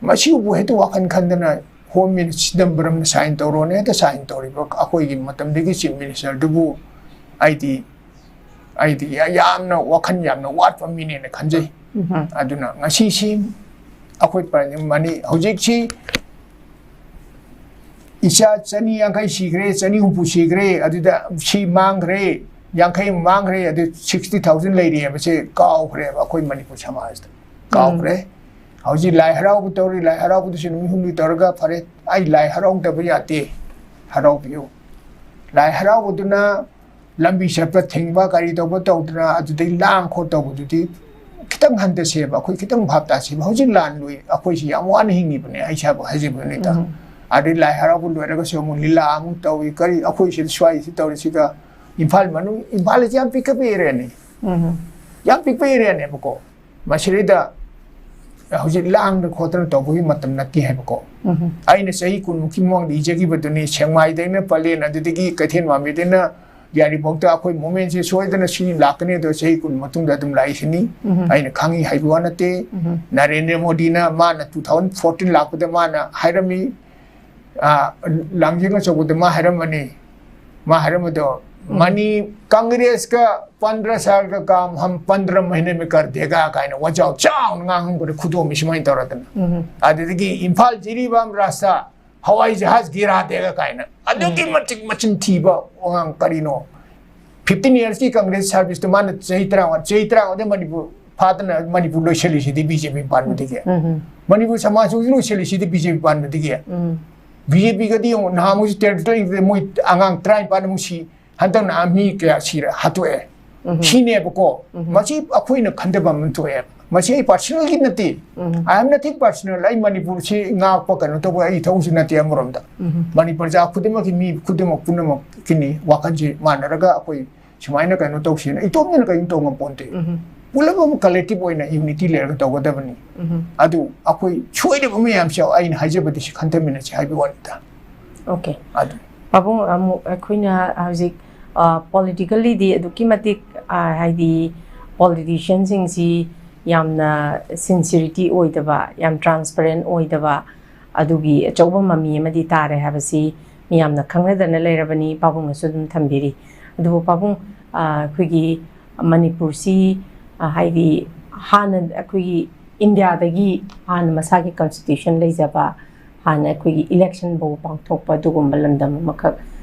ꯃꯁꯤꯕꯨ ꯍꯦꯛꯇ ꯋꯥꯈꯜ ꯈꯟꯗꯅ ꯍꯣꯝ ꯃꯤꯅꯤꯁ-, ꯆꯤꯗꯝꯕꯔꯝꯅ ꯁꯥꯏꯟ ꯇꯧꯔꯣꯅ ꯍꯦꯛꯇ ꯁꯥꯏꯟ ꯇꯧꯔꯤꯕ꯫ ꯑꯩꯈꯣꯏꯒꯤ ꯃꯇꯝꯗꯒꯤ ꯆꯤꯐ ꯃꯤꯅꯤꯁꯇꯔꯗꯨꯕꯨ ꯑꯩꯗꯤ, ꯑꯩꯗꯤ ꯌꯥ-, ꯌꯥꯝꯅ ꯋꯥꯈꯜ ꯌꯥꯝꯅ ꯋꯥꯠꯄ ꯃꯤꯅꯦꯅ ꯈꯟꯖꯩ꯫ ꯎꯝ꯫ ꯑꯗꯨꯅ ꯉꯁꯤꯁꯤ ꯑꯩꯈꯣꯏ ꯄ꯭ꯔꯥꯏꯝ ꯃꯅꯤ-, ꯍꯧꯖꯤꯛꯁꯤ ꯏꯆꯥ ꯆꯅꯤ ꯌꯥꯡꯈꯩ ꯁꯤꯈ꯭ꯔꯦ, ꯆꯅꯤ ꯍꯨꯝꯐꯨ ꯁꯤꯈ꯭ꯔꯦ, ꯑꯗꯨꯗ ꯁꯤ ꯃꯥꯡꯈ꯭ꯔꯦ, ꯌꯥꯡꯈꯩ ꯑꯃ ꯃꯥꯡꯈ꯭ꯔꯦ, ꯑꯗꯨ sixty thousand ꯂꯩꯔꯤ ꯍꯥꯏꯕꯁꯦ ꯀꯥꯎꯈ꯭ꯔꯦꯕ ꯑꯩꯈꯣꯏ ꯃꯅꯤꯄꯨꯔ ꯁꯃꯥꯖꯇ꯫ ꯀꯥꯎꯈ꯭ꯔꯦ꯫ ꯍꯧꯖꯤꯛ ꯂꯥꯏ ꯍꯔꯥꯎꯕ ꯇꯧꯔꯤ, ꯂꯥꯏ ꯍꯔꯥꯎꯕꯗꯨꯁꯨ ꯅꯨꯃꯤꯠ ꯍꯨꯝꯅꯤ ꯇꯧꯔꯒ ꯐꯔꯦ, ꯑꯩ ꯂꯥꯏ ꯍꯔꯥꯎꯗꯕ ꯌꯥꯗꯦ, ꯍꯔꯥꯎꯕꯤꯌꯨ꯫ ꯂꯥꯏ ꯍꯔꯥꯎꯕꯗꯨꯅ ꯂꯝꯕꯤ ꯆꯠꯄ ꯊꯤꯡꯕ, ꯀꯔꯤ ꯇꯧꯕ ꯇꯧꯗꯅ ꯑꯗꯨꯗꯩ ꯂꯥꯡ ꯈꯣꯠ ꯇꯧꯕꯗꯨꯗꯤ ꯈꯤꯇꯪ ꯍꯟꯊꯁꯦꯕ, ꯑꯩꯈꯣꯏ ꯈꯤꯇꯪ ꯚꯥꯞ ꯇꯥꯁꯦꯕ꯫ ꯍꯧꯖꯤꯛ ꯂꯥꯟ ꯂꯣꯏ, ꯑꯩꯈꯣꯏꯁꯤ ꯌꯥꯝ ꯋꯥꯅ ꯍꯤꯡꯉꯤꯕꯅꯦ, ꯑꯩ ꯏꯁꯥꯕꯨ ꯍꯥꯏꯖꯕꯅꯤꯗ꯫ ꯑꯗꯩ ꯂꯥꯏ ꯍꯔꯥꯎꯕ ꯂꯣꯏꯔꯒꯁꯨ ꯑꯃꯨꯛ ꯂꯤꯂꯥ ꯑꯃꯨꯛ ꯇꯧꯏ, ꯀꯔꯤ ꯑꯩꯈꯣꯏ ꯁꯤꯗ ꯁ꯭ꯋꯥꯏꯁꯤ ꯇꯧꯔꯤꯁꯤꯒ ꯏꯝꯐꯥꯜ ꯃꯅꯨꯡ, ꯏꯝꯐꯥꯜ ꯑꯁꯤ ꯌꯥꯝ ꯄꯤꯛꯈꯠꯄ ꯑꯦꯔꯤꯌꯥꯅꯤ, ꯌꯥꯝ ꯄꯤꯛꯄ ꯑꯦꯔꯤꯌꯥꯅꯦꯕꯀꯣ꯫ ꯃꯁꯤꯗꯩꯗ ꯍꯧꯖꯤꯛ ꯂꯥꯡꯗꯅ ꯈꯣꯠꯇꯅ ꯇꯧꯕꯒꯤ ꯃꯇꯝ ꯅꯠꯇꯦ ꯍꯥꯏꯕꯀꯣ꯫ ꯑꯩꯅ ꯆꯍꯤ ꯀꯨꯟꯃꯨꯛꯀꯤ ꯃꯃꯥꯡꯗ ꯏꯖꯈꯤꯕꯗꯨꯅꯤ, ꯁꯦꯛꯃꯥꯏꯗꯩꯅ ꯄꯂꯦꯟ, ꯑꯗꯨꯗꯒꯤ ꯀꯩꯊꯦꯜ ꯃꯥꯟꯕꯤꯗꯩꯅ ꯌꯥꯏꯔꯤꯄꯣꯛꯇ ꯑꯩꯈꯣꯏ movement ꯁꯦ ꯁꯣꯏꯗꯅ ꯁꯤ ꯂꯥꯛꯀꯅꯤ, ꯑꯗꯣ ꯆꯍꯤ ꯀꯨꯟ ꯃꯇꯨꯡꯗ ꯑꯗꯨꯝ ꯂꯥꯛꯏꯁꯤꯅꯤ꯫ ꯑꯩꯅ ꯈꯪꯉꯤ ꯍꯥꯏꯕ ꯋꯥ ꯅꯠꯇꯦ꯫ ꯅꯔꯦꯟꯗ꯭ꯔ ꯃꯣꯗꯤꯅ ꯃꯥꯅ two thousand fourteen ꯂꯥꯛꯄꯗ ꯃꯥꯅ ꯍꯥꯏꯔꯝꯃꯤ, ꯑ, ꯂꯥꯡꯖꯤꯡ ꯑꯆꯧꯕꯗ ꯃꯥ ꯍꯥꯏꯔꯝꯕꯅꯤ, ꯃꯥ ꯍꯥꯏꯔꯝꯕꯗꯣ, "ꯃꯅꯤ, ꯀꯪꯒ꯭ꯔꯦꯁ ꯀ ꯄꯟꯗ꯭ꯔ ꯁꯥꯜ ꯀ ꯀꯥꯝ ꯍꯝ ꯄꯟꯗ꯭ꯔ ꯃꯍꯤꯅꯦ ꯃꯦ ꯀꯔ ꯗꯦꯒꯥ" ꯀꯥꯏꯅ ꯋꯥꯖꯥꯎ ꯆꯥꯎꯅ ꯉꯥꯡꯍꯟꯈ꯭ꯔꯦ, ꯈꯨꯗꯣꯝꯕꯤ ꯁꯨꯃꯥꯏꯅ ꯇꯧꯔꯗꯅ꯫ ꯑꯗꯨꯗꯒꯤ ꯏꯝꯐꯥꯜ ꯖꯤꯔꯤꯕꯥꯝ ꯔꯥꯁꯇ "ꯍꯋꯥꯏ ꯖꯍꯥꯖ ꯒꯤꯔꯥ ꯗꯦꯒꯥ" ꯀꯥꯏꯅ ꯑꯗꯨꯛꯀꯤ ꯃꯇꯤꯛ ꯃꯆꯤꯟ ꯊꯤꯕ ꯋꯥꯉꯥꯡ ꯀꯔꯤꯅꯣ? Fifteen years ꯀꯤ Congress service ꯇꯨ ꯃꯥꯅ ꯆꯍꯤ ꯇꯔꯥꯃꯉꯥ, ꯆꯍꯤ ꯇꯔꯥꯃꯉꯥꯗ ꯃꯅꯤꯄꯨꯔ ꯐꯥꯗꯅ ꯃꯅꯤꯄꯨꯔ ꯂꯣꯏꯁꯤꯜꯂꯤꯁꯤꯗꯤ BJP ꯄꯥꯟꯕꯗꯒꯤ꯫ ꯃꯅꯤꯄꯨꯔ ꯁꯃꯥꯖ ꯍꯧꯖꯤꯛ ꯂꯣꯏꯁꯤꯜꯂꯤꯁꯤꯗꯤ BJP ꯄꯥꯟꯕꯗꯒꯤ꯫ BJP ꯒꯗꯤ ꯌꯦꯡꯉꯨ, ꯅꯍꯥꯟꯃꯨꯛꯁꯨ terrorist ꯇꯧꯔꯤꯕꯗ ꯃꯣꯏ ꯑꯉꯥꯡ ꯇꯔꯥꯅꯤꯄꯥꯟ ꯑꯃꯨꯛ ꯁꯤ, ꯍꯟꯗꯛꯅ ꯃꯤ ꯀꯌꯥ ꯁꯤꯔꯦ, ꯍꯥꯠꯇꯣꯛꯑꯦ꯫ ꯁꯤꯅꯦꯕꯀꯣ꯫ ꯃꯁꯤ ꯑꯩꯈꯣꯏꯅ ꯈꯟꯊꯕ ꯑꯃ ꯊꯣꯛꯑꯦ꯫ ꯃꯁꯤ ꯑꯩ personal ꯒꯤ ꯅꯠꯇꯦ꯫ I am nothing personal꯫ ꯑꯩ ꯃꯅꯤꯄꯨꯔꯁꯤ ꯉꯥꯛꯄ ꯀꯩꯅꯣ ꯇꯧꯕ ꯑꯩ ꯊꯕꯛꯁꯨ ꯅꯠꯇꯦ ꯑꯃꯔꯣꯝꯗ꯫ ꯃꯅꯤꯄꯨꯔ ꯖꯥꯠ ꯈꯨꯗꯤꯡꯃꯛꯀꯤ ꯃꯤ ꯈꯨꯗꯤꯡꯃꯛ ꯄꯨꯝꯅꯃꯛꯀꯤꯅꯤ ꯋꯥꯈꯜꯁꯤ ꯃꯥꯟꯅꯔꯒ ꯑꯩꯈꯣꯏ ꯁꯨꯃꯥꯏꯅ ꯀꯩꯅꯣ ꯇꯧꯁꯦꯅ ꯏꯇꯣꯝꯗꯅ ꯀꯔꯤꯝ ꯇꯧ ꯉꯝꯄꯣꯟꯇꯦ꯫ ꯄꯨꯂꯞ ꯑꯃ collective ꯑꯣꯏꯅ unity ꯂꯩꯔꯒ ꯇꯧꯒꯗꯕꯅꯤ꯫ ꯑꯗꯨ ꯑꯩꯈꯣꯏ ꯁꯣꯏꯔꯤꯕ ꯃꯌꯥꯝꯁꯦ ꯑꯩꯅ ꯍꯥꯏꯖꯕꯗꯤ ꯁꯤ ꯈꯟꯊꯃꯤꯟꯅꯁꯤ ꯍꯥꯏꯕꯒꯤ ꯋꯥꯅꯤꯗ꯫ Okay꯫ ꯑꯗꯨ ꯄꯥꯕꯨꯡ, ꯑꯃꯨꯛ ꯑꯩꯈꯣꯏꯅ ꯍꯧꯖꯤꯛ, ꯑ, politically ꯗꯤ ꯑꯗꯨꯛꯀꯤ ꯃꯇꯤꯛ, ꯑ, ꯍꯥꯏꯗꯤ politician ꯁꯤꯡꯁꯤ ꯌꯥꯝꯅ sincerity ꯑꯣꯏꯗꯕ, ꯌꯥꯝ transparent ꯑꯣꯏꯗꯕ, ꯑꯗꯨꯒꯤ ꯑꯆꯧꯕ ꯃꯃꯤ ꯑꯃꯗꯤ ꯇꯥꯔꯦ ꯍꯥꯏꯕꯁꯤ ꯃꯤꯌꯥꯝꯅ ꯈꯪꯅꯗꯅ ꯂꯩꯔꯕꯅꯤ, ꯄꯥꯕꯨꯡꯅꯁꯨ ꯑꯗꯨꯝ ꯊꯝꯕꯤꯔꯤ꯫ ꯑꯗꯨꯕꯨ ꯄꯥꯕꯨꯡ, ꯑ, ꯑꯩꯈꯣꯏꯒꯤ ꯃꯅꯤꯄꯨꯔꯁꯤ, ꯑ, ꯍꯥꯏꯗꯤ ꯍꯥꯟꯅ ꯑꯩꯈꯣꯏꯒꯤ ꯏꯟꯗꯤꯌꯥꯗꯒꯤ ꯍꯥꯟꯅ ꯃꯁꯥꯒꯤ constitution ꯂꯩꯖꯕ, ꯍꯥꯟꯅ ꯑꯩꯈꯣꯏꯒꯤ election ꯐꯥꯎ ꯄꯥꯡꯊꯣꯛꯄ ꯑꯗꯨꯒꯨꯝꯕ ꯂꯝꯗꯝ ꯑꯃꯈꯛ,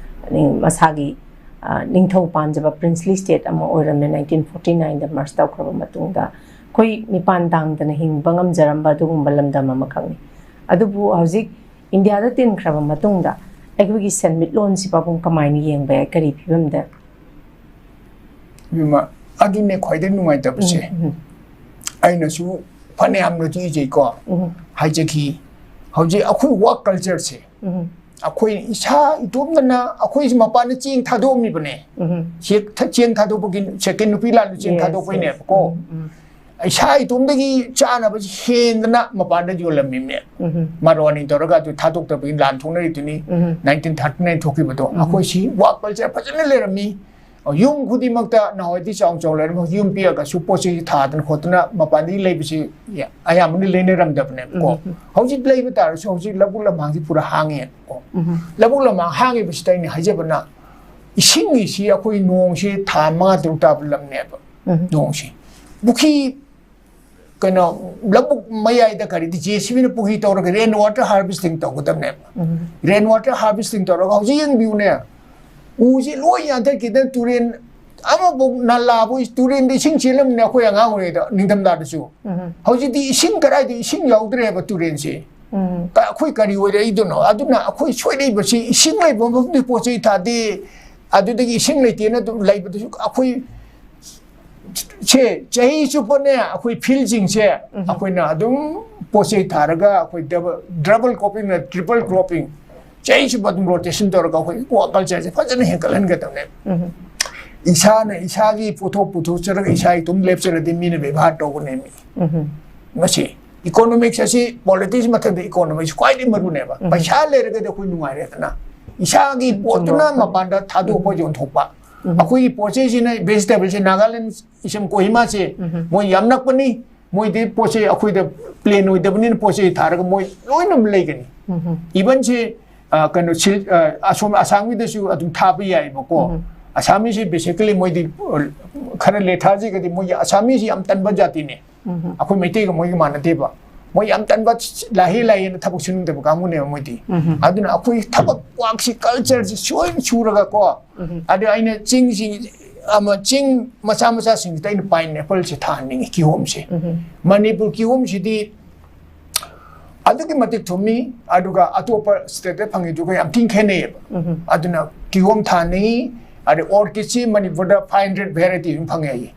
ꯑꯗꯩ ꯃꯁꯥꯒꯤ, ꯑ, ꯅꯤꯡꯊꯧ ꯄꯥꯟꯖꯕ princely state ꯑꯃ ꯑꯣꯏꯔꯝꯃꯦ, nineteen forty nineꯗ merge ꯇꯧꯈ꯭ꯔꯕ ꯃꯇꯨꯡꯗ꯫ ꯑꯩꯈꯣꯏ ꯃꯤꯄꯥꯟ ꯇꯥꯡꯗꯅ ꯍꯤꯡꯕ ꯉꯝꯖꯔꯝꯕ ꯑꯗꯨꯒꯨꯝꯕ ꯂꯝꯗꯝ ꯑꯃꯈꯛꯅꯤ꯫ ꯑꯗꯨꯕꯨ ꯍꯧꯖꯤꯛ ꯏꯟꯗꯤꯌꯥꯗ ꯇꯤꯟꯈ꯭ꯔꯕ ꯃꯇꯨꯡꯗ ꯑꯩꯈꯣꯏꯒꯤ ꯁꯦꯟꯃꯤꯠꯂꯣꯟꯁꯤ ꯄꯥꯕꯨꯡ ꯀꯃꯥꯏꯅ ꯌꯦꯡꯕ ꯌꯥꯏ? ꯀꯔꯤ ꯐꯤꯕꯝꯗ? ꯏꯕꯦꯝꯃ, ꯑꯗꯨꯅꯦ ꯈ꯭ꯋꯥꯏꯗꯒꯤ ꯅꯨꯡꯉꯥꯏꯇꯕꯁꯦ꯫ ꯎꯝ, ꯎꯝ, ꯑꯩꯅꯁꯨ ꯐꯅꯌꯥꯝꯅꯁꯨ ꯏꯖꯩꯀꯣ, ꯎꯝ, ꯍꯥꯏꯖꯈꯤ꯫ ꯍꯧꯖꯤꯛ ꯑꯩꯈꯣꯏ work cultureꯁꯦ, ꯎꯝ, ꯑꯩꯈꯣꯏ ꯏꯁꯥ ꯏꯇꯣꯝꯇꯅ ꯑꯩꯈꯣꯏꯁꯦ ꯃꯄꯥꯟꯗ ꯆꯦꯡ ꯊꯥꯗꯣꯛꯑꯝꯃꯤꯕꯅꯦ꯫ ꯎꯝ, ꯆꯦꯛ ꯊ- ꯆꯦꯡ ꯊꯥꯗꯣꯛꯄꯒꯤ, second ꯅꯨꯄꯤ ꯂꯥꯟꯗꯨ ꯆꯦꯡ Yes, ꯊꯥꯗꯣꯛꯄꯩꯅꯦꯕꯀꯣ꯫ yes. ꯎꯝ, ꯎꯝ, ꯏꯁꯥ ꯏꯇꯣꯝꯗꯒꯤ ꯆꯥꯅꯕꯁꯤ ꯍꯦꯟꯗꯅ ꯃꯄꯥꯟꯗ ꯌꯣꯜꯂꯝꯃꯤꯕꯅꯦ꯫ ꯎꯝ, ꯃꯔꯣꯟꯅꯤ ꯇꯧꯔꯒ ꯑꯗꯨ ꯊꯥꯗꯣꯛꯇꯕꯒꯤ ꯂꯥꯟ ꯊꯣꯛꯅꯔꯤꯗꯨꯅꯤ꯫ ꯎꯝ, nineteen thirty nine ꯊꯣꯛꯈꯤꯕꯗꯣ꯫ ꯑꯩꯈꯣꯏ ꯁꯤ work culture ꯐꯖꯅ ꯂꯩꯔꯝꯃꯤ꯫ ꯌꯨꯝ ꯈꯨꯗꯤꯡꯃꯛꯇ ꯅꯍꯥꯟꯋꯥꯏꯗꯤ ꯆꯥꯎꯅ ꯆꯥꯎꯅ ꯂꯩꯔꯝꯃꯤ, ꯌꯨꯝ ꯄꯤꯛꯑꯒꯁꯨ ꯄꯣꯠ ꯆꯩ ꯊꯥꯗꯅ ꯈꯣꯠꯇꯅ ꯃꯄꯥꯟꯗꯒꯤ ꯂꯩꯕꯁꯤ ꯑꯌꯥꯝꯕꯅ ꯂꯩꯅꯔꯝꯗꯕꯅꯦꯕꯀꯣ꯫ ꯎꯝ. ꯍꯧꯖꯤꯛ ꯂꯩꯕ ꯇꯥꯔꯁꯨ ꯍꯧꯖꯤꯛ ꯂꯧꯕꯨꯛ ꯂꯝꯍꯥꯡꯁꯤ ꯄꯨꯔꯥ ꯍꯥꯡꯉꯦꯕꯀꯣ꯫ ꯎꯝ, ꯂꯧꯕꯨꯛ ꯂꯝꯍꯥꯡ ꯍꯥꯡꯉꯤꯕꯁꯤꯗ ꯑꯩꯅ ꯍꯥꯏꯖꯕꯅ, ꯏꯁꯤꯡꯒꯤꯁꯤ ꯑꯩꯈꯣꯏ ꯅꯣꯡꯁꯤ ꯊꯥ ꯃꯉꯥ ꯇꯔꯨꯛ ꯇꯥꯕ ꯂꯝꯅꯦꯕ꯫ ꯎꯝ. ꯅꯣꯡꯁꯤ ꯄꯨꯈ꯭ꯔꯤ, ꯀꯩꯅꯣ, ꯂꯧꯕꯨꯛ ꯃꯌꯥꯏꯗ ꯀꯔꯤꯗꯤ JCBꯅ ꯄꯨꯈ꯭ꯔꯤ ꯇꯧꯔꯒ rain water harvesting ꯇꯧꯒꯗꯕꯅꯦꯕ꯫ ꯎꯝ, Rain water harvesting ꯇꯧꯔꯒ ꯍꯧꯖꯤꯛ ꯌꯦꯡꯕꯤꯌꯨꯅꯦ, ꯎꯁꯤ ꯂꯣꯏ ꯌꯥꯟꯊꯠꯈꯤꯗꯅ ꯇꯨꯔꯦꯟ ꯑꯃꯐꯥꯎ, ꯅꯂꯥꯕꯨ, ꯇꯨꯔꯦꯟꯗ ꯏꯁꯤꯡ ꯆꯦꯜꯂꯝꯕꯅꯦ ꯑꯩꯈꯣꯏ ꯑꯉꯥꯡ ꯑꯣꯏꯔꯤꯉꯩꯗ ꯅꯤꯡꯊꯝꯊꯥꯗꯁꯨ꯫ ꯎꯝ, ꯍꯧꯖꯤꯛꯇꯤ ꯏꯁꯤꯡ ꯀꯗꯥꯏꯗ ꯏꯁꯤꯡ ꯌꯥꯎꯗ꯭ꯔꯦꯕ ꯇꯨꯔꯦꯟꯁꯤ꯫ ꯎꯝ, ꯀ- ꯑꯩꯈꯣꯏ ꯀꯔꯤ ꯑꯣꯏꯔꯛꯏꯗꯨꯅꯣ? ꯑꯗꯨꯅ ꯑꯩꯈꯣꯏ ꯁꯣꯏꯔꯛꯏꯕꯁꯤ ꯏꯁꯤꯡ ꯂꯩꯕ ꯃꯐꯝꯗꯤ ꯄꯣꯠ ꯆꯩ ꯊꯥꯗꯦ, ꯑꯗꯨꯗꯒꯤ ꯏꯁꯤꯡ ꯂꯩꯇꯦꯅ ꯑꯗꯨꯝ ꯂꯩꯕꯗꯨꯁꯨ ꯑꯩꯈꯣꯏ ꯁꯦ ꯆꯍꯤ ꯆꯨꯞꯄꯅꯦ ꯑꯩꯈꯣꯏ fieldꯁꯤꯡꯁꯦ ꯑꯩꯈꯣꯏꯅ ꯑꯗꯨꯝ ꯄꯣꯠ ꯆꯩ ꯊꯥꯔꯒ ꯑꯩꯈꯣꯏ double, double croppingꯅ triple cropping, ꯆꯍꯤ ꯆꯨꯞꯄ ꯑꯗꯨꯝ rotation ꯇꯧꯔꯒ ꯑꯩꯈꯣꯏ aquacultureꯁꯦ ꯐꯖꯅ ꯍꯦꯟꯒꯠꯍꯟꯒꯗꯕꯅꯦꯕ꯫ ꯎꯝ, ꯏꯁꯥꯅ ꯏꯁꯥꯒꯤ ꯄꯣꯠꯊꯣꯛ ꯄꯨꯊꯣꯛꯆꯔꯒ ꯏꯁꯥ ꯏꯇꯣꯝ ꯂꯦꯞꯆꯔꯗꯤ ꯃꯤꯅ ꯕꯦꯕꯥꯔ ꯇꯧꯒꯅꯦꯃꯤ꯫ ꯎꯝ, ꯃꯁꯤ economics ꯑꯁꯤ, politics ꯃꯊꯪꯗ economics ꯈ꯭ꯋꯥꯏꯗꯒꯤ ꯃꯔꯨꯅꯦꯕ꯫ ꯄꯩꯁꯥ ꯂꯩꯔꯒꯗꯤ ꯑꯩꯈꯣꯏ ꯅꯨꯡꯉꯥꯏꯔꯦꯗꯅ, ꯏꯁꯥꯒꯤ ꯄꯣꯠꯇꯨꯅ ꯃꯄꯥꯟꯗ ꯊꯥꯗꯣꯛꯄ, ꯌꯣꯟꯊꯣꯛꯄ꯫ ꯑꯩꯈꯣꯏꯒꯤ ꯄꯣꯠ ꯆꯩꯁꯤꯅ, vegetableꯁꯦ ꯅꯥꯒꯥꯂꯦꯟ, ꯏꯁꯝ ꯀꯣꯍꯤꯃꯥꯁꯦ, ꯃꯣꯏ ꯌꯥꯝ ꯅꯛꯄꯅꯤ꯫ ꯃꯣꯏꯗꯤ ꯄꯣꯠ ꯆꯩ ꯑꯩꯈꯣꯏꯗ plain ꯑꯣꯏꯗꯕꯅꯤꯅ ꯄꯣꯠ ꯆꯩ ꯊꯥꯔꯒ ꯃꯣꯏ ꯂꯣꯏꯅ ꯂꯩꯒꯅꯤ꯫ ꯎꯝ, Evenꯁꯦ, ꯑ, ꯀꯩꯅꯣ, ꯁꯤꯜ-, ꯑ, ꯑꯁꯣꯝ ꯑꯁꯥꯝꯒꯤꯗꯁꯨ ꯑꯗꯨꯝ ꯊꯥꯕ ꯌꯥꯏꯑꯕꯀꯣ꯫ ꯑꯁꯥꯃꯤꯁꯤ basically ꯃꯣꯏꯗꯤ, ꯑ, ꯈꯔ lethargicꯀꯗꯤ, ꯃꯣꯏꯒꯤ ꯑꯁꯥꯃꯤꯁꯤ ꯌꯥꯝ ꯇꯟꯕ ꯖꯥꯇꯤꯅꯦ꯫ ꯎꯝ, ꯑꯩꯈꯣꯏ ꯃꯩꯇꯩꯒ ꯃꯣꯏꯒ ꯃꯥꯟꯅꯗꯦꯕ꯫ ꯃꯣꯏ ꯌꯥꯝ ꯇꯟꯕ, ꯂꯥꯏꯍꯦ ꯂꯥꯏꯍꯦꯅ ꯊꯕꯛ ꯁꯨꯅꯤꯡꯗꯕ ꯀꯥꯡꯕꯨꯅꯦꯕ ꯃꯣꯏꯗꯤ꯫ ꯑꯗꯨꯅ ꯑꯩꯈꯣꯏ ꯊꯕꯛ ꯋꯥꯛꯁꯤ, ꯀꯜꯆꯔꯁꯤ ꯁꯣꯏꯅ ꯁꯨꯔꯒꯀꯣ, ꯑꯗ ꯑꯩꯅ ꯆꯤꯡꯁꯤ, ꯑꯃ, ꯆꯤꯡ ꯃꯆꯥ ꯃꯆꯥꯁꯤꯡꯁꯤꯗ ꯑꯩꯅ ꯄꯥꯏꯟꯑꯦꯄꯜꯁꯦ ꯊꯥꯍꯟꯅꯤꯡꯉꯤ, ꯀꯤꯍꯣꯝꯁꯦ꯫ ꯃꯅꯤꯄꯨꯔ ꯀꯤꯍꯣꯝꯁꯤꯗꯤ ꯑꯗꯨꯛꯀꯤ ꯃꯇꯤꯛ ꯊꯨꯝꯃꯤ, ꯑꯗꯨꯒ ꯑꯇꯣꯞꯄ ꯁ꯭ꯇꯦꯠꯇ ꯐꯪꯉꯤꯗꯨꯒ ꯌꯥꯝ ꯊꯤꯅ ꯈꯦꯠꯅꯩꯌꯦꯕ꯫ ꯑꯗꯨꯅ ꯀꯤꯍꯣꯝ ꯊꯥꯅꯤꯡꯉꯤ꯫ ꯑꯗꯩ ꯑꯣꯔꯀꯤꯗꯁꯤ ꯃꯅꯤꯄꯨꯔꯗ five hundred variety ꯑꯗꯨꯝ ꯐꯪꯉꯦ ꯍꯥꯏꯌꯦ꯫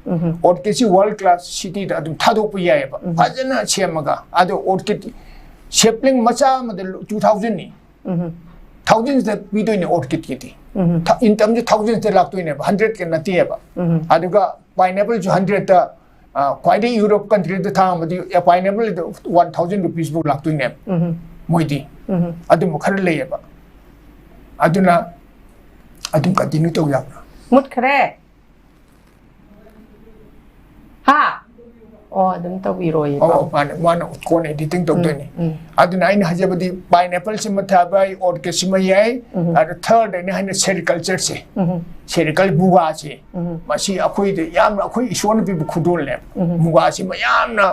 ꯑꯣꯔꯀꯤꯗꯁꯤ ꯋꯥꯔꯜ ꯀ꯭ꯂꯥꯁ ꯁꯤꯇꯤꯗ ꯑꯗꯨꯝ ꯊꯥꯗꯣꯛꯄ ꯌꯥꯏꯌꯦꯕ, ꯐꯖꯅ ꯁꯦꯝꯃꯒ꯫ ꯑꯗꯣ ꯑꯣꯔꯀꯤꯗ ꯁꯦꯞꯂꯤꯡ ꯃꯆꯥ ꯑꯃꯗ two thousandꯅꯤ꯫ ꯊꯥꯎꯖꯟꯁꯤꯗ ꯄꯤꯗꯣꯏꯅꯦ ꯑꯣꯔꯀꯤꯗꯀꯤꯗꯤ꯫ ꯏꯟꯀꯝꯁꯦ ꯊꯥꯎꯖꯟꯁꯤꯗ ꯂꯥꯛꯇꯣꯏꯅꯦꯕ, ꯍꯟꯗ꯭ꯔꯦꯗꯀ ꯅꯠꯇꯦꯕ꯫ ꯑꯗꯨꯒ ꯄꯥꯏꯟꯑꯦꯄꯜꯁꯨ ꯍꯟꯗ꯭ꯔꯦꯗꯇ, ꯈ꯭ꯋꯥꯏꯗꯒꯤ ꯌꯨꯔꯣꯞ ꯀꯟꯇ꯭ꯔꯤꯗ ꯊꯥꯡꯕꯗꯤ ꯄꯥꯏꯟꯑꯦꯄꯜꯗ one thousand rupeesꯐꯥꯎ ꯂꯥꯛꯇꯣꯏꯅꯦꯕ ꯃꯣꯏꯗꯤ꯫ ꯑꯗꯨꯝꯕ ꯈꯔ ꯂꯩꯌꯦꯕ꯫ ꯑꯗꯨꯅ ꯑꯗꯨꯝ ꯀꯟꯇꯤꯅ꯭ꯌꯨ ꯇꯧ ꯌꯥꯕ꯭ꯔꯥ? ꯃꯨꯠꯈ꯭ꯔꯦ꯫ ꯍꯥ? ꯑꯣ, ꯑꯗꯨꯝ ꯇꯧꯕꯤꯔꯣꯌꯦ꯫ ꯑꯣ, ꯃꯥꯅ, ꯃꯥꯅ ꯀꯣꯟꯅ ꯑꯦꯗꯤꯇꯤꯡ ꯇꯧꯗꯣꯏꯅꯤ꯫ ꯑꯗꯨꯅ ꯑꯩꯅ ꯍꯥꯏꯖꯕꯗꯤ ꯄꯥꯏꯟꯑꯦꯄꯜꯁꯤꯃ ꯊꯥꯕ ꯌꯥꯏ, ꯑꯣꯔꯀꯤꯗꯁꯤꯃ ꯌꯥꯏ꯫ ꯑꯗ ꯊꯔꯗ ꯑꯩꯅ ꯍꯥꯏꯅ ꯁꯦꯔꯤꯀꯜꯆꯔꯁꯦ, ꯁꯦꯔꯤꯀꯜ ꯃꯨꯒꯥꯁꯦ, ꯃꯁꯤ ꯑꯩꯈꯣꯏꯗ ꯌꯥꯝꯅ, ꯑꯩꯈꯣꯏ ꯏꯁꯣꯔꯅ ꯄꯤꯕ ꯈꯨꯗꯣꯜꯅꯦꯕ꯫ ꯃꯨꯒꯥꯁꯤ ꯃꯌꯥꯝꯅ,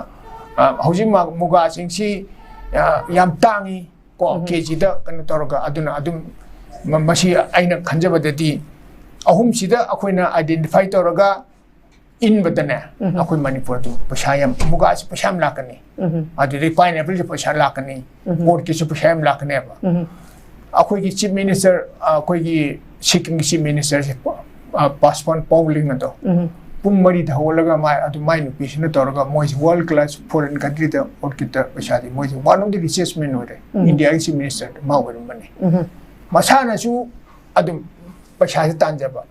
ꯑ, ꯍꯧꯖꯤꯛ ꯃꯥ-, ꯃꯨꯒꯥꯁꯤꯡꯁꯤ, ꯑ, ꯌꯥꯝ ꯇꯥꯡꯉꯤ꯫ ꯀꯣ, ꯀꯦꯖꯤꯗ ꯀꯩꯅꯣ ꯇꯧꯔꯒ, ꯑꯗꯨꯅ ꯑꯗꯨꯝ ꯃ-, ꯃꯁꯤ ꯑꯩꯅ ꯈꯟꯖꯕꯗꯗꯤ ꯑꯍꯨꯝꯁꯤꯗ ꯑꯩꯈꯣꯏꯅ ꯑꯥꯏꯗꯦꯟꯇꯤꯐꯥꯏ ꯇꯧꯔꯒ ꯏꯟꯕꯗꯅꯦ, ꯑꯩꯈꯣꯏ ꯃꯅꯤꯄꯨꯔꯗꯨ ꯄꯩꯁꯥ ꯌꯥꯝ, ꯃꯨꯒꯥꯁꯤ ꯄꯩꯁꯥ ꯌꯥꯝ ꯂꯥꯛꯀꯅꯤ꯫ ꯑꯗꯨꯗꯩ ꯄꯥꯏꯟꯑꯦꯄꯜꯁꯨ ꯄꯩꯁꯥ ꯂꯥꯛꯀꯅꯤ, ꯑꯣꯔꯀꯤꯗꯁꯨ ꯄꯩꯁꯥ ꯌꯥꯝ ꯂꯥꯛꯀꯅꯦꯕ꯫ ꯑꯩꯈꯣꯏꯒꯤ ꯆꯤꯐ ꯃꯤꯅꯤꯁꯇꯔ, ꯑꯩꯈꯣꯏꯒꯤ ꯁꯤꯛꯀꯤꯝꯒꯤ ꯆꯤꯐ ꯃꯤꯅꯤꯁꯇꯔꯁꯦ, ꯑ, ꯄꯥꯁꯋꯥꯟ ꯄꯥꯎꯂꯤꯡ ꯑꯗꯣ, ꯄꯨꯡ ꯃꯔꯤꯗ ꯍꯧꯒꯠꯂꯒ ꯃꯥꯏ, ꯑꯗꯨ ꯃꯥꯏ ꯅꯨꯄꯤꯁꯤꯅ ꯇꯧꯔꯒ ꯃꯣꯏꯁꯦ ꯋꯥꯔꯜ ꯀ꯭ꯂꯥꯁ ꯐꯣꯔꯦꯟ ꯀꯟꯇ꯭ꯔꯤꯗ ꯑꯣꯔꯀꯤꯗ ꯄꯩꯁꯥꯗꯤ ꯃꯣꯏꯁꯦ one of the richest men ꯑꯣꯏꯔꯦ꯫ ꯏꯟꯗꯤꯌꯥꯒꯤ ꯆꯤꯐ ꯃꯤꯅꯤꯁꯇꯔ ꯃꯥ ꯑꯣꯏꯔꯝꯕꯅꯤ꯫ ꯃꯁꯥꯅꯁꯨ ꯑꯗꯨꯝ ꯄꯩꯁꯥꯁꯦ ꯇꯥꯟꯖꯕ꯫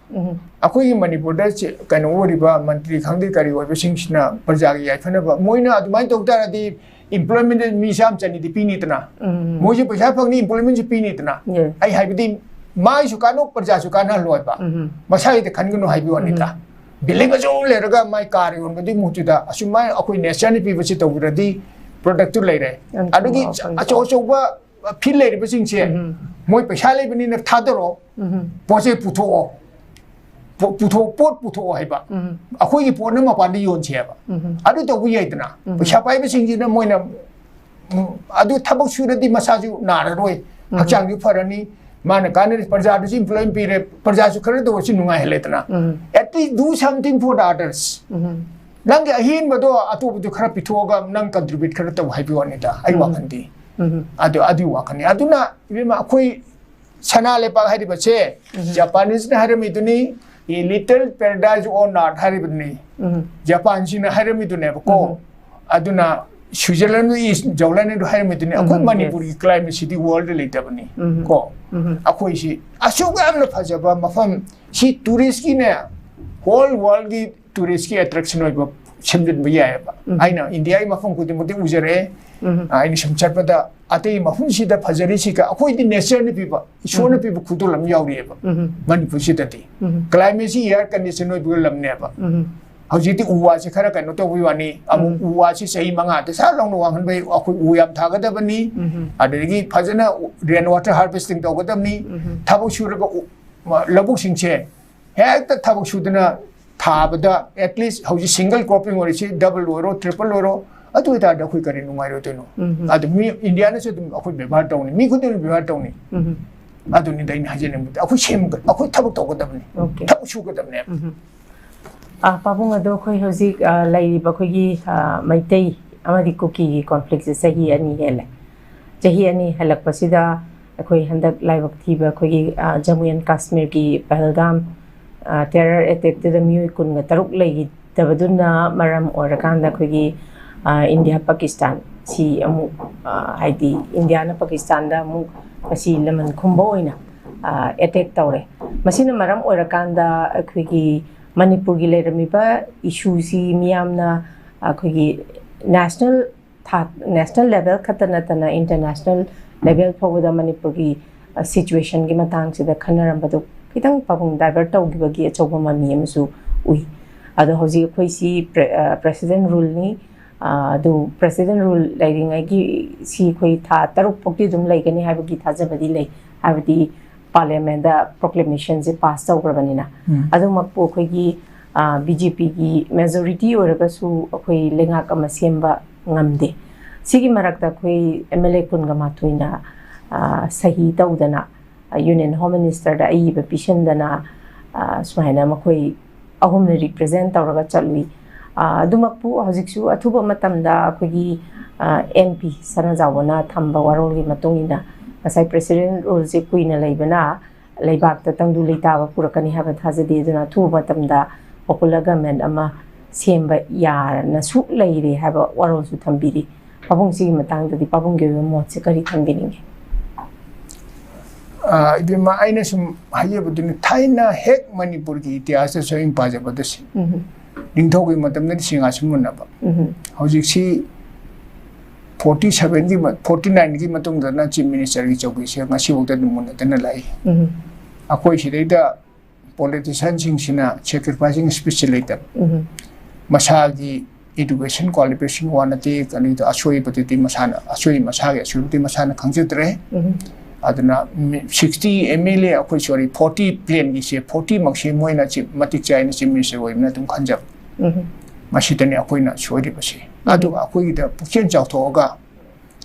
ꯑꯩꯈꯣꯏꯒꯤ ꯃꯅꯤꯄꯨꯔꯗ ꯆꯤ-, ꯀꯩꯅꯣ ꯑꯣꯏꯔꯤꯕ ꯃꯟꯇ꯭ꯔꯤ ꯈꯪꯗꯦ ꯀꯔꯤ ꯑꯣꯏꯕꯁꯤꯡꯁꯤꯅ ꯄ꯭ꯔꯖꯥꯒꯤ ꯌꯥꯏꯐꯅꯕ ꯃꯣꯏꯅ ꯑꯗꯨꯃꯥꯏꯅ ꯇꯧ ꯇꯥꯔꯗꯤ employment ꯃꯤ ꯆꯥꯝ ꯆꯅꯤꯗꯤ ꯄꯤꯅꯤꯗꯅ꯫ ꯃꯣꯏꯁꯨ ꯄꯩꯁꯥ ꯐꯪꯅꯤ, employmentꯁꯨ ꯄꯤꯅꯤꯗꯅ꯫ ꯌꯦ꯫ ꯑꯩ ꯍꯥꯏꯕꯗꯤ ꯃꯥꯏꯁꯨ ꯀꯥꯟꯅꯧ, ꯄ꯭ꯔꯖꯥꯁꯨ ꯀꯥꯟꯅꯍꯜꯂꯣꯏꯕ꯫ ꯃꯁꯥꯒꯤꯗ ꯈꯟꯒꯅꯨ ꯍꯥꯏꯕꯒꯤ ꯋꯥꯅꯤꯗ꯫ ꯕꯤꯜꯗꯤꯡ ꯑꯆꯧꯕ ꯂꯩꯔꯒ ꯃꯥꯏ ꯀꯥꯔ ꯌꯣꯟꯕꯗꯨꯒꯤ ꯃꯍꯨꯠꯇꯨꯗ ꯑꯁꯨꯃꯥꯏꯅ ꯑꯩꯈꯣꯏ ꯅꯦꯆꯔꯅ ꯄꯤꯕꯁꯤ ꯇꯧꯕꯤꯔꯗꯤ ꯄ꯭ꯔꯗꯛꯇꯨ ꯂꯩꯔꯦ꯫ ꯌꯥꯝ ꯑꯗꯨꯒꯤ ꯆꯨꯝꯕ ꯋꯥꯐꯝꯅꯤ꯫ ꯑꯆꯧ ꯑꯆꯧꯕ ꯐꯤꯜ ꯂꯩꯔꯤꯕꯁꯤꯡꯁꯦ ꯃꯣꯏ ꯄꯩꯁꯥ ꯂꯩꯕꯅꯤꯅ ꯊꯥꯗꯔꯣ, ꯄꯣꯠ ꯆꯩ ꯄꯨꯊꯣꯛꯑꯣ, ꯄꯣ-, ꯄꯨꯊꯣꯛ-, ꯄꯣꯠ ꯄꯨꯊꯣꯛꯑꯣ ꯍꯥꯏꯕ꯫ ꯑꯩꯈꯣꯏꯒꯤ ꯄꯣꯠꯅ ꯃꯄꯥꯟꯗ ꯌꯣꯟꯁꯦ ꯍꯥꯏꯕ꯫ ꯑꯗꯨ ꯇꯧꯕ ꯌꯥꯏꯗꯅ꯫ ꯄꯩꯁꯥ ꯄꯥꯏꯕꯁꯤꯡꯁꯤꯅ ꯃꯣꯏꯅ ꯎꯝ, ꯑꯗꯨ ꯊꯕꯛ ꯁꯨꯔꯗꯤ ꯃꯁꯥꯁꯨ ꯅꯥꯔꯔꯣꯏ, ꯍꯛꯆꯥꯡꯁꯨ ꯐꯔꯅꯤ, ꯃꯥꯅ ꯀꯥꯟꯅꯔꯤ, ꯄ꯭ꯔꯖꯥꯗꯨꯁꯨ employment ꯄꯤꯔꯦ, ꯄ꯭ꯔꯖꯥꯁꯨ ꯈꯔꯗ ꯑꯣꯏꯔꯁꯨ ꯅꯨꯡꯉꯥꯏꯍꯜꯂꯦꯗꯅ꯫ At least do something for the others. ꯅꯪꯒꯤ ꯑꯍꯦꯟꯕꯗꯣ ꯑꯇꯣꯞꯄꯗꯨ ꯈꯔ ꯄꯤꯊꯣꯛꯑꯒ ꯅꯪ contribute ꯈꯔ ꯇꯧ ꯍꯥꯏꯕꯒꯤ ꯋꯥꯅꯤꯗ, ꯑꯩ ꯋꯥꯈꯜꯗꯤ꯫ ꯑꯗꯨ, ꯑꯗꯨꯒꯤ ꯋꯥꯈꯜꯅꯤ꯫ ꯑꯗꯨꯅ ꯏꯕꯦꯝꯃ, ꯑꯩꯈꯣꯏ ꯁꯅꯥ ꯂꯩꯕꯥꯛ ꯍꯥꯏꯔꯤꯕꯁꯦ, Japaneseꯅ ꯍꯥꯏꯔꯝꯃꯤꯗꯨꯅꯤ, "A little paradise on earth" ꯍꯥꯏꯔꯤꯕꯅꯤ꯫ ꯖꯄꯥꯟꯁꯤꯡꯅ ꯍꯥꯏꯔꯝꯃꯤꯗꯨꯅꯦꯕꯀꯣ꯫ ꯑꯗꯨꯅ Switzerland, East Jowland ꯑꯗꯨ ꯍꯥꯏꯔꯝꯃꯤꯗꯨꯅꯤ꯫ ꯑꯩꯈꯣꯏ ꯎꯝ, ꯃꯅꯤꯄꯨꯔꯒꯤ yes. Climate ꯁꯤꯗꯤ world ꯂꯩꯇꯕꯅꯤ ꯎꯝ. ꯀꯣ꯫ ꯎꯝ. ꯑꯩꯈꯣꯏꯁꯤ ꯑꯁꯨꯛ ꯌꯥꯝꯅ ꯐꯖꯕ ꯃꯐꯝ, ꯁꯤ touristꯀꯤꯅꯦ, whole worldꯀꯤ touristꯀꯤ attraction ꯑꯣꯏꯕ ꯁꯦꯝꯖꯤꯟꯕ ꯌꯥꯏꯑꯕ꯫ ꯎꯝ. ꯑꯩꯅ ꯏꯟꯗꯤꯌꯥꯒꯤ ꯃꯐꯝ ꯈꯨꯗꯤꯡꯃꯛꯇꯤ ꯎꯖꯔꯛꯑꯦ꯫ ꯎꯝ. ꯑꯩꯅ ꯁꯨꯝ ꯆꯠꯄꯗ ꯑꯇꯩ ꯃꯐꯝꯁꯤꯗ ꯐꯖꯔꯤꯁꯤꯒ ꯑꯩꯈꯣꯏꯗꯤ natureꯅ ꯄꯤꯕ, ꯏꯁꯣꯔꯅ ꯎꯝ. ꯄꯤꯕ ꯈꯨꯗꯣꯜ ꯑꯃ ꯌꯥꯎꯔꯤꯑꯕ ꯎꯝ. ꯃꯅꯤꯄꯨꯔꯁꯤꯗꯗꯤ꯫ ꯎꯝ. Climateꯁꯤ air condition ꯑꯣꯏꯕ ꯂꯝꯅꯦꯕ꯫ ꯎꯝ. ꯍꯧꯖꯤꯛꯇꯤ ꯎ ꯋꯥꯁꯤ ꯈꯔ ꯀꯩꯅꯣ ꯇꯧꯕꯒꯤ ꯋꯥꯅꯤ, ꯑꯃꯨꯛ ꯎꯝ. ꯎ ꯋꯥꯁꯤ ꯆꯍꯤ ꯃꯉꯥꯗ ꯁꯠ ꯂꯥꯎꯅ ꯋꯥꯡꯍꯟꯕ ꯌꯥꯏ꯫ ꯑꯩꯈꯣꯏ ꯎ ꯌꯥꯝ ꯊꯥꯒꯗꯕꯅꯤ, ꯎꯝ. ꯑꯗꯨꯗꯒꯤ ꯐꯖꯅ rain water harvesting ꯇꯧꯒꯗꯕꯅꯤ, ꯎꯝ. ꯊꯕꯛ ꯁꯨꯔꯒ ꯎ-, ꯃ-, ꯂꯧꯕꯨꯛꯁꯤꯡꯁꯦ ꯍꯦꯛꯇ ꯊꯕꯛ ꯁꯨꯗꯅ ꯊꯥꯕꯗ, at least ꯍꯧꯖꯤꯛ single cropping ꯑꯣꯏꯔꯤꯁꯤ, double ꯑꯣꯏꯔꯣ, triple ꯑꯣꯏꯔꯣ, ꯑꯗꯨ ꯑꯣꯏꯇꯥꯔꯗꯤ ꯑꯩꯈꯣꯏ ꯀꯔꯤ ꯅꯨꯡꯉꯥꯏꯔꯣꯏꯗꯣꯏꯅꯣ? ꯎꯝ. ꯑꯗꯨ ꯃꯤ ꯏꯟꯗꯤꯌꯥꯅꯁꯨ ꯑꯗꯨꯝ ꯑꯩꯈꯣꯏ ꯕꯦꯕꯥꯔ ꯇꯧꯅꯤ, ꯃꯤ ꯈꯨꯗꯤꯡꯃꯛ ꯕꯦꯕꯥꯔ ꯇꯧꯅꯤ꯫ ꯎꯝ. ꯑꯗꯨꯅꯤꯗ ꯑꯩꯅ ꯍꯥꯏꯖꯅꯤꯡꯕꯗꯤ, ꯑꯩꯈꯣꯏ ꯁꯦꯝꯒ-, ꯑꯩꯈꯣꯏ ꯊꯕꯛ ꯇꯧꯒꯗꯕꯅꯤ, Okay. ꯊꯕꯛ ꯁꯨꯒꯗꯕꯅꯦꯕ꯫ ꯎꯝ. ꯑ, ꯄꯥꯕꯨꯡ, ꯑꯗꯣ ꯑꯩꯈꯣꯏ ꯍꯧꯖꯤꯛ, ꯑ, ꯂꯩꯔꯤꯕ ꯑꯩꯈꯣꯏꯒꯤ, ꯑ, ꯃꯩꯇꯩ ꯑꯃꯗꯤ ꯀꯨꯀꯤꯒꯤ conflictꯁꯦ ꯆꯍꯤ ꯑꯅꯤ ꯍꯦꯜꯂꯦ꯫ ꯆꯍꯤ ꯑꯅꯤ ꯍꯦꯜꯂꯛꯄꯁꯤꯗ ꯑꯩꯈꯣꯏ ꯍꯟꯗꯛ ꯂꯥꯏꯕꯛ ꯊꯤꯕ ꯑꯩꯈꯣꯏꯒꯤ, ꯑ, Jammu and Kashmirꯒꯤ ꯄꯍꯜꯒꯥꯝ, ꯑ, terror attackꯇꯨꯗ ꯃꯤꯑꯣꯏ ꯀꯨꯟꯒ ꯇꯔꯨꯛ ꯂꯩꯈꯤꯗꯕꯗꯨꯅ ꯃꯔꯝ ꯑꯣꯏꯔꯀꯥꯟꯗ ꯑꯩꯈꯣꯏꯒꯤ, ꯑ, ꯏꯟꯗꯤꯌꯥ ꯄꯥꯀꯤꯁꯇꯥꯟ ꯁꯤ ꯑꯃꯨꯛ, ꯑ, ꯍꯥꯏꯗꯤ ꯏꯟꯗꯤꯌꯥꯅ ꯄꯥꯀꯤꯁꯇꯥꯟꯗ ꯑꯃꯨꯛ ꯃꯁꯤ ꯂꯃꯟ ꯈꯨꯝꯕ ꯑꯣꯏꯅ, ꯑ, attack ꯇꯧꯔꯦ꯫ ꯃꯁꯤꯅ ꯃꯔꯝ ꯑꯣꯏꯔꯀꯥꯟꯗ ꯑꯩꯈꯣꯏꯒꯤ ꯃꯅꯤꯄꯨꯔꯒꯤ ꯂꯩꯔꯝꯃꯤꯕ issueꯁꯤ ꯃꯤꯌꯥꯝꯅ ꯑꯩꯈꯣꯏꯒꯤ national ꯊꯥꯛ, national level ꯈꯛꯇ ꯅꯠꯇꯅ international level ꯐꯥꯎꯕꯗ ꯃꯅꯤꯄꯨꯔꯒꯤ, ꯑ, situationꯒꯤ ꯃꯇꯥꯡꯁꯤꯗ ꯈꯟꯅꯔꯝꯕꯗꯨ ꯈꯤꯇꯪ ꯄꯥꯕꯨꯡ divert ꯇꯧꯈꯤꯕꯒꯤ ꯑꯆꯧꯕ ꯃꯃꯤ ꯑꯃꯁꯨ ꯎꯏ꯫ ꯑꯗꯣ ꯍꯧꯖꯤꯛ ꯑꯩꯈꯣꯏꯁꯤ pre-, ꯑ, president ruleꯅꯤ꯫ ꯑ, ꯑꯗꯨ president rule ꯂꯩꯔꯤꯉꯩꯒꯤ ꯁꯤ ꯑꯩꯈꯣꯏ ꯊꯥ ꯇꯔꯨꯛ ꯐꯥꯎꯗꯤ ꯑꯗꯨꯝ ꯂꯩꯒꯅꯤ ꯍꯥꯏꯕꯒꯤ ꯊꯥꯖꯕꯗꯤ ꯂꯩ꯫ ꯍꯥꯏꯕꯗꯤ parliamentꯗ proclamationꯁꯦ pass ꯇꯧꯈ꯭ꯔꯕꯅꯤꯅ꯫ ꯎꯝ. ꯑꯗꯨꯃꯛꯄꯨ ꯑꯩꯈꯣꯏꯒꯤ, ꯑ, BJPꯒꯤ majority ꯑꯣꯏꯔꯒꯁꯨ ꯑꯩꯈꯣꯏ ꯂꯩꯉꯥꯛ ꯑꯃ ꯁꯦꯝꯕ ꯉꯝꯗꯦ꯫ ꯁꯤꯒꯤ ꯃꯔꯛꯇ ꯑꯩꯈꯣꯏ ꯑꯦꯝ ꯑꯦꯜ ꯑꯦ ꯀꯨꯟꯒ ꯃꯥꯊꯣꯏꯅ, ꯑ, ꯁꯍꯤ ꯇꯧꯗꯅ, ꯑ, ꯌꯨꯅꯤꯌꯟ ꯍꯣꯝ ꯃꯤꯅꯤꯁꯇꯔꯗ ꯑꯏꯕ ꯄꯤꯁꯤꯟꯗꯅ, ꯑ, ꯁꯨꯃꯥꯏꯅ ꯃꯈꯣꯏ ꯑꯍꯨꯝꯅ ꯔꯤꯄ꯭ꯔꯖꯦꯟ ꯇꯧꯔꯒ ꯆꯠꯂꯨꯏ꯫ ꯑ, ꯑꯗꯨꯃꯛꯄꯨ ꯍꯧꯖꯤꯛꯁꯨ ꯑꯊꯨꯕ ꯃꯇꯝꯗ ꯑꯩꯈꯣꯏꯒꯤ, ꯑ, ꯑꯦꯝ ꯄꯤ ꯁꯅꯥꯖꯥꯎꯕꯅ ꯊꯝꯕ ꯋꯥꯔꯣꯜꯒꯤ ꯃꯇꯨꯡ ꯏꯟꯅ ꯉꯁꯥꯏ ꯄ꯭ꯔꯦꯁꯤꯗꯦꯟ ꯔꯨꯜꯁꯦ ꯀꯨꯏꯅ ꯂꯩꯕꯅ ꯂꯩꯕꯥꯛꯇ ꯇꯪꯗꯨ ꯂꯩꯇꯥꯕ ꯄꯨꯔꯛꯀꯅꯤ ꯍꯥꯏꯕ ꯊꯥꯖꯗꯦ꯫ ꯑꯗꯨꯅ ꯑꯊꯨꯕ ꯃꯇꯝꯗ ꯄꯣꯄꯨꯂꯔ ꯒꯃꯦꯟ ꯑꯃ ꯁꯦꯝꯕ ꯌꯥꯅꯁꯨ ꯂꯩꯔꯦ ꯍꯥꯏꯕ ꯋꯥꯔꯣꯜꯁꯨ ꯊꯝꯕꯤꯔꯤ꯫ ꯄꯥꯕꯨꯡ, ꯁꯤꯒꯤ ꯃꯇꯥꯡꯗꯗꯤ ꯄꯥꯕꯨꯡꯒꯤ ꯑꯣꯏꯕ ꯃꯣꯠꯁꯦ ꯀꯔꯤ ꯊꯝꯕꯤꯅꯤꯡꯉꯤ? ꯑ, ꯏꯕꯦꯝꯃ, ꯑꯩꯅ ꯁꯨꯝ ꯍꯥꯏꯖꯕꯗꯨꯅꯤ, ꯊꯥꯏꯅ ꯍꯦꯛ ꯃꯅꯤꯄꯨꯔꯒꯤ ꯏꯇꯤꯍꯥꯁꯇ ꯁꯨꯝ ꯄꯥꯖꯕꯗ ꯁꯤ, ꯎꯝ, ꯅꯤꯡꯊꯧꯒꯤ ꯃꯇꯝꯗꯗꯤ ꯁꯤꯡꯍꯥꯁꯟ ꯃꯨꯟꯅꯕ, ꯎꯝ, ꯍꯧꯖꯤꯛꯁꯤ ꯐꯣꯔꯇꯤ ꯁꯕꯦꯟꯒꯤ, ꯐꯣꯔꯇꯤ ꯅꯥꯏꯟꯒꯤ ꯃꯇꯨꯡꯗꯅ ꯆꯤꯐ ꯃꯤꯅꯤꯁꯇꯔꯒꯤ ꯆꯧꯀꯤꯁꯦ ꯉꯁꯤꯐꯥꯎꯗ ꯑꯗꯨꯝ ꯃꯨꯟꯅꯗꯅ ꯂꯥꯛꯏ꯫ ꯎꯝ, ꯑꯩꯈꯣꯏ ꯁꯤꯗꯩꯗ ꯄꯣꯂꯤꯇꯤꯁꯤꯌꯥꯟꯁꯤꯡꯁꯤꯅ ꯁꯦꯀ꯭ꯔꯤꯐꯥꯏꯁꯤꯡ ꯁ꯭ꯄꯤꯁꯁꯦ ꯂꯩꯇꯕ, ꯎꯝ, ꯃꯁꯥꯒꯤ ꯏꯗꯨꯀꯦꯁꯟ ꯀ꯭ꯋꯥꯂꯤꯐꯤꯀꯦꯁꯟ ꯋꯥ ꯅꯠꯇꯦ, ꯀꯔꯤꯗ ꯑꯁꯣꯏꯕꯗꯨꯗꯤ ꯃꯁꯥꯅ, ꯑꯁꯣꯏ, ꯃꯁꯥꯒꯤ ꯑꯁꯣꯏꯕꯗꯤ ꯃꯁꯥꯅ ꯈꯪꯖꯗ꯭ꯔꯦ꯫ ꯎꯝ, ꯑꯗꯨꯅ ꯁꯤꯛꯁꯇꯤ ꯑꯦꯝ ꯑꯦꯜ ꯑꯦ, ꯑꯩꯈꯣꯏ, ꯁꯣꯔꯤ, ꯐꯣꯔꯇꯤ ꯄ꯭ꯂꯦꯟꯒꯤꯁꯦ, ꯐꯣꯔꯇꯤꯃꯛꯁꯦ ꯃꯣꯏꯅ ꯆꯤꯐ, ꯃꯇꯤꯛ ꯆꯥꯏꯅ ꯆꯤꯐ ꯃꯤꯅꯤꯁꯇꯔ ꯑꯣꯏꯕꯅ ꯑꯗꯨꯝ ꯈꯟꯖꯕ꯫ ꯎꯝ, ꯃꯁꯤꯗꯅꯤ ꯑꯩꯈꯣꯏꯅ ꯁꯣꯏꯔꯤꯕꯁꯤ꯫ ꯎꯝ꯫ ꯑꯗꯨꯒ ꯑꯩꯈꯣꯏꯒꯤꯗ ꯄꯨꯛꯆꯦꯜ ꯆꯥꯎꯊꯣꯛꯑꯒ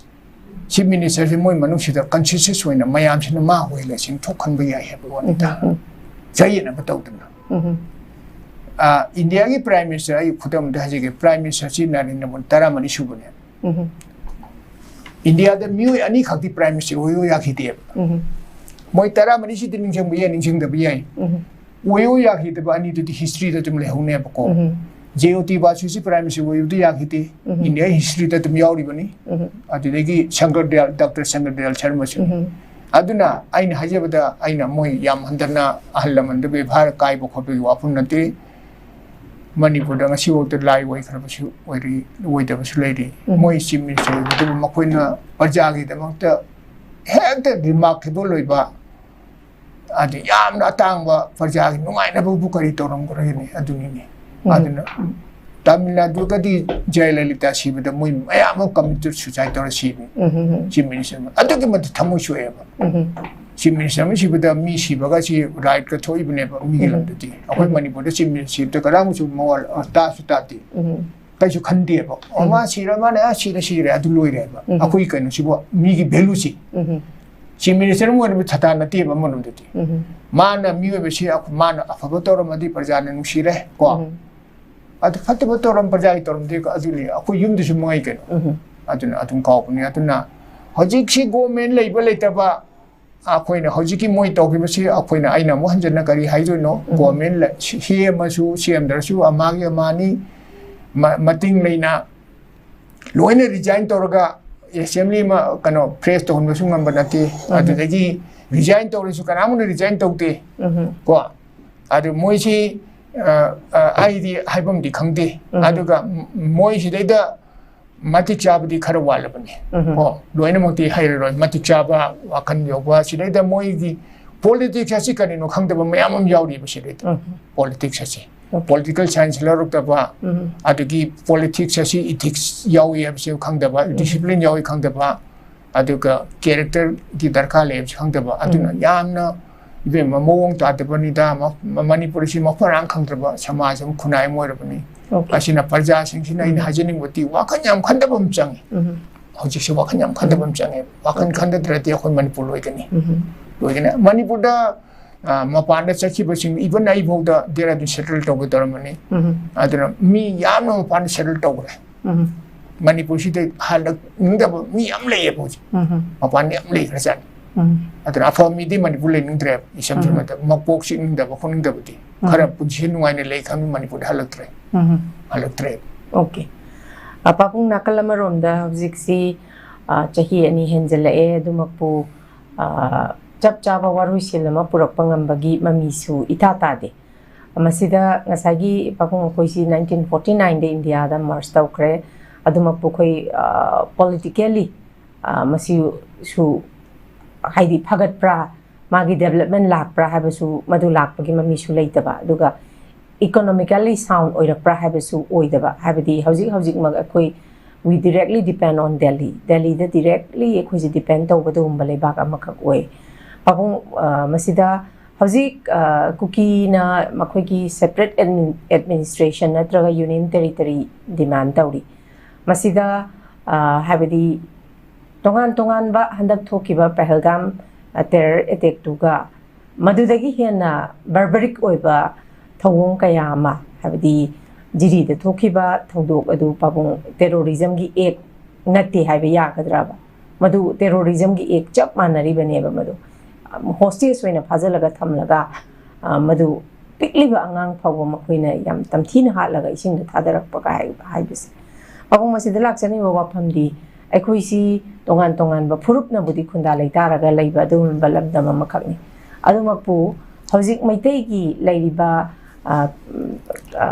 ꯆꯤꯐ ꯃꯤꯅꯤꯁꯇꯔꯁꯦ ꯃꯣꯏ ꯃꯅꯨꯡꯁꯤꯗ ꯀꯟꯁꯦꯟꯁꯁ ꯑꯣꯏꯅ ꯃꯌꯥꯝꯁꯤꯅ ꯃꯥ ꯑꯣꯏꯍꯜꯂꯁꯤ ꯊꯣꯛꯍꯟꯕ ꯌꯥꯏ ꯍꯥꯏꯕ ꯋꯥꯅꯤꯗ꯫ ꯎꯝ, ꯆꯌꯦꯠꯅꯕ ꯇꯧꯗꯅ꯫ ꯎꯝ, ꯑ, ꯏꯟꯗꯤꯌꯥꯒꯤ ꯄ꯭ꯔꯥꯏꯝ ꯃꯤꯅꯤꯁꯇꯔ, ꯑꯩ ꯈꯨꯗꯝ ꯑꯃꯗ ꯍꯥꯏꯖꯒꯦ, ꯄ꯭ꯔꯥꯏꯝ ꯃꯤꯅꯤꯁꯇꯔꯁꯤ ꯅꯔꯦꯟꯗ꯭ꯔ ꯃꯣꯗꯤ ꯇꯔꯥꯃꯔꯤ ꯁꯨꯕꯅꯦ꯫ ꯎꯝ, ꯏꯟꯗꯤꯌꯥꯗ ꯃꯤꯑꯣꯏ ꯑꯅꯤꯈꯛꯇꯤ ꯄ꯭ꯔꯥꯏꯝ ꯃꯤꯅꯤꯁꯇꯔ ꯑꯣꯏꯌꯨ ꯌꯥꯈꯤꯗꯦꯕ꯫ ꯎꯝ, ꯃꯣꯏ ꯇꯔꯥꯃꯔꯤꯁꯤꯗꯤ ꯅꯤꯡꯁꯤꯡꯕ ꯌꯥꯏ, ꯅꯤꯡꯁꯤꯡꯗꯕ ꯌꯥꯏ꯫ ꯎꯝ, ꯑꯣꯏꯌꯨ ꯌꯥꯈꯤꯗꯕ ꯑꯅꯤꯗꯨꯗꯤ ꯍꯤꯁꯇ꯭ꯔꯤꯗ ꯑꯗꯨꯝ ꯂꯩꯍꯧꯅꯦꯕꯀꯣ꯫ ꯎꯝ, ꯖꯦ ꯑꯣ ꯇꯤ ꯕꯥꯁꯨꯁꯤ ꯄ꯭ꯔꯥꯏꯝ ꯃꯤꯅꯤꯁꯇꯔ ꯑꯣꯏꯕꯗꯤ ꯌꯥꯈꯤꯗꯦ꯫ ꯎꯝ꯫ ꯏꯟꯗꯤꯌꯥ ꯍꯤꯁꯇ꯭ꯔꯤꯗ ꯑꯗꯨꯝ ꯌꯥꯎꯔꯤꯕꯅꯤ꯫ ꯎꯝ, ꯑꯗꯨꯗꯒꯤ ꯁꯪꯀꯔ ꯗꯌꯥꯜ, ꯗꯥꯛꯇꯔ ꯁꯪꯀꯔ ꯗꯌꯥꯜ ꯁꯔꯃꯁꯨ꯫ ꯎꯝ, ꯑꯗꯨꯅ ꯑꯩꯅ ꯍꯥꯏꯖꯕꯗ, ꯑꯩꯅ ꯃꯣꯏ ꯌꯥꯝ ꯍꯟꯊꯅ ꯑꯍꯜ ꯂꯃꯟꯗ ꯕꯦꯕꯥꯔ ꯀꯥꯏꯕ ꯈꯣꯠꯄꯒꯤ ꯋꯥꯐꯝ ꯅꯠꯇꯦ꯫ ꯃꯅꯤꯄꯨꯔꯗ ꯉꯁꯤꯐꯥꯎꯗ ꯂꯥꯏ ꯑꯣꯏꯈ꯭ꯔꯕꯁꯨ ꯑꯣꯏꯔꯤ, ꯑꯣꯏꯗꯕꯁꯨ ꯂꯩꯔꯤ꯫ ꯎꯝ꯫ ꯃꯣꯏ ꯆꯤꯐ ꯃꯤꯅꯤꯁꯇꯔ ꯑꯣꯏꯕꯗꯨꯕꯨ ꯃꯈꯣꯏꯅ ꯄ꯭ꯔꯖꯥꯒꯤꯗꯃꯛꯇ ꯍꯦꯛꯇ ꯔꯤꯃꯥꯔꯀꯦꯕꯜ ꯑꯣꯏꯕ, ꯑꯗꯨ ꯌꯥꯝꯅ ꯑꯇꯥꯡꯕ, ꯄ꯭ꯔꯖꯥꯒꯤ ꯅꯨꯡꯉꯥꯏꯅꯕꯕꯨ ꯀꯔꯤ ꯇꯧꯔꯝꯒꯗꯒꯦꯅꯦ? ꯑꯗꯨꯅꯤꯅꯦ꯫ ꯎꯝ꯫ ꯑꯗꯨꯅ ꯇꯥꯃꯤꯜ ꯅꯥꯗꯨꯒꯗꯤ ꯖꯌꯂꯂꯤꯇꯥ ꯁꯤꯕꯗ ꯃꯣꯏ ꯃꯌꯥꯝ ꯑꯃ ꯀꯝꯃꯤꯇꯦꯗ ꯁꯨꯏꯁꯥꯏꯗ ꯇꯧꯔ ꯁꯤꯕꯅꯤ꯫ ꯎꯝ, ꯎꯝ, ꯎꯝ꯫ ꯆꯤꯐ ꯃꯤꯅꯤꯁꯇꯔ ꯑꯃ ꯑꯗꯨꯛꯀꯤ ꯃꯇꯤꯛ ꯊꯃꯣꯏ ꯁꯣꯛꯑꯦꯕ꯫ ꯎꯝ, ꯎꯝ꯫ ꯆꯤꯐ ꯃꯤꯅꯤꯁꯇꯔ ꯑꯃ ꯁꯤꯕꯗ ꯃꯤ ꯁꯤꯕꯒ ꯁꯤ ꯔꯥꯏꯠꯀ ꯊꯣꯛꯏꯕꯅꯦꯕ ꯃꯤꯒꯤ ꯎꯝ꯫ ꯂꯝꯗꯗꯤ꯫ ꯑꯩꯈꯣꯏ ꯎꯝ꯫ ꯃꯅꯤꯄꯨꯔꯗ ꯆꯤꯐ ꯃꯤꯅꯤꯁꯇꯔ ꯁꯤꯕꯗ ꯀꯅꯥꯃꯁꯨ ꯃꯋꯥ ꯇꯥꯁꯨ ꯇꯥꯗꯦ꯫ ꯎꯝ꯫ ꯀꯩꯁꯨ ꯈꯟꯗꯦꯕ꯫ ꯑꯣ, ꯎꯝ꯫ ꯃꯥ ꯁꯤꯔ ꯃꯥꯅꯦ, ꯑ, ꯁꯤꯔ ꯁꯤꯔꯦ, ꯑꯗꯨ ꯂꯣꯏꯔꯦꯕ꯫ ꯎꯝ꯫ ꯑꯩꯈꯣꯏ ꯀꯩꯅꯣꯁꯤꯕꯨ, ꯃꯤꯒꯤ value ꯁꯤ꯫ ꯎꯝ꯫ Chief Minister ꯑꯃ ꯑꯣꯏꯅꯕ ꯊꯥꯗꯥ ꯅꯠꯇꯦꯕ ꯑꯃꯔꯣꯝꯗꯗꯤ꯫ ꯎꯝ꯫ ꯃꯥꯅ ꯃꯤꯑꯣꯏꯕꯁꯤ ꯑꯩꯈꯣꯏ, ꯃꯥꯅ ꯑꯐꯕ ꯇꯧꯔꯝꯃꯗꯤ ꯄ꯭ꯔꯖꯥꯅ ꯅꯨꯡꯁꯤꯔꯦ ꯀꯣ꯫ ꯎꯝ꯫ ꯑꯗꯨ ꯐꯠꯇꯕ ꯇꯧꯔꯝ ꯄ꯭ꯔꯖꯥꯒꯤ ꯇꯧꯔꯝꯗꯦ ꯑꯗꯨꯅꯤ ꯑꯩꯈꯣꯏ ꯌꯨꯝꯗꯁꯨ ꯃꯉꯥꯏ ꯀꯩꯅꯣ꯫ ꯎꯝ꯫ ꯑꯗꯨꯅ ꯑꯗꯨꯝ ꯀꯥꯎꯕꯅꯤ꯫ ꯑꯗꯨꯅ ꯍꯧꯖꯤꯛꯁꯤ government ꯂꯩꯕ ꯂꯩꯇꯕ ꯑꯩꯈꯣꯏꯅ ꯍꯧꯖꯤꯛꯀꯤ ꯃꯣꯏ ꯇꯧꯈꯤꯕꯁꯤ ꯑꯩꯈꯣꯏꯅ, ꯑꯩꯅ ꯑꯃꯨꯛ ꯍꯟꯖꯟꯅ ꯀꯔꯤ ꯍꯥꯏꯗꯣꯏꯅꯣ? ꯎꯝ꯫ Government ꯂ-, ꯁꯤ-, ꯁꯦꯝꯃꯁꯨ ꯁꯦꯝꯗ꯭ꯔꯁꯨ ꯑꯃꯒꯤ ꯑꯃꯅꯤ, ꯃ-, ꯃꯇꯤꯡ ꯂꯩꯅ ꯂꯣꯏꯅ resign ꯇꯧꯔꯒ assembly ꯑꯃ ꯀꯩꯅꯣ fresh ꯇꯧꯍꯟꯕꯁꯨ ꯉꯝꯕ ꯅꯠꯇꯦ꯫ ꯎꯝ꯫ ꯑꯗꯨꯗꯒꯤ resign ꯇꯧꯔꯁꯨ ꯀꯅꯥꯝꯅ resign ꯇꯧꯗꯦ꯫ ꯎꯝ꯫ ꯀꯣ? ꯑꯗꯨ ꯃꯣꯏꯁꯤ, ꯑ, ꯑ, ꯑꯩꯗꯤ ꯍꯥꯏꯐꯝꯗꯤ ꯈꯪꯗꯦ꯫ ꯎꯝ꯫ ꯑꯗꯨꯒ ꯃ-, ꯃꯣꯏꯁꯤꯗꯩꯗ ꯃꯇꯤꯛ ꯆꯥꯕꯗꯤ ꯈꯔ ꯋꯥꯠꯂꯕꯅꯤ꯫ ꯎꯝ꯫ ꯀꯣ? ꯂꯣꯏꯅꯃꯛꯇꯤ ꯍꯩꯔꯔꯣꯏ꯫ ꯃꯇꯤꯛ ꯆꯥꯕ, ꯋꯥꯈꯜ ꯌꯧꯕ, ꯁꯤꯗꯩꯗ ꯃꯣꯏꯒꯤ politics ꯑꯁꯤ ꯀꯔꯤꯅꯣ ꯈꯪꯗꯕ ꯃꯌꯥꯝ ꯑꯃ ꯌꯥꯎꯔꯤꯕ ꯁꯤꯗꯩꯗ꯫ ꯎꯝ꯫ Politics ꯑꯁꯤ꯫ Okay꯫ Political science ꯂꯧꯔꯛꯇꯕ, ꯎꯝ꯫ ꯑꯗꯒꯤ politics ꯑꯁꯤ ethics ꯌꯥꯎꯏ ꯍꯥꯏꯕꯁꯤ ꯈꯪꯗꯕ, ꯎꯝ꯫ Discipline ꯌꯥꯎꯏ ꯈꯪꯗꯕ, ꯑꯗꯨꯒ character ꯒꯤ ꯗꯔꯀꯥꯔ ꯂꯩ ꯍꯥꯏꯕꯁꯤ ꯈꯪꯗꯕ, ꯑꯗꯨꯅ ꯎꯝ꯫ ꯌꯥꯝꯅ ꯏꯕꯦꯝꯃ ꯃꯑꯣꯡ ꯇꯥꯗꯕꯅꯤꯗ, ꯃ-, ꯃ-, ꯃꯅꯤꯄꯨꯔꯁꯤ ꯃꯐꯝ ꯃꯔꯥꯡ ꯈꯪꯗ꯭ꯔꯕ ꯁꯃꯥꯖ ꯑꯃ, ꯈꯨꯟꯅꯥꯏ ꯑꯃ ꯑꯣꯏꯔꯕꯅꯤ꯫ Okay꯫ ꯑꯁꯤꯅ ꯄ꯭ꯔꯖꯥꯁꯤꯡꯁꯤꯅ ꯑꯩꯅ ꯎꯝ꯫ ꯍꯥꯏꯖꯅꯤꯡꯕꯗꯤ ꯋꯥꯈꯜ ꯌꯥꯝ ꯈꯟꯗꯕ ꯑꯃ ꯆꯪꯉꯤ꯫ ꯎꯝ꯫ ꯍꯧꯖꯤꯛꯁꯦ ꯋꯥꯈꯜ ꯌꯥꯝ ꯈꯟꯗꯕ ꯑꯃ ꯆꯪꯉꯦ꯫ ꯋꯥꯈꯜ ꯎꯝ꯫ ꯈꯟꯗꯗ꯭ꯔꯗꯤ ꯑꯩꯈꯣꯏ ꯃꯅꯤꯄꯨꯔ ꯂꯣꯏꯒꯅꯤ꯫ ꯎꯝ꯫ ꯂꯣꯏꯒꯅꯤ꯫ ꯃꯅꯤꯄꯨꯔꯗ, ꯑ, ꯃꯄꯥꯟꯗ ꯆꯠꯈꯤꯕꯁꯤꯡ, even ꯑꯩꯐꯥꯎꯗ ꯗꯦꯔꯥꯗꯨꯟ settle ꯇꯧꯒꯦ ꯇꯧꯔꯝꯕꯅꯤ꯫ ꯎꯝ꯫ ꯑꯗꯨꯅ ꯃꯤ ꯌꯥꯝꯅ ꯃꯄꯥꯟꯗ settle ꯇꯧꯈ꯭ꯔꯦ꯫ ꯎꯝ꯫ ꯃꯅꯤꯄꯨꯔꯁꯤꯗ ꯍꯜꯂꯛꯅꯤꯡꯗꯕ ꯃꯤ ꯌꯥꯝ ꯂꯩꯌꯦꯕ ꯍꯧꯖꯤꯛ꯫ ꯎꯝ꯫ ꯃꯄꯥꯟꯗ ꯌꯥꯝ ꯂꯩꯈ꯭ꯔꯖꯥꯠꯅꯤ꯫ ꯎꯝ꯫ ꯑꯗꯨꯅ ꯑꯐꯕ ꯃꯤꯗꯤ ꯃꯅꯤꯄꯨꯔ ꯂꯩꯅꯤꯡꯗ꯭ꯔꯦꯕ꯫ ꯏꯁꯝ ꯎꯝ꯫ ꯁꯝꯅ ꯃꯀꯣꯛ ꯆꯤꯛꯅꯤꯡꯗꯕ ꯈꯣꯠꯅꯤꯡꯗꯕꯗꯤ꯫ ꯎꯝ꯫ ꯈꯔ ꯄꯨꯟꯁꯤ ꯅꯨꯡꯉꯥꯏꯅ ꯂꯩ ꯈꯟꯕ ꯃꯅꯤꯄꯨꯔꯗ ꯍꯜꯂꯛꯇ꯭ꯔꯦ꯫ ꯎꯝ꯫ ꯍꯜꯂꯛꯇ꯭ꯔꯦ꯫ Okay꯫ ꯑ, ꯄꯥꯕꯨꯡ, ꯅꯥꯀꯜ ꯑꯃꯔꯣꯝꯗ ꯍꯧꯖꯤꯛꯁꯤ, ꯑ, ꯆꯍꯤ ꯑꯅꯤ ꯍꯦꯟꯖꯜꯂꯛꯑꯦ, ꯑꯗꯨꯃꯛꯄꯨ, ꯑ, ꯆꯞ ꯆꯥꯕ ꯋꯥꯔꯣꯏꯁꯤꯟ ꯑꯃ ꯄꯨꯔꯛꯄ ꯉꯝꯕꯒꯤ ꯃꯃꯤꯁꯨ ꯏꯇꯥ ꯇꯥꯗꯦ꯫ ꯃꯁꯤꯗ ꯉꯁꯥꯏꯒꯤ ꯄꯥꯕꯨꯡ ꯑꯩꯈꯣꯏꯁꯤ nineteen forty nine ꯗ ꯏꯟꯗꯤꯌꯥꯗ merge ꯇꯧꯈ꯭ꯔꯦ꯫ ꯑꯗꯨꯃꯛꯄꯨ ꯑꯩꯈꯣꯏ, ꯑ, politically, ꯑ, ꯃꯁꯤꯁꯨ ꯍꯥꯏꯗꯤ ꯐꯒꯠꯄ꯭ꯔꯥ, ꯃꯥꯒꯤ development ꯂꯥꯛꯄ꯭ꯔꯥ ꯍꯥꯏꯕꯁꯨ ꯃꯗꯨ ꯂꯥꯛꯄꯒꯤ ꯃꯃꯤꯁꯨ ꯂꯩꯇꯕ, ꯑꯗꯨꯒ economically sound ꯑꯣꯏꯔꯛꯄ꯭ꯔꯥ ꯍꯥꯏꯕꯁꯨ ꯑꯣꯏꯗꯕ, ꯍꯥꯏꯕꯗꯤ ꯍꯧꯖꯤꯛ ꯍꯧꯖꯤꯛꯃꯛ ꯑꯩꯈꯣꯏ we directly depend on Delhi, ꯗꯦꯜꯂꯤꯗ directly ꯑꯩꯈꯣꯏꯁꯦ depend ꯇꯧꯒꯗꯧꯕ ꯂꯩꯕꯥꯛ ꯑꯃꯈꯛ ꯑꯣꯏ꯫ ꯄꯥꯕꯨꯡ, ꯑ, ꯃꯁꯤꯗ ꯍꯧꯖꯤꯛ ꯑ, ꯀꯨꯀꯤꯅ ꯃꯈꯣꯏꯒꯤ separate admin- administration ꯅꯠꯇ꯭ꯔꯒ union territory demand ꯇꯧꯔꯤ꯫ ꯃꯁꯤꯗ ꯑ, ꯍꯥꯏꯕꯗꯤ ꯇꯣꯉꯥꯟ ꯇꯣꯉꯥꯟꯕ ꯍꯟꯗꯛ ꯊꯣꯛꯈꯤꯕ ꯄꯍꯜꯒꯥꯝ terror attack ꯇꯨꯒ ꯃꯗꯨꯗꯒꯤ ꯍꯦꯟꯅ barbaric ꯑꯣꯏꯕ ꯊꯧꯑꯣꯡ ꯀꯌꯥ ꯑꯃ, ꯍꯥꯏꯕꯗꯤ ꯖꯤꯔꯤꯗ ꯊꯣꯛꯈꯤꯕ ꯊꯧꯗꯣꯛ ꯑꯗꯨ ꯄꯥꯕꯨꯡ terrorism ꯒꯤ act ꯅꯠꯇꯦ ꯍꯥꯏꯕ ꯌꯥꯒꯗ꯭ꯔꯕ? ꯃꯗꯨ terrorism ꯒꯤ act ꯆꯞ ꯃꯥꯟꯅꯔꯤꯕꯅꯦꯕ꯫ ꯃꯗꯨ hostage ꯑꯣꯏꯅ ꯐꯥꯖꯤꯜꯂꯒ ꯊꯝꯂꯒ, ꯑ, ꯃꯗꯨ ꯄꯤꯛꯂꯤꯕ ꯑꯉꯥꯡ ꯐꯥꯎꯕ ꯃꯈꯣꯏꯅ ꯌꯥꯝ ꯇꯝꯊꯤꯅ ꯍꯥꯠꯂꯒ ꯏꯁꯤꯡꯗ ꯊꯥꯗꯔꯛꯄꯒ ꯍꯥꯏ- ꯍꯥꯏꯕꯁꯦ꯫ ꯄꯥꯕꯨꯡ, ꯃꯁꯤꯗ ꯂꯥꯛꯆꯅꯤꯡꯕ ꯋꯥꯐꯝꯗꯤ, ꯑꯩꯈꯣꯏꯁꯤ ꯇꯣꯉꯥꯟ ꯇꯣꯉꯥꯟꯕ ꯐꯨꯔꯨꯞꯅꯕꯨꯗꯤ ꯈꯨꯟꯗꯥ ꯂꯩꯇꯥꯔꯒ ꯂꯩꯕ ꯑꯗꯨꯒꯨꯝꯕ ꯂꯝꯗꯝ ꯑꯃꯈꯛꯅꯤ꯫ ꯑꯗꯨꯃꯛꯄꯨ ꯍꯧꯖꯤꯛ ꯃꯩꯇꯩꯒꯤ ꯂꯩꯔꯤꯕ, ꯑ, ꯑ,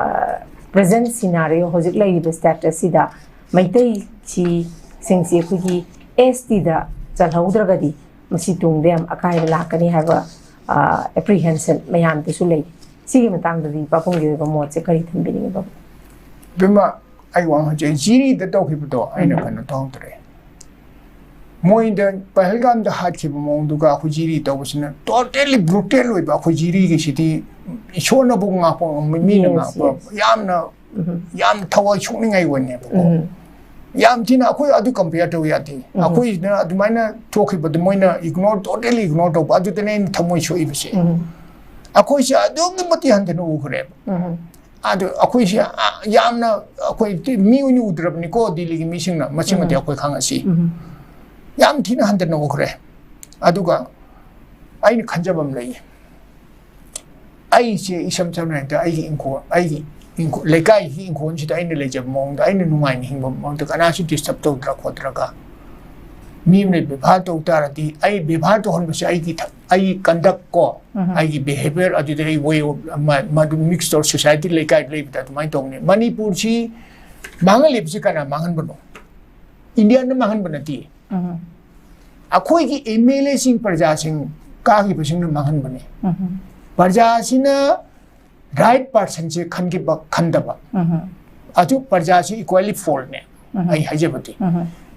present scenario, ꯍꯧꯖꯤꯛ ꯂꯩꯔꯤꯕ status ꯁꯤꯗ ꯃꯩꯇꯩꯁꯤ, ꯁꯤꯡꯁꯤ ꯑꯩꯈꯣꯏꯒꯤ S T ꯗ ꯆꯜꯍꯧꯗ꯭ꯔꯒꯗꯤ ꯃꯁꯤ ꯇꯨꯡꯗ ꯌꯥꯝ ꯑꯀꯥꯏꯕ ꯂꯥꯛꯀꯅꯤ ꯍꯥꯏꯕ, ꯑ, apprehension ꯃꯌꯥꯝꯗꯁꯨ ꯂꯩ꯫ ꯁꯤꯒꯤ ꯃꯇꯥꯡꯗꯗꯤ ꯄꯥꯕꯨꯡꯒꯤ ꯑꯣꯏꯕ ꯃꯣꯠꯁꯦ ꯀꯔꯤ ꯊꯝꯕꯤꯅꯤꯡꯉꯤ, ꯄꯥꯕꯨꯡ? ꯏꯕꯦꯝꯃ, ꯑꯩ ꯋꯥ ꯍꯧꯖꯤꯛ ꯖꯤꯔꯤꯗ ꯇꯧꯈꯤꯕꯗꯣ ꯑꯩꯅ ꯀꯩꯅꯣ ꯇꯧꯍꯧꯗ꯭ꯔꯦ꯫ ꯃꯣꯏꯗ ꯄꯍꯜꯒꯥꯝꯗ ꯍꯥꯠꯈꯤꯕ ꯃꯑꯣꯡꯗꯨꯒ ꯑꯩꯈꯣꯏ ꯖꯤꯔꯤ ꯇꯧꯕꯁꯤꯅ totally brutal ꯑꯣꯏꯕ꯫ ꯑꯩꯈꯣꯏ ꯖꯤꯔꯤꯒꯤꯁꯤꯗꯤ ꯏꯁꯣꯔꯅꯕꯨ ꯉꯥꯛꯄ ꯉꯝꯕ, ꯃꯤꯅ Yes, ꯉꯥꯛꯄ, yes. ꯌꯥꯝꯅ ꯌꯥꯝ ꯊꯋꯥꯏ ꯁꯣꯛꯅꯤꯡꯉꯥꯏ ꯑꯣꯏꯅꯦꯕꯀꯣ꯫ ꯌꯥꯝ ꯊꯤꯅ ꯑꯩꯈꯣꯏ ꯑꯗꯨ compare ꯇꯧ ꯌꯥꯗꯦ꯫ ꯑꯩꯈꯣꯏꯅ ꯑꯗꯨꯃꯥꯏꯅ ꯊꯣꯛꯈꯤꯕꯗꯣ ꯃꯣꯏꯅ ignore, totally ignore ꯇꯧꯕ, ꯑꯗꯨꯗꯅꯦ ꯑꯩꯅ ꯊꯃꯣꯏ ꯁꯣꯛꯏꯕꯁꯦ꯫ ꯑꯩꯈꯣꯏꯁꯦ ꯑꯗꯨꯛꯀꯤ ꯃꯇꯤꯛ ꯍꯟꯊꯅ ꯎꯈ꯭ꯔꯦꯕ꯫ ꯑꯗꯨ ꯑꯩꯈꯣꯏꯁꯦ, ꯑ, ꯌꯥꯝꯅ ꯑꯩꯈꯣꯏ ꯃꯤ ꯑꯣꯏꯅ ꯎꯗ꯭ꯔꯕꯅꯤꯀꯣ ꯗꯤꯜꯂꯤꯒꯤ ꯃꯤꯁꯤꯡꯅ, ꯃꯁꯤꯃꯗꯤ ꯑꯩꯈꯣꯏ ꯈꯪꯉꯁꯤ꯫ ꯌꯥꯝ ꯊꯤꯅ ꯍꯟꯊꯅ ꯎꯈ꯭ꯔꯦ꯫ ꯑꯗꯨꯒ ꯑꯩꯅ ꯈꯟꯖꯕ ꯑꯃ ꯂꯩꯌꯦ꯫ ꯑꯩꯁꯦ ꯏꯁꯝ ꯁꯝꯅ ꯍꯥꯏꯔꯕꯗ ꯑꯩꯒꯤ ꯏꯪꯈꯣꯜ, ꯑꯩꯒꯤ ꯏꯪꯈꯣꯜ, ꯂꯩꯀꯥꯏꯒꯤ ꯏꯪꯈꯣꯜꯁꯤꯗ ꯑꯩꯅ ꯂꯩꯖꯕ ꯃꯑꯣꯡꯗ, ꯑꯩꯅ ꯅꯨꯡꯉꯥꯏꯅ ꯍꯤꯡꯕ ꯃꯑꯣꯡꯗ ꯀꯅꯥꯁꯨ disturb ꯇꯧꯗ꯭ꯔ ꯈꯣꯠꯇ꯭ꯔꯒ, ꯃꯤ ꯑꯃꯅ ꯕꯦꯕꯥꯔ ꯇꯧ ꯇꯥꯔꯗꯤ ꯑꯩ ꯕꯦꯕꯥꯔ ꯇꯧꯍꯟꯕꯁꯦ ꯑꯩꯒꯤ ꯊ-, ꯑꯩꯒꯤ conduct ꯀꯣ, ꯑꯩꯒꯤ behaviour, ꯑꯗꯨꯗ ꯑꯩ way of, ꯃ-, ꯃꯗꯨ mix ꯇꯧꯔ society ꯂꯩꯀꯥꯏꯗ ꯂꯩꯕꯗ ꯑꯗꯨꯃꯥꯏꯅ ꯇꯧꯕꯅꯤ꯫ ꯃꯅꯤꯄꯨꯔꯁꯤ ꯃꯥꯡꯍꯜꯂꯤꯕꯁꯤ ꯀꯅꯥ ꯃꯥꯡꯍꯟꯕꯅꯣ? ꯏꯟꯗꯤꯌꯥꯅ ꯃꯥꯡꯍꯟꯕ ꯅꯠꯇꯦ꯫ ꯑꯩꯈꯣꯏꯒꯤ MLA ꯁꯤꯡ, ꯄ꯭ꯔꯖꯥꯁꯤꯡ ꯀꯥꯈꯤꯕꯁꯤꯡꯅ ꯃꯥꯡꯍꯟꯕꯅꯤ꯫ ꯄ꯭ꯔꯖꯥꯁꯤꯅ right person ꯁꯦ ꯈꯟꯈꯤꯕ, ꯈꯟꯗꯕ꯫ ꯑꯗꯨ ꯄ꯭ꯔꯖꯥꯁꯤ equally fault ꯅꯦ꯫ ꯑꯩ ꯍꯥꯏꯖꯕꯗꯤ꯫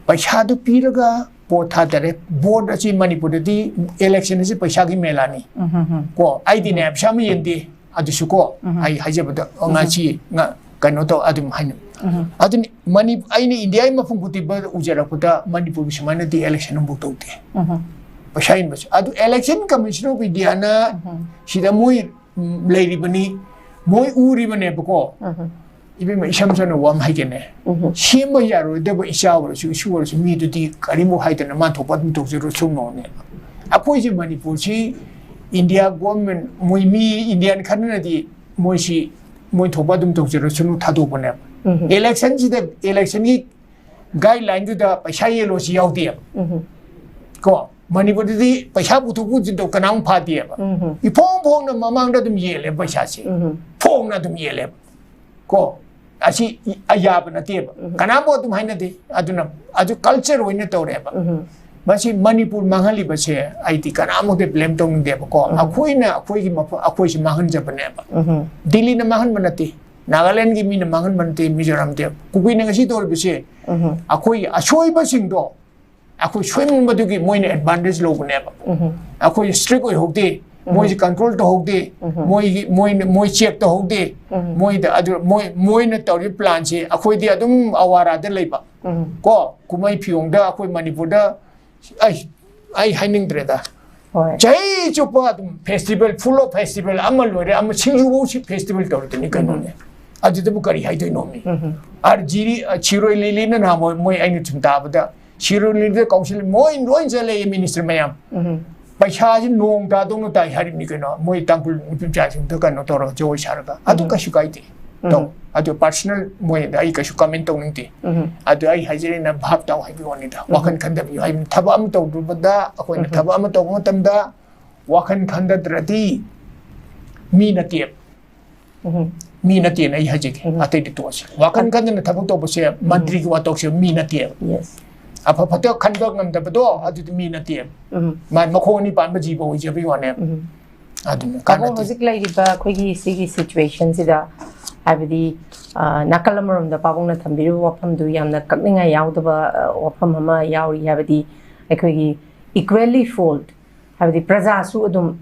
ꯄꯩꯁꯥꯗꯨ ꯄꯤꯔꯒ ꯚꯣꯠ ꯊꯥꯗꯔꯦ꯫ ꯚꯣꯠ ꯑꯁꯤ ꯃꯅꯤꯄꯨꯔꯗꯗꯤ election ꯑꯁꯤ ꯄꯩꯁꯥꯒꯤ ꯃꯦꯂꯥꯅꯤ꯫ ꯎꯝ, ꯎꯝ, ꯎꯝ꯫ ꯀꯣ, ꯑꯩꯗꯤꯅꯦ, ꯎꯝ꯫ ꯄꯩꯁꯥ ꯑꯃ ꯌꯦꯟꯗꯦ꯫ ꯑꯗꯨꯁꯨ ꯀꯣ, ꯎꯝ꯫ ꯑꯩ ꯍꯥꯏꯖꯕꯗ, ꯎꯝ꯫ ꯉꯁꯤ ꯉ-, ꯀꯩꯅꯣ ꯇꯧ, ꯑꯗꯨꯝ ꯍꯥꯏꯅ꯫ ꯎꯝ꯫ ꯑꯗꯨꯅꯤ, ꯃꯅꯤ-, ꯑꯩꯅ ꯏꯟꯗꯤꯌꯥꯒꯤ ꯃꯐꯝ ꯈꯨꯗꯤꯡꯃꯛ ꯎꯖꯔꯛꯄꯗ ꯃꯅꯤꯄꯨꯔꯒꯤ ꯁꯨꯃꯥꯏꯅꯗꯤ election ꯑꯃꯐꯥꯎ ꯇꯧꯗꯦ꯫ ꯎꯝ꯫ ꯄꯩꯁꯥ ꯌꯦꯟꯕꯁꯦ꯫ ꯑꯗꯨ election commission of Indiaꯅ ꯎꯝ꯫ ꯁꯤꯗ ꯃꯣꯏ, ꯎꯝ, ꯂꯩꯔꯤꯕꯅꯤ, ꯃꯣꯏ ꯎꯔꯤꯕꯅꯦꯕꯀꯣ꯫ ꯎꯝ꯫ ꯏꯕꯦꯝꯃ, ꯏꯁꯝ ꯁꯝꯅ ꯋꯥ ꯑꯃ ꯍꯥꯏꯒꯦꯅꯦ꯫ ꯎꯝ꯫ ꯁꯦꯝꯕ ꯌꯥꯔꯣꯏꯗꯕ ꯏꯆꯥ ꯑꯣꯏꯔꯁꯨ, ꯏꯁꯨ ꯑꯣꯏꯔꯁꯨ, ꯃꯤꯗꯨꯗꯤ ꯀꯔꯤꯃꯨꯛ ꯍꯥꯏꯗꯅ ꯃꯥ ꯊꯣꯛꯄ ꯑꯗꯨꯝ ꯇꯧꯖꯔꯨ ꯁꯨꯝꯅꯣꯅꯦ꯫ ꯑꯩꯈꯣꯏꯁꯦ ꯃꯅꯤꯄꯨꯔꯁꯤ India government, ꯃꯣꯏ ꯃꯤ Indian ꯈꯔꯅꯗꯤ ꯃꯣꯏꯁꯤ ꯃꯣꯏ ꯊꯣꯛꯄ ꯑꯗꯨꯝ ꯇꯧꯖꯔꯁꯅꯨ ꯊꯥꯗꯣꯛꯄꯅꯦꯕ꯫ ꯎꯝ꯫ Electionꯁꯤꯗ, electionꯒꯤ guidelineꯗꯨꯗ ꯄꯩꯁꯥ ꯌꯦꯜꯂꯣꯁꯤ ꯌꯥꯎꯗꯦꯕ꯫ ꯎꯝ꯫ ꯀꯣ, ꯃꯅꯤꯄꯨꯔꯗꯗꯤ ꯄꯩꯁꯥ ꯄꯨꯊꯣꯛ ꯄꯨꯁꯤꯟ ꯇꯧ ꯀꯅꯥꯝ ꯐꯥꯗꯦꯕ꯫ ꯎꯝ꯫ ꯏꯐꯣꯡ ꯐꯣꯡꯅ ꯃꯃꯥꯡꯗ ꯑꯗꯨꯝ ꯌꯦꯜꯂꯦꯕ ꯄꯩꯁꯥꯁꯦ꯫ ꯎꯝ꯫ ꯐꯣꯡꯅ ꯑꯗꯨꯝ ꯌꯦꯜꯂꯦꯕ꯫ ꯀꯣ, ꯑꯁꯤ ꯏ-, ꯑꯌꯥꯕ ꯅꯠꯇꯦꯕ꯫ ꯎꯝ꯫ ꯀꯅꯥꯝꯕꯨ ꯑꯗꯨꯝ ꯍꯥꯏꯅꯗꯦ꯫ ꯑꯗꯨꯅ ꯑꯗꯨ culture ꯑꯣꯏꯅ ꯇꯧꯔꯦꯕ꯫ ꯎꯝ꯫ ꯃꯁꯤ ꯃꯅꯤꯄꯨꯔ ꯃꯥꯡꯍꯜꯂꯤꯕꯁꯦ ꯑꯩꯗꯤ ꯀꯅꯥꯃꯨꯛꯇ blame ꯇꯧꯅꯤꯡꯗꯦꯕꯀꯣ꯫ ꯎꯝ꯫ ꯑꯩꯈꯣꯏꯅ ꯑꯩꯈꯣꯏꯒꯤ ꯃꯐꯝ, ꯑꯩꯈꯣꯏꯁꯤ ꯃꯥꯡꯍꯟꯖꯕꯅꯦꯕ꯫ ꯎꯝ꯫ ꯗꯤꯜꯂꯤꯅ ꯃꯥꯡꯍꯟꯕ ꯅꯠꯇꯦ, ꯅꯥꯒꯥꯂꯦꯟꯒꯤ ꯃꯤꯅ ꯃꯥꯡꯍꯟꯕ ꯅꯠꯇꯦ, ꯃꯤꯖꯣꯔꯥꯝꯗ꯫ ꯀꯨꯀꯤꯅ ꯉꯁꯤ ꯇꯧꯔꯤꯕꯁꯦ ꯎꯝ꯫ ꯑꯩꯈꯣꯏꯒꯤ ꯑꯁꯣꯏꯕꯁꯤꯡꯗꯣ ꯑꯩꯈꯣꯏ ꯁꯣꯏꯅꯤꯡꯕꯗꯨꯒꯤ ꯃꯣꯏꯅ advantage ꯂꯧꯕꯅꯦꯕ꯫ ꯎꯝ꯫ ꯑꯩꯈꯣꯏ strict ꯑꯣꯏꯍꯧꯗꯦ, ꯎꯝ꯫ ꯃꯣꯏꯁꯤ control ꯇꯧꯍꯧꯗꯦ, ꯎꯝ꯫ ꯃꯣꯏꯒꯤ, ꯃꯣꯏꯅ, ꯃꯣꯏ check ꯇꯧꯍꯧꯗꯦ, ꯎꯝ꯫ ꯃꯣꯏꯗ ꯑꯗꯨ, ꯃꯣꯏ, ꯃꯣꯏꯅ ꯇꯧꯔꯤꯕ planꯁꯤ ꯑꯩꯈꯣꯏꯗꯤ ꯑꯗꯨꯝ ꯑꯋꯥꯔꯥꯗ ꯂꯩꯕ꯫ ꯎꯝ꯫ ꯀꯣ, ꯀꯨꯝꯍꯩ ꯐꯤꯌꯣꯡꯗ ꯑꯩꯈꯣꯏ ꯃꯅꯤꯄꯨꯔꯗ, ꯑꯩ, ꯑꯩ ꯍꯥꯏꯅꯤꯡꯗ꯭ꯔꯦꯗ꯫ ꯍꯣꯏ꯫ ꯆꯍꯤ ꯆꯨꯞꯄ ꯑꯗꯨꯝ festival, full of festival, ꯑꯃ ꯂꯣꯏꯔꯦ, ꯑꯃ ꯁꯤꯡꯖꯨꯐꯧ ꯁꯤ festival ꯇꯧꯔꯛꯀꯅꯤ ꯀꯩꯅꯣꯅꯦ꯫ ꯎꯝ꯫ ꯑꯗꯨꯗꯕꯨ ꯀꯔꯤ ꯍꯥꯏꯗꯣꯏꯅꯣ ꯃꯤ? ꯎꯝ꯫ ꯑꯥꯔ ꯖꯤꯔꯤ, ꯑ, ꯁꯤꯔꯣꯏ ꯂꯤꯂꯤꯅ ꯅꯍꯥꯟꯋꯥꯏ ꯃꯣꯏ ꯑꯩꯅ ꯁꯨꯝ ꯇꯥꯕꯗ, ꯁꯤꯔꯣꯏ ꯂꯤꯂꯤꯗ council ꯃꯣꯏ ꯂꯣꯏ ꯆꯠꯂꯦ minister ꯃꯌꯥꯝ꯫ ꯎꯝ꯫ ꯄꯩꯁꯥꯁꯤ ꯅꯣꯡ ꯇꯥꯗꯧꯅ ꯇꯥꯏ ꯍꯥꯏꯔꯤꯕꯅꯤ ꯀꯩꯅꯣ, ꯃꯣꯏ ꯇꯥꯡꯈꯨꯜ ꯅꯨꯄꯤ ꯃꯆꯥꯁꯤꯡꯗ ꯀꯩꯅꯣ ꯇꯧꯔꯒ ꯖꯒꯣꯏ ꯁꯥꯔꯒ꯫ ꯑꯗꯨ ꯎꯝ꯫ ꯀꯩꯁꯨ ꯀꯥꯏꯗꯦ꯫ ꯎꯝ꯫ ꯇꯧ꯫ ꯑꯗꯨ personal ꯃꯣꯏꯗ ꯑꯩ ꯀꯩꯁꯨ comment ꯇꯧꯅꯤꯡꯗꯦ꯫ ꯎꯝ꯫ ꯑꯗꯨ ꯑꯩ ꯍꯥꯏꯖꯔꯤꯅ ꯚꯥꯞ ꯇꯥꯎ ꯍꯥꯏꯕꯒꯤ ꯋꯥꯅꯤꯗ꯫ ꯎꯝ꯫ ꯋꯥꯈꯜ ꯈꯟꯊꯕꯤꯌꯨ ꯍꯥꯏꯕꯅꯤ꯫ ꯊꯕꯛ ꯑꯃ ꯇꯧꯔꯨꯕꯗ ꯑꯩꯈꯣꯏꯅ ꯎꯝ꯫ ꯊꯕꯛ ꯑꯃ ꯇꯧꯕ ꯃꯇꯝꯗ ꯋꯥꯈꯜ ꯈꯟꯊꯗ꯭ꯔꯗꯤ ꯃꯤ ꯅꯠꯇꯦꯕ꯫ ꯎꯝ꯫ ꯃꯤ ꯅꯠꯇꯦꯅ ꯑꯩ ꯍꯥꯏꯖꯒꯦ꯫ ꯎꯝ꯫ ꯑꯇꯩꯗꯤ ꯇꯣꯛꯑꯁꯤ꯫ ꯋꯥꯈꯜ ꯎꯝ꯫ ꯈꯟꯗꯅ ꯊꯕꯛ ꯇꯧꯕꯁꯦ ꯎꯝ꯫ ꯃꯟꯇ꯭ꯔꯤꯒꯤ ꯋꯥꯊꯣꯛꯁꯦ ꯃꯤ ꯅꯠꯇꯦꯕ꯫ Yes꯫ ꯑꯐ ꯐꯠꯇ ꯈꯟꯕ ꯉꯝꯗꯕꯗꯣ ꯑꯗꯨꯗꯤ ꯃꯤ ꯅꯠꯇꯦꯕ꯫ ꯎꯝ꯫ ꯃꯥ ꯃꯈꯣꯡ ꯑꯅꯤ ꯄꯥꯟꯕ ꯖꯤꯕ ꯑꯣꯏꯖꯕꯒꯤ ꯋꯥꯅꯦꯕ꯫ ꯎꯝ꯫ ꯑꯗꯨꯅ ꯇꯥꯃꯣ, ꯀꯥꯟꯅꯗꯦ꯫ ꯍꯧꯖꯤꯛ ꯂꯩꯔꯤꯕ ꯑꯩꯈꯣꯏꯒꯤ ꯁꯤꯒꯤ situationꯁꯤꯗ ꯍꯥꯏꯕꯗꯤ, ꯑ, ꯅꯥꯀꯜ ꯑꯃꯔꯣꯝꯗ ꯄꯥꯕꯨꯡꯅ ꯊꯝꯕꯤꯔꯤꯕ ꯋꯥꯐꯝꯗꯨ ꯌꯥꯝꯅ ꯀꯛꯅꯤꯡꯉꯥꯏ ꯌꯥꯎꯗꯕ, ꯑ, ꯋꯥꯐꯝ ꯑꯃ ꯌꯥꯎꯔꯤ꯫ ꯍꯥꯏꯕꯗꯤ, ꯑꯩꯈꯣꯏꯒꯤ equally fault, ꯍꯥꯏꯕꯗꯤ ꯄ꯭ꯔꯖꯥꯁꯨ ꯑꯗꯨꯝ,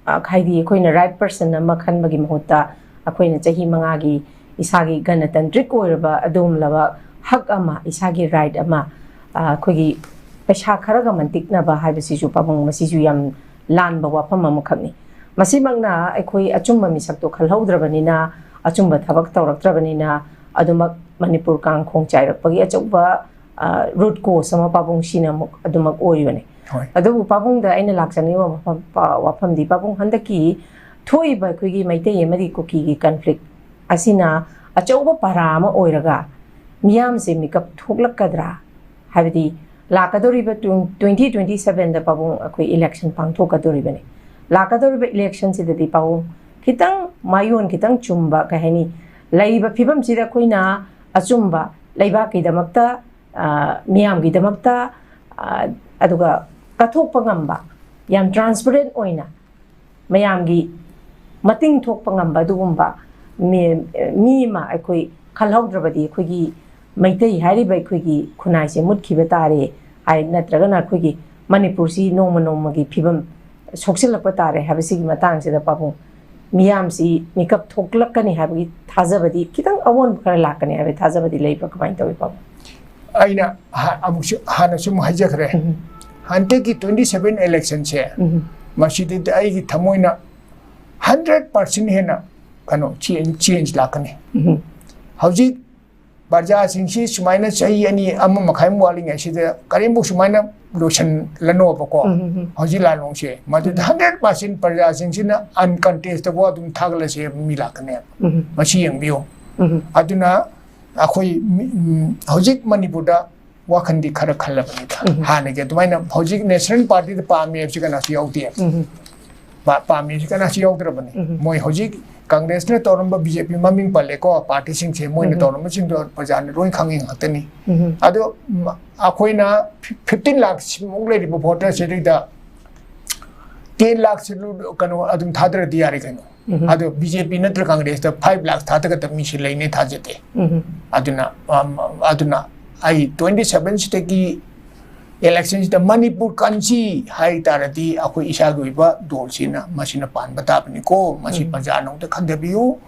ꯑ, ꯍꯥꯏꯗꯤ, ꯑꯩꯈꯣꯏꯅ right person ꯑꯃ ꯈꯟꯕꯒꯤ ꯃꯍꯨꯠꯇ, ꯑꯩꯈꯣꯏꯅ ꯆꯍꯤ ꯃꯉꯥꯒꯤ ꯏꯁꯥꯒꯤ ꯒꯅꯇꯟꯇ꯭ꯔꯤꯛ ꯑꯣꯏꯔꯕ ꯑꯗꯨꯒꯨꯝꯂꯕ ꯍꯛ ꯑꯃ, ꯏꯁꯥꯒꯤ right ꯑꯃ, ꯑ, ꯑꯩꯈꯣꯏꯒꯤ ꯄꯩꯁꯥ ꯈꯔꯒ ꯃꯟꯇꯤꯛꯅꯕ ꯍꯥꯏꯕꯁꯤꯁꯨ, ꯄꯥꯕꯨꯡ, ꯃꯁꯤꯁꯨ ꯌꯥꯝ ꯂꯥꯟꯕ ꯋꯥꯐꯝ ꯑꯃꯈꯛꯅꯤ꯫ ꯃꯁꯤꯃꯛꯅ ꯑꯩꯈꯣꯏ ꯑꯆꯨꯝꯕ ꯃꯤꯁꯛꯇꯣ ꯈꯜꯍꯧꯗ꯭ꯔꯕꯅꯤꯅ, ꯑꯆꯨꯝꯕ ꯊꯕꯛ ꯇꯧꯔꯛꯇ꯭ꯔꯕꯅꯤꯅ, ꯑꯗꯨꯃꯛ ꯃꯅꯤꯄꯨꯔ ꯀꯥꯡ ꯈꯣꯡ ꯆꯥꯏꯔꯛꯄꯒꯤ ꯑꯆꯧꯕ, ꯑ, root cause ꯑꯃ ꯄꯥꯕꯨꯡ ꯁꯤꯅ ꯑꯃꯨꯛ ꯑꯗꯨꯃꯛ ꯑꯣꯏꯔꯤꯕꯅꯤ꯫ ꯍꯣꯏ꯫ ꯑꯗꯨꯕꯨ ꯄꯥꯕꯨꯡꯗ ꯑꯩꯅ ꯂꯥꯛꯆꯅꯤꯡꯕ ꯃꯐꯝ, ꯄ-, ꯋꯥꯐꯝꯗꯤ, ꯄꯥꯕꯨꯡ, ꯍꯟꯗꯛꯀꯤ ꯊꯣꯛꯏꯕ ꯑꯩꯈꯣꯏꯒꯤ ꯃꯩꯇꯩ ꯑꯃꯗꯤ ꯀꯨꯀꯤꯒꯤ conflict ꯑꯁꯤꯅ ꯑꯆꯧꯕ ꯄꯥꯔꯥ ꯑꯃ ꯑꯣꯏꯔꯒ ꯃꯤꯌꯥꯝꯁꯦ ꯃꯤꯀꯞ ꯊꯣꯛꯂꯛꯀꯗ꯭ꯔꯥ? ꯍꯥꯏꯕꯗꯤ, ꯂꯥꯛꯀꯗꯧꯔꯤꯕ ꯇ꯭ꯋꯦꯟ-, twenty twenty-seven ꯗ ꯄꯥꯕꯨꯡ ꯑꯩꯈꯣꯏ election ꯄꯥꯡꯊꯣꯛꯀꯗꯧꯔꯤꯕꯅꯤ꯫ ꯂꯥꯛꯀꯗꯧꯔꯤꯕ election ꯁꯤꯗꯗꯤ ꯄꯥꯕꯨꯡ ꯈꯤꯇꯪ ꯃꯥꯏꯌꯣꯟ ꯈꯤꯇꯪ ꯆꯨꯝꯕ, ꯀꯩ ꯍꯥꯏꯅꯤ, ꯂꯩꯔꯤꯕ ꯐꯤꯕꯝꯁꯤꯗ ꯑꯩꯈꯣꯏꯅ ꯑꯆꯨꯝꯕ ꯂꯩꯕꯥꯛꯀꯤꯗꯃꯛꯇ, ꯑ, ꯃꯤꯌꯥꯝꯒꯤꯗꯃꯛꯇ, ꯑ, ꯑꯗꯨꯒ ꯀꯠꯊꯣꯛꯄ ꯉꯝꯕ, ꯌꯥꯝ transparent ꯑꯣꯏꯅ ꯃꯌꯥꯝꯒꯤ ꯃꯇꯤꯡ ꯊꯣꯛꯄ ꯉꯝꯕ ꯑꯗꯨꯒꯨꯝꯕ ꯃꯤ, ꯃꯤ ꯑꯃ ꯑꯩꯈꯣꯏ ꯈꯜꯍꯧꯗ꯭ꯔꯕꯗꯤ ꯑꯩꯈꯣꯏꯒꯤ ꯃꯩꯇꯩ ꯍꯥꯏꯔꯤꯕ ꯑꯩꯈꯣꯏꯒꯤ ꯈꯨꯟꯅꯥꯏꯁꯦ ꯃꯨꯠꯈꯤꯕ ꯇꯥꯔꯦ ꯍꯥꯏ, ꯅꯠꯇ꯭ꯔꯒꯅ ꯑꯩꯈꯣꯏꯒꯤ ꯃꯅꯤꯄꯨꯔꯁꯤ ꯅꯣꯡꯃ ꯅꯣꯡꯃꯒꯤ ꯐꯤꯕꯝ ꯁꯣꯛꯆꯤꯜꯂꯛꯄ ꯇꯥꯔꯦ ꯍꯥꯏꯕꯁꯤꯒꯤ ꯃꯇꯥꯡꯁꯤꯗ ꯄꯥꯕꯨꯡ, ꯃꯤꯌꯥꯝꯁꯤ ꯃꯤꯀꯞ ꯊꯣꯛꯂꯛꯀꯅꯤ ꯍꯥꯏꯕꯒꯤ ꯊꯥꯖꯕꯗꯤ, ꯈꯤꯇꯪ ꯑꯑꯣꯟꯕ ꯈꯔ ꯂꯥꯛꯀꯅꯤ ꯍꯥꯏꯕꯒꯤ ꯊꯥꯖꯕꯗꯤ ꯂꯩꯕ꯭ꯔꯥ? ꯀꯃꯥꯏꯅ ꯇꯧꯏ, ꯄꯥꯕꯨꯡ? ꯑꯩꯅ ꯍꯥ-, ꯑꯃꯨꯛꯁꯨ, ꯍꯥꯟꯅꯁꯨ ꯑꯃꯨꯛ ꯍꯥꯏꯖꯈ꯭ꯔꯦ꯫ ꯎꯝ꯫ ꯍꯟꯗꯛꯀꯤ twenty seven election ꯁꯦ, ꯎꯝ꯫ ꯃꯁꯤꯗꯗꯤ ꯑꯩꯒꯤ ꯊꯃꯣꯏꯅ hundred percent ꯍꯦꯟꯅ ꯀꯩꯅꯣ, change, change ꯂꯥꯛꯀꯅꯤ꯫ ꯎꯝ꯫ ꯍꯧꯖꯤꯛ ꯄ꯭ꯔꯖꯥꯁꯤꯡꯁꯤ ꯁꯨꯃꯥꯏꯅ ꯆꯍꯤ ꯑꯅꯤ, ꯑꯃ ꯃꯈꯥꯏꯃꯨꯛ ꯋꯥꯠꯂꯤꯉꯩꯁꯤꯗ ꯀꯔꯤꯝꯐꯥꯎ ꯁꯨꯃꯥꯏꯅ ꯂꯣꯏꯁꯤꯜꯂꯅꯣꯕꯀꯣ꯫ ꯎꯝ, ꯎꯝ, ꯎꯝ꯫ ꯍꯧꯖꯤꯛ ꯂꯥꯟꯂꯣꯡꯁꯦ, ꯃꯗꯨꯗ ꯎꯝ꯫ Hundred percent ꯄ꯭ꯔꯖꯥꯁꯤꯡꯁꯤꯅ uncontestable ꯑꯗꯨꯝ ꯊꯥꯒꯠꯂꯁꯦ, ꯃꯤ ꯂꯥꯛꯀꯅꯦꯕ꯫ ꯎꯝ꯫ ꯃꯁꯤ ꯌꯦꯡꯕꯤꯌꯨ꯫ ꯎꯝ꯫ ꯑꯗꯨꯅ ꯑꯩꯈꯣꯏ ꯃꯤ-, ꯎꯝ, ꯍꯧꯖꯤꯛ ꯃꯅꯤꯄꯨꯔꯗ ꯋꯥꯈꯜꯗꯤ ꯈꯔ ꯈꯜꯂꯕꯅꯤꯗ꯫ ꯎꯝ꯫ ꯍꯥꯟꯅꯒꯤ ꯑꯗꯨꯃꯥꯏꯅ ꯍꯧꯖꯤꯛ National Party ꯗ ꯄꯥꯝꯃꯤ ꯍꯥꯏꯕꯁꯤ ꯀꯅꯥꯁꯨ ꯌꯥꯎꯗꯦ꯫ ꯎꯝ꯫ ꯄꯥ-, ꯄꯥꯝꯃꯤꯁꯤ ꯀꯅꯥꯁꯨ ꯌꯥꯎꯗ꯭ꯔꯕꯅꯤ꯫ ꯎꯝ꯫ ꯃꯣꯏ ꯍꯧꯖꯤꯛ ꯀꯪꯒ꯭ꯔꯦꯁꯅ ꯇꯧꯔꯝꯕ, ꯕꯤ ꯖꯦ ꯄꯤ ꯃꯃꯤꯡ ꯄꯜꯂꯦꯀꯣ, ꯄꯥꯔꯇꯤꯁꯤꯡꯁꯦ, ꯃꯣꯏꯅ ꯎꯝ꯫ ꯇꯧꯔꯝꯕꯁꯤꯡꯗꯣ ꯄ꯭ꯔꯖꯥꯅ ꯂꯣꯏ ꯈꯪꯉꯤ ꯉꯥꯛꯇꯅꯤ꯫ ꯎꯝ꯫ ꯑꯗꯣ, ꯎꯝ, ꯑꯩꯈꯣꯏꯅ fifteen ꯂꯥꯈ ꯁꯤꯃꯨꯛ ꯂꯩꯔꯤꯕ ꯚꯣꯇꯔꯁꯤꯗꯩꯗ ten lakh ꯁꯤ ꯀꯩꯅꯣ ꯑꯗꯨꯝ ꯊꯥꯗꯔꯗꯤ ꯌꯥꯔꯦ ꯀꯩꯅꯣ꯫ ꯑꯗꯣ B J P ꯅꯠꯇ꯭ꯔ Congress ꯇ five lakh ꯊꯥꯗꯒꯗꯕ ꯃꯤꯁꯤ ꯂꯩꯅꯦ ꯊꯥꯖꯗꯦ꯫ ꯑꯗꯨꯅ, ꯑꯝ, ꯑꯗꯨꯅ ꯑꯩ twenty seven ꯁꯤꯗꯒꯤ election ꯁꯤꯗ ꯃꯅꯤꯄꯨꯔ ꯀꯟꯁꯤ ꯍꯥꯏ ꯇꯥꯔꯗꯤ ꯑꯩꯈꯣꯏ ꯏꯁꯥꯒꯤ ꯑꯣꯏꯕ ꯗꯣꯜꯁꯤꯅ ꯃꯁꯤꯅ ꯄꯥꯟꯕ ꯇꯥꯕꯅꯤꯀꯣ꯫ ꯃꯁꯤ ꯄ꯭ꯔꯖꯥꯅ ꯑꯝꯇ ꯈꯟꯊꯕꯤꯌꯨ꯫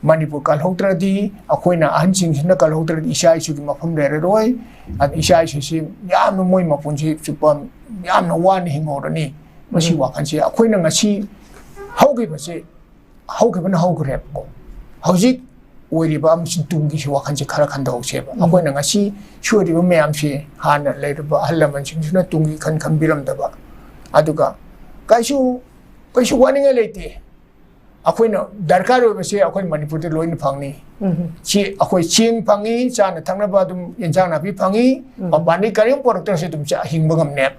ꯃꯅꯤꯄꯨꯔ ꯀꯜꯍꯧꯗ꯭ꯔꯗꯤ, ꯑꯩꯈꯣꯏꯅ ꯑꯍꯟꯁꯤꯡꯁꯤꯅ ꯀꯜꯍꯧꯗ꯭ꯔꯗꯤ ꯏꯆꯥ ꯏꯁꯨꯒꯤ ꯃꯐꯝ ꯂꯩꯔꯔꯣꯏ꯫ ꯑꯗ ꯏꯆꯥ ꯏꯁꯨꯁꯤ ꯌꯥꯝꯅ ꯃꯣꯏ ꯃꯄꯨꯟꯁꯤ ꯆꯨꯞꯄ ꯌꯥꯝꯅ ꯋꯥꯅ ꯍꯤꯡꯍꯧꯔꯅꯤ꯫ ꯃꯁꯤ ꯋꯥꯈꯜꯁꯦ ꯑꯩꯈꯣꯏꯅ ꯉꯁꯤ ꯍꯧꯈꯤꯕꯁꯦ, ꯍꯧꯈꯤꯕꯅ ꯍꯧꯈ꯭ꯔꯦꯕꯀꯣ꯫ ꯍꯧꯖꯤꯛ ꯑꯣꯏꯔꯤꯕ ꯑꯃꯁꯨꯡ ꯇꯨꯡꯒꯤꯁꯨ ꯋꯥꯈꯜꯁꯦ ꯈꯔ ꯈꯟꯊꯍꯧꯁꯦꯕ꯫ ꯑꯩꯈꯣꯏꯅ ꯉꯁꯤ ꯁꯣꯏꯔꯤꯕ ꯃꯌꯥꯝꯁꯦ ꯍꯥꯟꯅ ꯂꯩꯔꯕ ꯑꯍꯜ ꯂꯃꯟꯁꯤꯡꯁꯤꯅ ꯇꯨꯡꯒꯤ ꯈꯟ ꯈꯟꯕꯤꯔꯝꯗꯕ꯫ ꯑꯗꯨꯒ ꯀꯩꯁꯨ, ꯀꯩꯁꯨ ꯋꯥꯅꯤꯡꯉꯥꯏ ꯂꯩꯇꯦ꯫ ꯑꯩꯈꯣꯏꯅ ꯗꯔꯀꯥꯔ ꯑꯣꯏꯕꯁꯦ ꯑꯩꯈꯣꯏ ꯃꯅꯤꯄꯨꯔꯗ ꯂꯣꯏꯅ ꯐꯪꯅꯤ꯫ ꯁꯤ ꯑꯩꯈꯣꯏ ꯆꯦꯡ ꯐꯪꯉꯤ, ꯆꯥꯅ ꯊꯛꯅꯕ ꯑꯗꯨꯝ ꯌꯦꯟꯁꯥꯡ ꯅꯥꯄꯤ ꯐꯪꯉꯤ, ꯃꯄꯥꯟꯗꯒꯤ ꯀꯔꯤꯝ ꯄꯨꯔꯛꯇ꯭ꯔꯁꯨ ꯑꯗꯨꯝ ꯆꯥ-, ꯍꯤꯡꯕ ꯉꯝꯅꯦꯕ꯫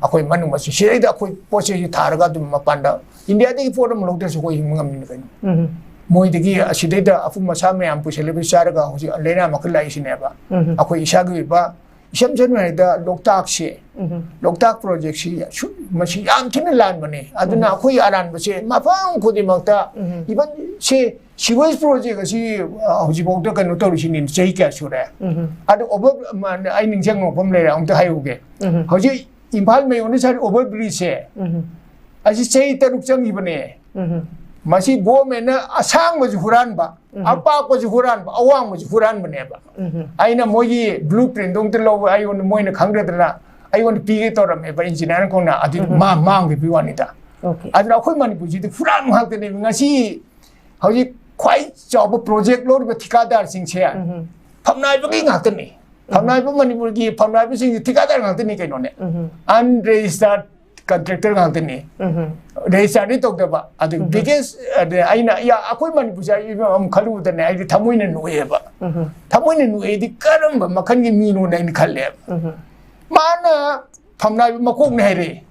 ꯑꯩꯈꯣꯏ ꯃꯅꯨꯡ ꯑꯁꯤ ꯁꯤꯗꯩꯗ ꯑꯩꯈꯣꯏ ꯄꯣꯠ ꯆꯩꯁꯤ ꯊꯥꯔꯒ ꯑꯗꯨꯝ ꯃꯄꯥꯟꯗ ꯏꯟꯗꯤꯌꯥꯗꯒꯤ ꯄꯣꯠ ꯑꯃ ꯂꯧꯗ꯭ꯔꯁꯨ ꯑꯩꯈꯣꯏ ꯍꯤꯡꯕ ꯉꯝꯃꯤꯅꯤ ꯀꯩꯅꯣ꯫ ꯃꯣꯏꯗꯒꯤ ꯑꯁꯤꯗꯩꯗ ꯑꯄꯨꯝ ꯑꯁꯥ ꯃꯌꯥꯝ ꯄꯨꯁꯜꯂꯒ ꯆꯥꯔꯒ ꯍꯧꯖꯤꯛ ꯂꯥꯏꯅꯥ ꯃꯈꯜ ꯂꯥꯛꯏꯁꯤꯅꯦꯕ꯫ ꯑꯩꯈꯣꯏ ꯏꯁꯥꯒꯤ ꯑꯣꯏꯕ ꯏꯁꯝ ꯁꯝꯅ ꯍꯥꯏꯔꯕꯗ ꯂꯣꯛꯇꯥꯛꯁꯦ, ꯂꯣꯛꯇꯥꯛ ꯄ꯭ꯔꯣꯖꯦꯛꯁꯤ ꯁꯨ-, ꯃꯁꯤ ꯌꯥꯝ ꯊꯤꯅ ꯂꯥꯟꯕꯅꯦ꯫ ꯑꯗꯨꯅ ꯑꯩꯈꯣꯏꯒꯤ ꯑꯔꯥꯟꯕꯁꯦ ꯃꯐꯝ ꯈꯨꯗꯤꯡꯃꯛꯇ, even ꯁꯦ ꯁꯤꯋꯦꯖ ꯄ꯭ꯔꯣꯖꯦꯛ ꯑꯁꯤ, ꯑ, ꯍꯧꯖꯤꯛꯐꯥꯎꯗ ꯀꯩꯅꯣ ꯇꯧꯔꯤꯁꯤꯅꯤ, ꯆꯍꯤ ꯀꯌꯥ ꯁꯨꯔꯦ? ꯑꯗꯨ ꯑꯣꯚꯔ, ꯃ-, ꯑꯩ ꯅꯤꯡꯁꯤꯡꯕ ꯃꯐꯝ ꯂꯩꯔꯦ, ꯑꯃꯨꯛꯇ ꯍꯥꯏꯍꯧꯒꯦ꯫ ꯍꯧꯖꯤꯛ ꯏꯝꯐꯥꯜ ꯃꯌꯣꯟꯗ ꯁꯥꯔꯤ ꯑꯣꯚꯔ ꯕ꯭ꯔꯤꯖꯁꯦ, ꯑꯁꯤ ꯆꯍꯤ ꯇꯔꯨꯛ ꯆꯪꯈꯤꯕꯅꯦ꯫ ꯃꯁꯤ ꯒꯣꯔꯃꯦꯟꯅ ꯑꯁꯥꯡꯕꯁꯨ ꯍꯨꯔꯥꯟꯕ, ꯑꯄꯥꯛꯄꯁꯨ ꯍꯨꯔꯥꯟꯕ, ꯑꯋꯥꯡꯕꯁꯨ ꯍꯨꯔꯥꯟꯕꯅꯦꯕ꯫ ꯑꯩꯅ ꯃꯣꯏꯒꯤ ꯕ꯭ꯂꯨ ꯄ꯭ꯔꯤꯟꯗꯣ ꯑꯝꯇ ꯂꯧꯕ, ꯑꯩꯉꯣꯟꯗ ꯃꯣꯏꯅ ꯈꯪꯗꯗꯅ ꯑꯩꯉꯣꯟꯗ ꯄꯤꯒꯦ ꯇꯧꯔꯝꯃꯦꯕ ꯏꯟꯖꯤꯅꯤꯌꯥꯔ ꯀꯧꯅ, ꯑꯗꯨꯗꯤ ꯃꯥ ꯃꯥꯡꯈꯤꯕꯒꯤ ꯋꯥꯅꯤꯗ꯫ ꯑꯗꯨꯅ ꯑꯩꯈꯣꯏ ꯃꯅꯤꯄꯨꯔꯁꯤꯗꯤ ꯍꯨꯔꯥꯟꯕ ꯉꯥꯛꯇꯅꯦꯕ꯫ ꯉꯁꯤ ꯍꯧꯖꯤꯛ ꯈ꯭ꯋꯥꯏ ꯆꯥꯎꯕ ꯄ꯭ꯔꯣꯖꯦꯛ ꯂꯧꯔꯤꯕ ꯊꯤꯀꯥꯗꯥꯔꯁꯤꯡꯁꯦ ꯐꯝꯅꯥꯏꯕꯒꯤ ꯉꯥꯛꯇꯅꯤ꯫ ꯐꯝꯅꯥꯏꯕ ꯃꯅꯤꯄꯨꯔꯒꯤ ꯐꯝꯅꯥꯏꯕꯁꯤꯡꯁꯦ ꯊꯤꯀꯥꯗꯥꯔ ꯉꯥꯛꯇꯅꯤ ꯀꯩꯅꯣꯅꯦ꯫ Unregistered contractor ꯉꯥꯛꯇꯅꯤ꯫ Register ꯗꯤ ꯇꯧꯗꯕ꯫ ꯑꯗꯨ biggest, ꯑꯗ ꯑꯩꯅ, ꯌꯥ, ꯑꯩꯈꯣꯏ ꯃꯅꯤꯄꯨꯔꯁꯦ ꯑꯩ ꯑꯃꯨꯛ ꯈꯜꯂꯨꯕꯗꯅꯦ, ꯑꯩꯗꯤ ꯊꯃꯣꯏꯅ ꯅꯣꯛꯑꯦꯕ꯫ ꯊꯃꯣꯏꯅ ꯅꯣꯛꯑꯦꯗꯤ ꯀꯔꯝꯕ ꯃꯈꯜꯒꯤ ꯃꯤꯅꯣꯅ ꯑꯩꯅ ꯈꯜꯂꯦꯕ꯫ ꯃꯥꯅ ꯐꯝꯅꯥꯏꯕ ꯃꯀꯣꯛꯅꯦ ꯍꯥꯏꯔꯛꯑꯦ꯫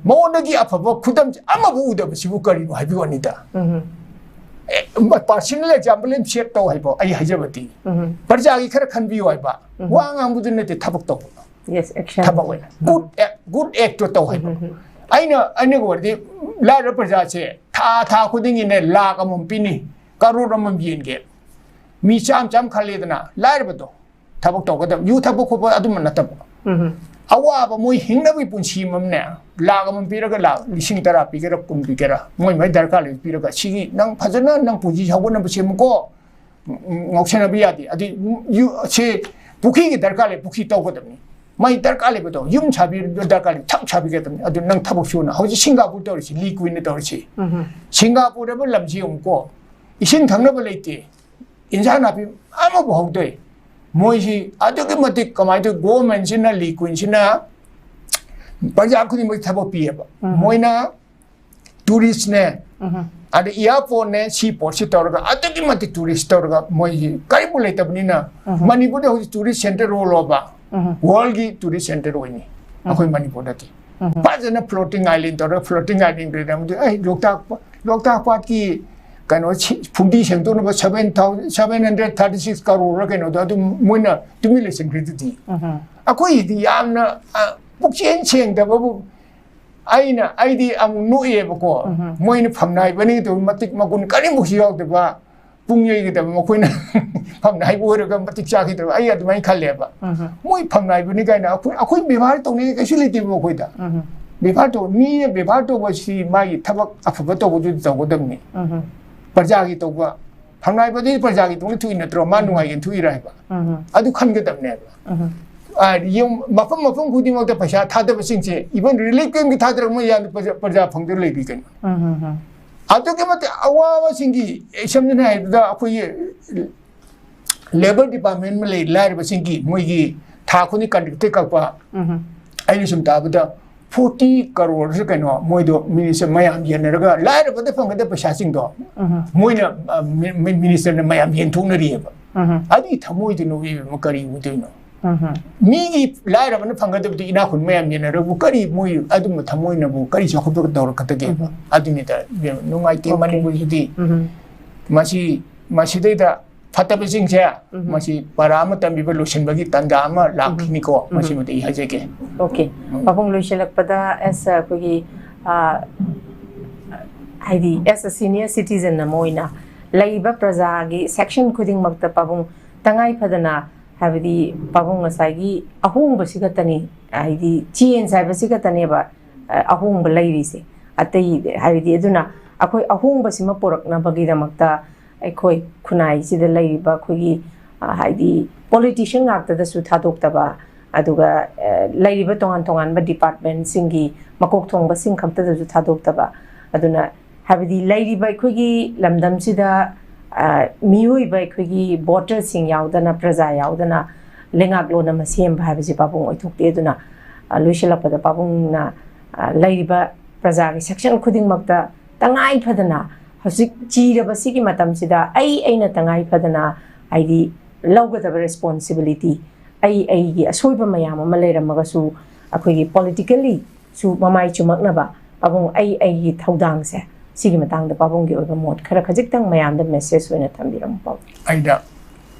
ꯃꯉꯣꯟꯗꯒꯤ ꯑꯐꯕ ꯈꯨꯗꯝꯁꯦ ꯑꯃꯕꯨ ꯎꯗꯕꯁꯤꯕꯨ ꯀꯔꯤꯅꯣ ꯍꯥꯏꯕꯤꯌꯨ ꯑꯅꯤꯗ꯫ ꯑꯦ, personal example ꯑꯃ set ꯇꯧ ꯍꯥꯏꯕ ꯑꯩ ꯍꯥꯏꯖꯕꯗꯤ꯫ ꯄ꯭ꯔꯖꯥꯒꯤ ꯈꯔ ꯈꯟꯕꯤꯌꯨ ꯍꯥꯏꯕ꯫ ꯋꯥ ꯉꯥꯡꯕꯗꯨ ꯅꯠꯇꯦ, ꯊꯕꯛ ꯇꯧꯕ꯫ Yes, action. ꯊꯕꯛ ꯑꯣꯏꯅ꯫ Good act, good act ꯇꯣ ꯇꯧ ꯍꯥꯏꯕ꯫ ꯑꯩꯅ ꯑꯩꯅꯒ ꯑꯣꯏꯔꯗꯤ ꯂꯥꯏꯔꯕ ꯄ꯭ꯔꯖꯥꯁꯦ ꯊꯥ ꯊꯥ ꯈꯨꯗꯤꯡꯒꯤꯅꯦ ꯂꯥꯛ ꯑꯃꯃꯝ ꯄꯤꯅꯤ, ꯀꯔꯣꯔ ꯑꯃꯃꯝ ꯌꯦꯟꯒꯦ꯫ ꯃꯤ ꯆꯥꯝ ꯆꯥꯝ ꯈꯜꯂꯦꯗꯅ ꯂꯥꯏꯔꯕꯗꯣ ꯊꯕꯛ ꯇꯧꯒꯗꯕ, ꯌꯨ ꯊꯛꯄ ꯈꯣꯠꯄ ꯑꯗꯨꯝꯕ ꯅꯠꯇꯕ꯫ ꯑꯋꯥꯕ ꯃꯣꯏ ꯍꯤꯡꯅꯕꯒꯤ ꯄꯨꯟꯁꯤ ꯑꯃꯅꯦ, ꯂꯥꯛ ꯑꯃꯃꯝ ꯄꯤꯔꯒ ꯂꯥꯛ ꯂꯤꯁꯤꯡ ꯇꯔꯥ ꯄꯤꯒꯦꯔꯥ ꯀꯨꯟ ꯄꯤꯒꯦꯔꯥ ꯃꯣꯏ ꯃꯣꯏ ꯗꯔꯀꯥꯔ ꯂꯩꯕ ꯄꯤꯔꯒ ꯁꯤꯒꯤ ꯅꯪ ꯐꯖꯅ ꯅꯪ ꯄꯨꯟꯁꯤ ꯍꯧꯒꯠꯅꯕ ꯁꯦꯝꯃꯨꯀꯣ꯫ ꯎꯝ, ꯉꯥꯎꯁꯟꯅꯕ ꯌꯥꯗꯦ꯫ ꯑꯗꯨ ꯌꯨ-, ꯁꯤ ꯄꯨꯈ꯭ꯔꯤꯒꯤ ꯗꯔꯀꯥꯔ ꯂꯩ, ꯄꯨꯈ꯭ꯔꯤ ꯇꯧꯒꯗꯕꯅꯤ꯫ ꯃꯩ ꯗꯔꯀꯥꯔ ꯂꯩꯕꯗꯣ, ꯌꯨꯝ ꯁꯥꯕꯤꯕ ꯗꯔꯀꯥꯔ ꯂꯩ, ꯊꯛ ꯁꯥꯕꯤꯒꯗꯕꯅꯤ꯫ ꯑꯗꯨ ꯅꯪ ꯊꯕꯛ ꯁꯨꯅ ꯍꯧꯖꯤꯛ ꯁꯤꯡꯒꯥꯄꯨꯔ ꯇꯧꯔꯤꯁꯤ, ꯂꯤ ꯀꯨꯏꯅ ꯇꯧꯔꯤꯁꯤ꯫ ꯁꯤꯡꯒꯥꯄꯨꯔ ꯍꯥꯏꯕ ꯂꯝꯁꯤ ꯌꯦꯡꯉꯨꯀꯣ, ꯏꯁꯤꯡ ꯊꯛꯅꯕ ꯂꯩꯇꯦ, ꯏꯟꯁꯥꯡ ꯅꯥꯄꯤ ꯑꯃꯐꯥꯎ ꯍꯧꯗꯦ꯫ ꯃꯣꯏꯁꯤ ꯑꯗꯨꯛꯀꯤ ꯃꯇꯤꯛ ꯀꯃꯥꯏꯅ ꯇꯧꯋꯤ, ꯒꯣꯔꯃꯦꯟꯁꯤꯅ, ꯂꯤ ꯀꯨꯏꯟꯁꯤꯅ ꯄ꯭ꯔꯖꯥ ꯈꯨꯗꯤꯡꯃꯛ ꯊꯕꯛ ꯄꯤꯌꯦꯕ꯫ ꯃꯣꯏꯅ ꯇꯨꯔꯤꯁꯅꯦ, ꯑꯗ ꯏꯌꯥꯔꯄꯣꯔꯠꯅꯦ, ꯁꯤ ꯄꯣꯔꯠꯁꯤ ꯇꯧꯔꯒ ꯑꯗꯨꯛꯀꯤ ꯃꯇꯤꯛ ꯇꯨꯔꯤꯁ ꯇꯧꯔꯒ ꯃꯣꯏꯁꯤ ꯀꯔꯤꯝꯐꯥꯎ ꯂꯩꯇꯕꯅꯤꯅ ꯃꯅꯤꯄꯨꯔꯗ ꯍꯧꯖꯤꯛ ꯇꯨꯔꯤꯁ ꯁꯦꯟꯇꯔ ꯑꯣꯜꯂꯣꯕ, ꯋꯥꯔꯜꯒꯤ ꯇꯨꯔꯤꯁ ꯁꯦꯟꯇꯔ ꯑꯣꯏꯅꯤ ꯑꯩꯈꯣꯏ ꯃꯅꯤꯄꯨꯔꯗꯗꯤ꯫ ꯐꯖꯅ ꯐ꯭ꯂꯣꯇꯤꯡ ꯑꯥꯏꯂꯦꯟ ꯇꯧꯔꯒ ꯐ꯭ꯂꯣꯇꯤꯡ ꯑꯥꯏꯂꯦꯟ ꯂꯩꯔꯝꯕꯗꯨ ꯑꯩ ꯂꯣꯛꯇꯥꯛ, ꯂꯣꯛꯇꯥꯛ ꯄꯥꯠꯀꯤ ꯀꯩꯅꯣ ꯁꯤ-, ꯐꯨꯝꯗꯤ ꯁꯦꯡꯗꯣꯛꯅꯕ seven thousand seven hundred thirty six crore ꯀꯩꯅꯣꯗꯣ ꯑꯗꯨꯝ ꯃꯣꯏꯅ ꯇꯨꯃꯤꯟ ꯂꯩꯁꯟꯈ꯭ꯔꯤꯗꯨꯗꯤ꯫ ꯑꯩꯈꯣꯏꯒꯤꯗꯤ ꯌꯥꯝꯅ, ꯑ, ꯄꯨꯛꯆꯦꯜ ꯁꯦꯡꯗꯕꯕꯨ ꯑꯩꯅ, ꯑꯩꯗꯤ ꯑꯃꯨꯛ ꯅꯣꯛꯑꯦꯕꯀꯣ꯫ ꯃꯣꯏꯅ ꯐꯝꯅꯥꯏꯕꯅꯤ ꯇꯧꯕ ꯃꯇꯤꯛ ꯃꯒꯨꯟ ꯀꯔꯤꯃꯨꯛꯁꯨ ꯌꯥꯎꯗꯕ, ꯄꯨꯡ ꯌꯩꯒꯗꯕ ꯃꯈꯣꯏꯅ ꯐꯝꯅꯥꯏꯕ ꯑꯣꯏꯔꯒ ꯃꯇꯤꯛ ꯆꯥꯈꯤꯗꯕ, ꯑꯩ ꯑꯗꯨꯃꯥꯏꯅ ꯈꯜꯂꯦꯕ꯫ ꯃꯣꯏ ꯐꯝꯅꯥꯏꯕꯅꯤ ꯀꯥꯏꯅ ꯑꯩꯈꯣꯏ, ꯑꯩꯈꯣꯏ ꯕꯦꯕꯥꯔ ꯇꯧꯅꯤꯡꯉꯥꯏ ꯀꯩꯁꯨ ꯂꯩꯇꯦꯕ ꯃꯈꯣꯏꯗ꯫ ꯕꯦꯕꯥꯔ ꯇꯧꯕ, ꯃꯤꯅ ꯕꯦꯕꯥꯔ ꯇꯧꯕꯁꯤ ꯃꯥꯒꯤ ꯊꯕꯛ ꯑꯐꯕ ꯇꯧꯕꯗꯨꯗꯤ ꯇꯧꯒꯗꯕꯅꯤ꯫ ꯄ꯭ꯔꯖꯥꯒꯤ ꯇꯧꯕ, ꯐꯝꯅꯥꯏꯕꯗꯤ ꯄ꯭ꯔꯖꯥꯒꯤ ꯇꯧꯅ ꯊꯣꯛꯏ ꯅꯠꯇ꯭ꯔꯣ? ꯃꯥ ꯅꯨꯡꯉꯥꯏꯒꯦꯅ ꯊꯣꯛꯏꯔꯥ ꯍꯥꯏꯕ꯫ ꯑꯗꯨ ꯈꯟꯒꯗꯕꯅꯦꯕ꯫ ꯍꯥꯏꯗꯤ ꯌꯦꯡꯉꯨ, ꯃꯐꯝ, ꯃꯐꯝ ꯈꯨꯗꯤꯡꯃꯛꯇ ꯄꯩꯁꯥ ꯊꯥꯗꯕꯁꯤꯡꯁꯦ, even relief camp ꯀꯤ ꯊꯥꯗꯔꯛꯄ ꯃꯌꯥꯝꯗꯣ ꯄ꯭ꯔꯖꯥ, ꯄ꯭ꯔꯖꯥ ꯐꯪꯗ ꯂꯩꯔꯤ ꯀꯩꯅꯣ꯫ ꯑꯗꯨꯛꯀꯤ ꯃꯇꯤꯛ ꯑꯋꯥꯕꯁꯤꯡꯒꯤ, ꯁꯝꯅ ꯍꯥꯏꯔꯕꯗ, ꯑꯩꯈꯣꯏꯒꯤ labour department ꯑꯃ ꯂꯩ, ꯂꯥꯏꯔꯕꯁꯤꯡꯒꯤ ꯃꯣꯏꯒꯤ ꯊꯥ ꯈꯨꯗꯤꯡ contract ꯇ ꯀꯛꯄ꯫ ꯑꯩꯅ ꯁꯨꯝ ꯇꯥꯕꯗ forty crore ꯁꯨ ꯀꯩꯅꯣ, ꯃꯣꯏꯗꯣ minister ꯃꯌꯥꯝ ꯌꯦꯟꯅꯔꯒ ꯂꯥꯏꯔꯕꯗ ꯐꯪꯒꯗꯕ ꯄꯩꯁꯥꯁꯤꯡꯗꯣ ꯃꯣꯏꯅ, ꯑ, ꯃꯤ-, ꯃꯤ-, minister ꯅ ꯃꯌꯥꯝ ꯌꯦꯟꯊꯣꯛꯅꯔꯤꯑꯕ꯫ ꯑꯗꯨꯒꯤ ꯊꯃꯣꯏꯗꯨꯅ ꯏꯕꯦꯝꯃ ꯀꯔꯤ ꯑꯣꯏꯗꯣꯏꯅꯣ? ꯃꯤꯒꯤ ꯂꯥꯏꯔꯕꯅ ꯐꯪꯒꯗꯕꯗꯨ ꯏꯅꯥꯛ ꯈꯨꯟ ꯃꯌꯥꯝ ꯌꯦꯟꯅꯔꯒꯕꯨ ꯀꯔꯤ ꯃꯣꯏ ꯑꯗꯨꯝꯕ ꯊꯃꯣꯏꯅꯕꯨ ꯀꯔꯤ ꯆꯥꯎꯈꯠꯄ ꯇꯧꯔꯛꯀꯗꯒꯦ? ꯑꯗꯨꯅꯤꯗ ꯏꯕꯦꯝꯃ, ꯅꯨꯡꯉꯥꯏꯇꯦ꯫ ꯃꯅꯤꯄꯨꯔꯁꯤꯗꯤ ꯃꯁꯤ, ꯃꯁꯤꯗꯩꯗ ꯐꯠꯇꯕꯁꯤꯡꯁꯦ ꯃꯁꯤ ꯄꯔꯥ ꯑꯃ ꯇꯝꯕꯤꯕ ꯂꯣꯏꯁꯤꯟꯕꯒꯤ ꯇꯥꯟꯖꯥ ꯑꯃ ꯂꯥꯛꯈꯤꯅꯤꯀꯣ꯫ ꯃꯁꯤꯃꯗꯤ ꯑꯩ ꯍꯥꯏꯖꯒꯦ꯫ ꯑꯣꯀꯦ꯫ ꯄꯥꯕꯨꯡ, ꯂꯣꯏꯁꯤꯜꯂꯛꯄꯗ ꯑꯦꯁ ꯑꯩꯈꯣꯏꯒꯤ ꯑ, ꯍꯥꯏꯗꯤ ꯑꯦꯁ ꯑ ꯁꯤꯅꯤꯌꯔ ꯁꯤꯇꯤꯖꯟ ꯑꯃ ꯑꯣꯏꯅ ꯂꯩꯔꯤꯕ ꯄ꯭ꯔꯖꯥꯒꯤ ꯁꯦꯛꯁꯟ ꯈꯨꯗꯤꯡꯃꯛꯇ ꯄꯥꯕꯨꯡ ꯇꯉꯥꯏ ꯐꯗꯅ, ꯍꯥꯏꯕꯗꯤ ꯄꯥꯕꯨꯡ ꯉꯁꯥꯏꯒꯤ ꯑꯍꯣꯡꯕꯁꯤ ꯈꯛꯇꯅꯤ, ꯍꯥꯏꯗꯤ ꯆꯦꯟꯖ ꯍꯥꯏꯕꯁꯤ ꯈꯛꯇꯅꯦꯕ ꯑ, ꯑꯍꯣꯡꯕ ꯂꯩꯔꯤꯁꯦ꯫ ꯑꯇꯩ ꯍꯥꯏꯕꯗꯤ ꯑꯗꯨꯅ ꯑꯩꯈꯣꯏ ꯑꯍꯣꯡꯕꯁꯤꯃ ꯄꯨꯔꯛꯅꯕꯒꯤꯗꯃꯛꯇ ꯑꯩꯈꯣꯏ ꯈꯨꯟꯅꯥꯏꯁꯤꯗ ꯂꯩꯔꯤꯕ ꯑꯩꯈꯣꯏꯒꯤ ꯑ, ꯍꯥꯏꯗꯤ ꯄꯣꯂꯤꯇꯤꯁꯤꯌꯟ ꯉꯥꯛꯇꯗꯁꯨ ꯊꯥꯗꯣꯛꯇꯕ, ꯑꯗꯨꯒ ꯑ, ꯂꯩꯔꯤꯕ ꯇꯣꯉꯥꯟ ꯇꯣꯉꯥꯟꯕ ꯗꯤꯄꯥꯔꯠꯃꯦꯟꯁꯤꯡꯒꯤ ꯃꯀꯣꯛ ꯊꯣꯡꯕꯁꯤꯡ ꯈꯛꯇꯗꯁꯨ ꯊꯥꯗꯣꯛꯇꯕ, ꯑꯗꯨꯅ ꯍꯥꯏꯕꯗꯤ ꯂꯩꯔꯤꯕ ꯑꯩꯈꯣꯏꯒꯤ ꯂꯝꯗꯝꯁꯤꯗ ꯑ, ꯃꯤꯑꯣꯏꯕ ꯑꯩꯈꯣꯏꯒꯤ ꯚꯣꯇꯔꯁꯤꯡ ꯌꯥꯎꯗꯅ, ꯄ꯭ꯔꯖꯥ ꯌꯥꯎꯗꯅ ꯂꯩꯉꯥꯛꯂꯣꯟ ꯑꯃ ꯁꯦꯝꯕ ꯍꯥꯏꯕꯁꯤ ꯄꯥꯕꯨꯡ ꯑꯣꯏꯊꯣꯛꯇꯦ꯫ ꯑꯗꯨꯅ ꯑ, ꯂꯣꯏꯁꯤꯜꯂꯛꯄꯗ ꯄꯥꯕꯨꯡꯅ ꯑ, ꯂꯩꯔꯤꯕ ꯄ꯭ꯔꯖꯥꯒꯤ ꯁꯦꯛꯁꯟ ꯈꯨꯗꯤꯡꯃꯛꯇ ꯇꯉꯥꯏ ꯐꯗꯅ ꯍꯧꯖꯤꯛ ꯆꯤꯔꯕꯁꯤꯒꯤ ꯃꯇꯝꯁꯤꯗ ꯑꯩ ꯑꯩꯅ ꯇꯉꯥꯏ ꯐꯗꯅ ꯍꯥꯏꯗꯤ ꯂꯧꯒꯗꯕ ꯔꯦꯁꯄꯣꯟꯁꯤꯕꯤꯂꯤꯇꯤ, ꯑꯩ ꯑꯩꯒꯤ ꯑꯁꯣꯏꯕ ꯃꯌꯥꯝ ꯑꯃ ꯂꯩꯔꯝꯃꯒꯁꯨ ꯑꯩꯈꯣꯏꯒꯤ ꯄꯣꯂꯤꯇꯤꯀꯦꯜꯂꯤ ꯁꯨ ꯃꯃꯥꯏ ꯆꯨꯝꯃꯛꯅꯕ ꯄꯥꯕꯨꯡ ꯑꯩ ꯑꯩꯒꯤ ꯊꯧꯗꯥꯡꯁꯦ, ꯁꯤꯒꯤ ꯃꯇꯥꯡꯗ ꯄꯥꯕꯨꯡꯒꯤ ꯑꯣꯏꯕ ꯃꯣꯠ ꯈꯔ ꯈꯖꯤꯛꯇꯪ ꯃꯌꯥꯝꯗ ꯃꯦꯁꯦꯖ ꯑꯣꯏꯅ ꯊꯝꯕꯤꯔꯝꯃꯨ ꯄꯥꯕꯨꯡ꯫ ꯑꯩꯅ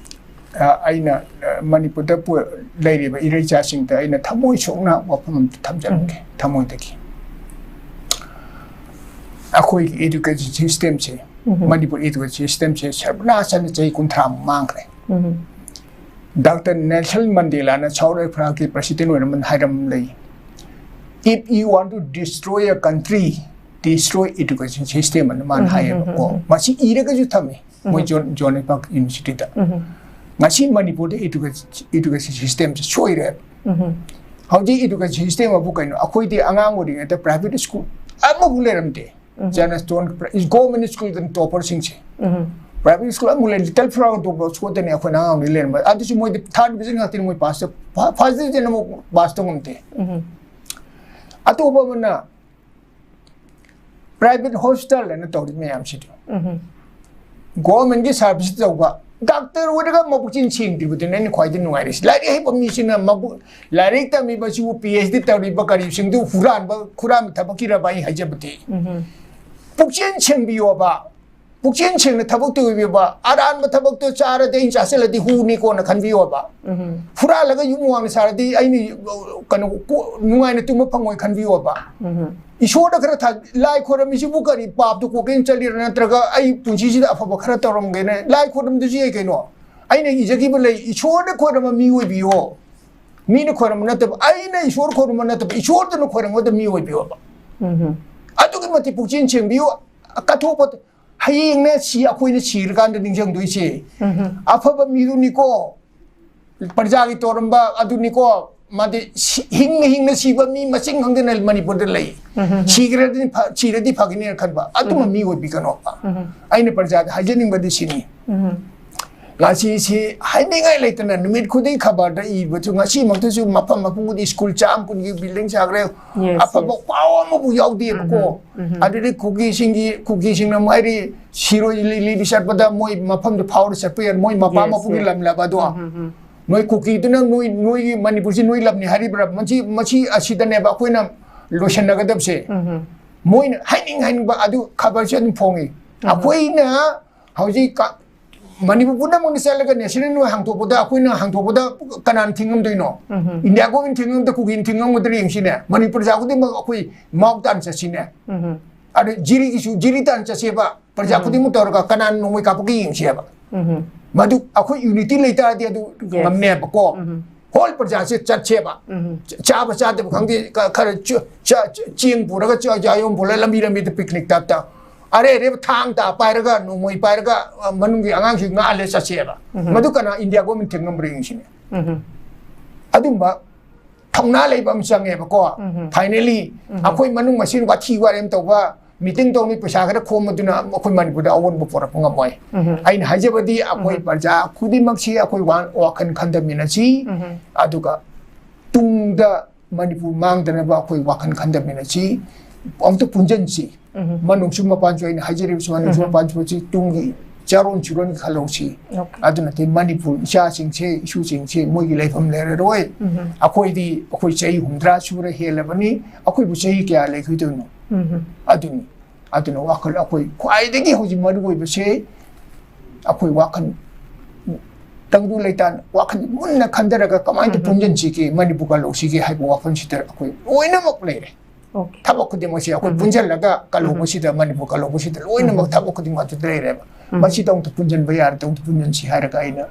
ꯑ, ꯑꯩꯅ ꯑ, ꯃꯅꯤꯄꯨꯔꯗ ꯄꯨ- ꯂꯩꯔꯤꯕ ꯏꯔꯩꯆꯥꯁꯤꯡꯗ ꯑꯩꯅ ꯊꯃꯣꯏ ꯁꯣꯛꯅ ꯋꯥꯐꯝ ꯑꯃ ꯊꯝꯖꯔꯝꯒꯦ꯫ ꯊꯃꯣꯏꯗꯒꯤ ꯑꯩꯈꯣꯏꯒꯤ ꯏꯗꯨꯀꯦꯁꯟ ꯁꯤꯁꯇꯦꯝꯁꯦ, ꯃꯅꯤꯄꯨꯔ ꯏꯗꯨꯀꯦꯁꯟ ꯁꯤꯁꯇꯦꯝꯁꯦ ꯁꯔꯕꯅꯥꯁ ꯑꯅ ꯆꯍꯤ ꯀꯨꯟꯊ꯭ꯔꯥ ꯃꯨꯛ ꯃꯥꯡꯈ꯭ꯔꯦ꯫ ꯗꯥꯛꯇꯔ ꯅꯦꯜꯁꯟ ꯃꯟꯗꯦꯂꯥꯅ ꯁꯥꯎꯠ ꯑꯐ꯭ꯔꯤꯀꯥꯒꯤ ꯄ꯭ꯔꯁꯤꯗꯦꯟ ꯑꯣꯏꯔꯝꯕꯅ ꯍꯥꯏꯔꯝꯕ ꯂꯩ, "If you want to destroy a country, destroy education system" ꯑꯅ ꯃꯥꯅ ꯍꯥꯏꯌꯦꯕꯀꯣ꯫ ꯃꯁꯤ ꯏꯔꯒꯁꯨ ꯊꯝꯃꯤ ꯃꯣꯏ ꯖꯣꯟ ꯖꯣꯟ ꯄꯥꯛ ꯌꯨꯅꯤꯚꯔꯁꯤꯇꯤꯗ꯫ ꯉꯁꯤ ꯃꯅꯤꯄꯨꯔꯗ ꯏꯗꯨꯀꯦꯁꯟ ꯁꯤꯁꯇꯦꯝꯁꯦ ꯁꯣꯏꯔꯦꯕ꯫ ꯍꯧꯖꯤꯛ ꯏꯗꯨꯀꯦꯁꯟ ꯁꯤꯁꯇꯦꯝ ꯑꯕꯨ ꯀꯩꯅꯣ, ꯑꯩꯈꯣꯏꯗꯤ ꯑꯉꯥꯡ ꯑꯣꯏꯔꯤꯉꯩꯗ ꯄ꯭ꯔꯥꯏꯚꯦꯠ ꯁ꯭ꯀꯨꯜ ꯑꯃꯐꯥꯎ ꯂꯩꯔꯝꯗꯦ꯫ ꯖꯅꯁꯇꯣꯟ ꯒꯣꯔꯃꯦꯟ ꯁ꯭ꯀꯨꯜꯗ ꯇꯣꯄꯔꯁꯤꯡꯁꯦ꯫ ꯄ꯭ꯔꯥꯏꯚꯦꯠ ꯁ꯭ꯀꯨꯜ ꯑꯃꯐꯥꯎ ꯂꯩ, ꯂꯤꯇꯜ ꯐ꯭ꯂꯥꯋꯔ ꯇꯣꯄꯔ ꯁ꯭ꯀꯨꯜꯗꯅꯤ ꯑꯩꯈꯣꯏꯅ ꯑꯉꯥꯡ ꯑꯣꯏꯔꯤꯉꯩ ꯂꯩꯔꯝꯕ꯫ ꯑꯗꯨꯁꯨ ꯃꯣꯏꯗꯤ ꯊꯥꯔꯠ ꯗꯤꯕꯤꯖꯟ ꯉꯥꯛꯇꯅꯤ ꯃꯣꯏ ꯄꯥꯁ ꯇꯧ-, ꯐꯥ-, ꯐꯥꯔꯁ ꯗꯤꯕꯤꯖꯟ ꯑꯃꯨꯛ ꯄꯥꯁ ꯇꯧ ꯉꯝꯗꯦ꯫ ꯑꯇꯣꯞꯄ ꯑꯃꯅ ꯄ꯭ꯔꯥꯏꯚꯦꯠ ꯍꯣꯁꯄꯤꯇꯥꯜ ꯑꯅ ꯇꯧꯔꯤ ꯃꯌꯥꯝꯁꯤꯗꯤ꯫ ꯒꯣꯔꯃꯦꯟꯒꯤ ꯁꯥꯔꯚꯤꯁ ꯇꯧꯕ ꯗꯥꯛꯇꯔ ꯑꯣꯏꯔꯒ ꯃꯕꯨꯛꯆꯦꯜ ꯁꯦꯡꯗ꯭ꯔꯤꯕꯗꯨꯅ ꯑꯩꯅ ꯈ꯭ꯋꯥꯏꯗꯒꯤ ꯅꯨꯡꯉꯥꯏꯔꯤꯁꯦ꯫ ꯂꯥꯏꯔꯤꯛ ꯍꯩꯕ ꯃꯤꯁꯤꯅ ꯃꯕꯨ-, ꯂꯥꯏꯔꯤꯛ ꯇꯝꯃꯤꯕꯁꯤꯕꯨ ꯄꯤ ꯑꯩꯆ ꯗꯤ ꯇꯧꯔꯤꯕ ꯀꯔꯤꯁꯤꯡꯗꯨ ꯍꯨꯔꯥꯟꯕ, ꯈꯨꯔꯥꯟꯕ ꯊꯕꯛꯀꯤꯔꯕ ꯑꯩ ꯍꯥꯏꯖꯕꯗꯤ? ꯄꯨꯛꯆꯦꯜ ꯁꯦꯡꯕꯤꯌꯣꯕ꯫ ꯄꯨꯛꯆꯦꯜ ꯁꯦꯡꯅ ꯊꯕꯛꯇꯨ ꯑꯣꯏꯕꯤꯌꯣꯕ꯫ ꯑꯔꯥꯟꯕ ꯊꯕꯛꯇꯣ ꯆꯥꯔꯗꯤ ꯑꯩꯅ ꯆꯥꯁꯤꯜꯂꯗꯤ ꯍꯨꯅꯤꯀꯣꯅ ꯈꯟꯕꯤꯌꯣꯕ꯫ ꯎꯝ꯫ ꯍꯨꯔꯥꯜꯂꯒ ꯌꯨꯝ ꯋꯥꯡꯅ ꯁꯥꯔꯗꯤ ꯑꯩꯅ, ꯀꯩꯅꯣ, ꯀꯣ-, ꯅꯨꯡꯉꯥꯏꯅ ꯇꯨꯝꯕ ꯐꯪꯉꯣꯏ ꯈꯟꯕꯤꯌꯣꯕ꯫ ꯎꯝ꯫ ꯏꯁꯣꯔꯗ ꯈꯔ ꯊꯥ-, ꯂꯥꯏ ꯈꯣꯏꯔꯝꯃꯤꯁꯤꯕꯨ ꯀꯔꯤ ꯄꯥꯞꯇꯣ ꯀꯣꯛꯀꯦꯅ ꯆꯠꯂꯤꯔ, ꯅꯠꯇ꯭ꯔꯒ ꯑꯩ ꯄꯨꯟꯁꯤꯁꯤꯗ ꯑꯐꯕ ꯈꯔ ꯇꯧꯔꯝꯒꯦꯅ? ꯂꯥꯏ ꯈꯣꯏꯔꯝꯗꯁꯨ ꯌꯥꯏ ꯀꯩꯅꯣ꯫ ꯑꯩꯅ ꯏꯖꯈꯤꯕ ꯂꯩ, ꯏꯁꯣꯔꯗ ꯈꯣꯏꯔꯝꯕ ꯃꯤ ꯑꯣꯏꯕꯤꯌꯣ꯫ ꯃꯤꯅ ꯈꯣꯏꯔꯝꯕ ꯅꯠꯇꯕ, ꯑꯩꯅ ꯏꯁꯣꯔ ꯈꯣꯏꯔꯝꯕ ꯅꯠꯇꯕ, ꯏꯁꯣꯔꯗꯨꯅ ꯈꯣꯏꯔꯝꯒꯗꯕ ꯃꯤ ꯑꯣꯏꯕꯤꯌꯣꯕ꯫ ꯎꯝ꯫ ꯑꯗꯨꯛꯀꯤ ꯃꯇꯤꯛ ꯄꯨꯛꯆꯦꯜ ꯁꯦꯡꯕꯤꯌꯨ꯫ ꯀꯠꯊꯣꯛꯄ, ꯍꯌꯦꯡꯅꯦ ꯁꯤ ꯑꯩꯈꯣꯏꯅ ꯁꯤꯔꯀꯥꯟꯗ ꯅꯤꯡꯁꯤꯡꯗꯣꯏꯁꯦ꯫ ꯎꯝ꯫ ꯑꯐꯕ ꯃꯤꯗꯨꯅꯤꯀꯣ, ꯄ꯭ꯔꯖꯥꯒꯤ ꯇꯧꯔꯝꯕ ꯑꯗꯨꯅꯤꯀꯣ, ꯃꯥꯗꯤ ꯁꯤ-, ꯍꯤꯡꯅ ꯍꯤꯡꯅ ꯁꯤꯕ ꯃꯤ ꯃꯁꯤꯡ ꯈꯪꯗꯅ ꯃꯅꯤꯄꯨꯔꯗ ꯂꯩ꯫ ꯎꯝ꯫ ꯁꯤꯈ꯭ꯔꯗꯤ ꯐ-, ꯁꯤꯔꯗꯤ ꯐꯒꯅꯤꯅ ꯈꯟꯕ ꯑꯗꯨꯝꯕ ꯎꯝ꯫ ꯃꯤ ꯑꯣꯏꯕꯤꯒꯅꯣꯕ꯫ ꯎꯝ꯫ ꯑꯩꯅ ꯄ꯭ꯔꯖꯥꯗ ꯍꯥꯏꯖꯅꯤꯡꯕꯗꯤ ꯁꯤꯅꯤ꯫ ꯎꯝ꯫ ꯉꯁꯤꯁꯤ ꯍꯥꯏꯅꯤꯡꯉꯥꯏ ꯂꯩꯇꯅ ꯅꯨꯃꯤꯠ ꯈꯨꯗꯤꯡ ꯈꯕꯔꯗ ꯏꯕꯁꯨ, ꯉꯁꯤꯃꯛꯇꯁꯨ ꯃꯐꯝ ꯃꯐꯝ ꯈꯨꯗꯤꯡ ꯁ꯭ꯀꯨꯜ ꯆꯥꯝꯃ ꯀꯨꯟꯒꯤ ꯕꯤꯜꯗꯤꯡ ꯁꯥꯈ꯭ꯔꯦ, ꯌꯦꯁ, ꯑꯐꯕ ꯌꯦꯁ꯫ ꯄꯥꯎ ꯑꯃꯕꯨ ꯌꯥꯎꯗꯦꯕꯀꯣ꯫ ꯎꯝ, ꯎꯝ꯫ ꯑꯗꯨꯗꯤ ꯀꯨꯀꯤꯁꯤꯡꯒꯤ, ꯀꯨꯀꯤꯁꯤꯡꯅ ꯑꯃꯨꯛ ꯍꯥꯏꯔꯤ, ꯁꯤꯔꯣꯏ ꯂꯤꯂꯤꯗꯤ ꯆꯠꯄꯗ ꯃꯣꯏ ꯃꯐꯝꯗꯨ ꯐꯥꯎꯔ ꯆꯠꯄ ꯌꯥꯏ, ꯃꯣꯏ ꯃꯄꯥ ꯌꯦꯁ, ꯃꯄꯨꯒꯤ ꯌꯦꯁ꯫ ꯂꯝꯂꯕ ꯑꯗꯣ꯫ ꯎꯝ, ꯎꯝ, ꯎꯝ꯫ ꯅꯣꯏ ꯀꯨꯀꯤꯗꯨꯅ ꯅꯣꯏ, ꯅꯣꯏꯒꯤ ꯃꯅꯤꯄꯨꯔꯁꯤ ꯅꯣꯏ ꯂꯝꯅꯤ ꯍꯥꯏꯔꯤꯕ꯭ꯔꯥ? ꯃꯁꯤ, ꯃꯁꯤ ꯑꯁꯤꯗꯅꯦꯕ ꯑꯩꯈꯣꯏꯅ ꯂꯣꯏꯁꯤꯟꯅꯒꯗꯕꯁꯦ꯫ ꯎꯝ, ꯎꯝ꯫ ꯃꯣꯏꯅ ꯍꯥꯏꯅꯤꯡ ꯍꯥꯏꯅꯤꯡꯕ ꯑꯗꯨ ꯈꯕꯔꯁꯦ ꯑꯗꯨꯝ ꯐꯣꯡꯉꯤ꯫ ꯎꯝ꯫ ꯑꯩꯈꯣꯏꯅ ꯍꯧꯖꯤꯛ ꯀ-, ꯃꯅꯤꯄꯨꯔ ꯄꯨꯝꯅꯃꯛꯅ ꯆꯠꯂꯒ ꯅꯦꯁꯅꯦꯜ ꯅꯣꯏ ꯍꯥꯡꯗꯣꯛꯄꯗ, ꯑꯩꯈꯣꯏꯅ ꯍꯥꯡꯗꯣꯛꯄꯗ ꯀꯅꯥꯅ ꯊꯤꯡꯉꯝꯗꯣꯏꯅꯣ? ꯎꯝ꯫ ꯏꯟꯗꯤꯌꯥ ꯒꯣꯔꯃꯦꯟ ꯊꯤꯡꯉꯝꯗ ꯀꯨꯀꯤꯅ ꯊꯤꯡꯉꯝꯒꯗ꯭ꯔꯥ ꯌꯦꯡꯁꯤꯅꯦ꯫ ꯃꯅꯤꯄꯨꯔ ꯄ꯭ꯔꯖꯥ ꯈꯨꯗꯤꯡꯃꯛ ꯑꯩꯈꯣꯏ ꯃꯥꯎ ꯇꯥꯟ ꯆꯠꯁꯤꯅꯦ꯫ ꯎꯝ꯫ ꯑꯗ ꯖꯤꯔꯤꯒꯤꯁꯨ ꯖꯤꯔꯤ ꯇꯥꯟ ꯆꯠꯁꯦꯕ꯫ ꯄ꯭ꯔꯖꯥ ꯎꯝ꯫ ꯈꯨꯗꯤꯡꯃꯛ ꯇꯧꯔꯒ ꯀꯅꯥꯅ ꯅꯣꯡꯃꯩ ꯀꯥꯞꯄꯛꯀꯦ ꯌꯦꯡꯁꯦꯕ꯫ ꯎꯝ꯫ ꯃꯗꯨ ꯑꯩꯈꯣꯏ ꯌꯨꯅꯤꯇꯤ ꯂꯩꯇꯥꯔꯗꯤ ꯑꯗꯨ ꯌꯦꯁ꯫ ꯉꯝꯅꯦꯕꯀꯣ꯫ ꯎꯝ꯫ ꯍꯣꯜ ꯄ꯭ꯔꯖꯥꯁꯦ ꯆꯠꯁꯦꯕ꯫ ꯎꯝ꯫ ꯆ-, ꯆꯥꯕ ꯆꯥꯗꯕ ꯈꯪꯗꯦ, ꯀ-, ꯈꯔ ꯆ-, ꯆ-, ꯆ-, ꯆꯦꯡ ꯄꯨꯔꯒ ꯆ-, ꯆꯥꯌꯣꯝ ꯄꯨꯔꯒ ꯂꯝꯕꯤ ꯂꯝꯕꯤꯗ ꯄꯤꯛꯅꯤꯛ ꯇꯥꯏꯞꯇ꯫ ꯑꯔꯩ ꯑꯔꯩꯕ ꯊꯥꯡ ꯇꯥ ꯄꯥꯏꯔꯒ, ꯅꯣꯡꯃꯩ ꯄꯥꯏꯔꯒ, ꯑ, ꯃꯅꯨꯡꯒꯤ ꯑꯉꯥꯡꯁꯤꯡ ꯉꯥꯛꯍꯜꯂꯦ ꯆꯠꯁꯦꯕ꯫ ꯎꯝ꯫ ꯃꯗꯨ ꯀꯅꯥ ꯏꯟꯗꯤꯌꯥ ꯒꯣꯔꯃꯦꯟ ꯊꯤꯡꯉꯝꯕ꯭ꯔꯥ ꯌꯦꯡꯁꯤꯅꯦ꯫ ꯎꯝ꯫ ꯑꯗꯨꯝꯕ ꯊꯧꯅꯥ ꯂꯩꯕ ꯑꯃ ꯆꯪꯉꯦꯕꯀꯣ꯫ ꯎꯝ꯫ ꯐꯥꯏꯅꯦꯂꯤ, ꯎꯝ꯫ ꯑꯩꯈꯣꯏ ꯃꯅꯨꯡ ꯃꯁꯦꯟ ꯋꯥꯊꯤ ꯋꯥꯔꯦꯝ ꯇꯧꯕ, ꯃꯤꯇꯤꯡ ꯇꯧꯅꯤ, ꯄꯩꯁꯥ ꯈꯔ ꯈꯣꯝꯕꯗꯨꯅ ꯑꯩꯈꯣꯏ ꯃꯅꯤꯄꯨꯔꯗ ꯑꯑꯣꯟꯕ ꯄꯨꯔꯛꯄ ꯉꯝꯃꯣꯏ꯫ ꯎꯝ꯫ ꯑꯩꯅ ꯍꯥꯏꯖꯕꯗꯤ ꯑꯩꯈꯣꯏ ꯎꯝ꯫ ꯄ꯭ꯔꯖꯥ ꯈꯨꯗꯤꯡꯃꯛꯁꯤ ꯑꯩꯈꯣꯏ ꯋꯥ-, ꯋꯥꯈꯜ ꯈꯟꯊꯃꯤꯟꯅꯁꯤ꯫ ꯎꯝ꯫ ꯑꯗꯨꯒ ꯇꯨꯡꯗ ꯃꯅꯤꯄꯨꯔ ꯃꯥꯡꯗꯅꯕ ꯑꯩꯈꯣꯏ ꯋꯥꯈꯜ ꯈꯟꯊꯃꯤꯟꯅꯁꯤ, ꯑꯃꯨꯛꯇ ꯄꯨꯟꯁꯤꯟꯁꯤ꯫ ꯎꯝ꯫ ꯃꯅꯨꯡꯁꯨ ꯃꯄꯥꯟꯁꯨ ꯑꯩꯅ ꯍꯥꯏꯖꯔꯤꯕꯁꯨ ꯃꯅꯨꯡꯁꯨ ꯎꯝ꯫ ꯃꯄꯥꯟꯁꯨ ꯁꯤ ꯇꯨꯡꯒꯤ ꯆꯥꯔꯣꯟ ꯁꯨꯔꯣꯟ ꯈꯜꯍꯧꯁꯤ꯫ ꯑꯣꯀꯦ꯫ ꯑꯗꯨ ꯅꯠꯇꯦ ꯃꯅꯤꯄꯨꯔ ꯏꯆꯥꯁꯤꯡꯁꯦ, ꯏꯁꯨꯁꯤꯡꯁꯦ ꯃꯣꯏꯒꯤ ꯂꯩꯐꯝ ꯂꯩꯔꯔꯣꯏ꯫ ꯎꯝ꯫ ꯑꯩꯈꯣꯏꯗꯤ, ꯑꯩꯈꯣꯏ ꯆꯍꯤ ꯍꯨꯝꯗ꯭ꯔꯥ ꯁꯨꯔ ꯍꯦꯜꯂꯕꯅꯤ, ꯑꯩꯈꯣꯏꯕꯨ ꯆꯍꯤ ꯀꯌꯥ ꯂꯩꯈꯤꯗꯣꯏꯅꯣ? ꯎꯝ꯫ ꯑꯗꯨꯅꯤ꯫ ꯑꯗꯨꯅ ꯋꯥꯈꯜ ꯑꯩꯈꯣꯏ ꯈ꯭ꯋꯥꯏꯗꯒꯤ ꯍꯧꯖꯤꯛ ꯃꯔꯨ ꯑꯣꯏꯕꯁꯦ ꯑꯩꯈꯣꯏ ꯋꯥꯈꯜ ꯇꯪꯗꯨ ꯂꯩꯇꯥꯅ ꯋꯥꯈꯜ ꯃꯨꯟꯅ ꯈꯟꯊꯔꯒ ꯀꯃꯥꯏꯅ ꯎꯝ꯫ ꯄꯨꯟꯁꯤꯟꯁꯤꯒꯦ, ꯃꯅꯤꯄꯨꯔ ꯀꯜꯍꯧꯁꯤꯒꯦ ꯍꯥꯏꯕ ꯋꯥꯈꯜꯁꯤꯗ ꯑꯩꯈꯣꯏ ꯂꯣꯏꯅꯃꯛ ꯂꯩꯔꯦ꯫ Okay. ꯊꯕꯛ ꯈꯨꯗꯤꯡꯃꯛꯁꯦ ꯑꯩꯈꯣꯏ ꯎꯝ꯫ ꯄꯨꯟꯁꯤꯜꯂꯒ ꯀꯜꯍꯧꯕꯁꯤꯗ, ꯃꯅꯤꯄꯨꯔ ꯀꯜꯍꯧꯕꯁꯤꯗ ꯂꯣꯏꯅꯃꯛ ꯊꯕꯛ ꯈꯨꯗꯤꯡꯃꯛ ꯑꯗꯨꯗ ꯂꯩꯔꯦꯕ꯫ ꯎꯝ꯫ ꯃꯁꯤꯗ ꯑꯃꯨꯛꯇ ꯄꯨꯟꯁꯤꯟꯕ ꯌꯥꯔꯗꯤ ꯑꯃꯨꯛꯇ ꯄꯨꯟꯁꯤꯟꯁꯤ ꯍꯥꯏꯔꯒ ꯑꯩꯅ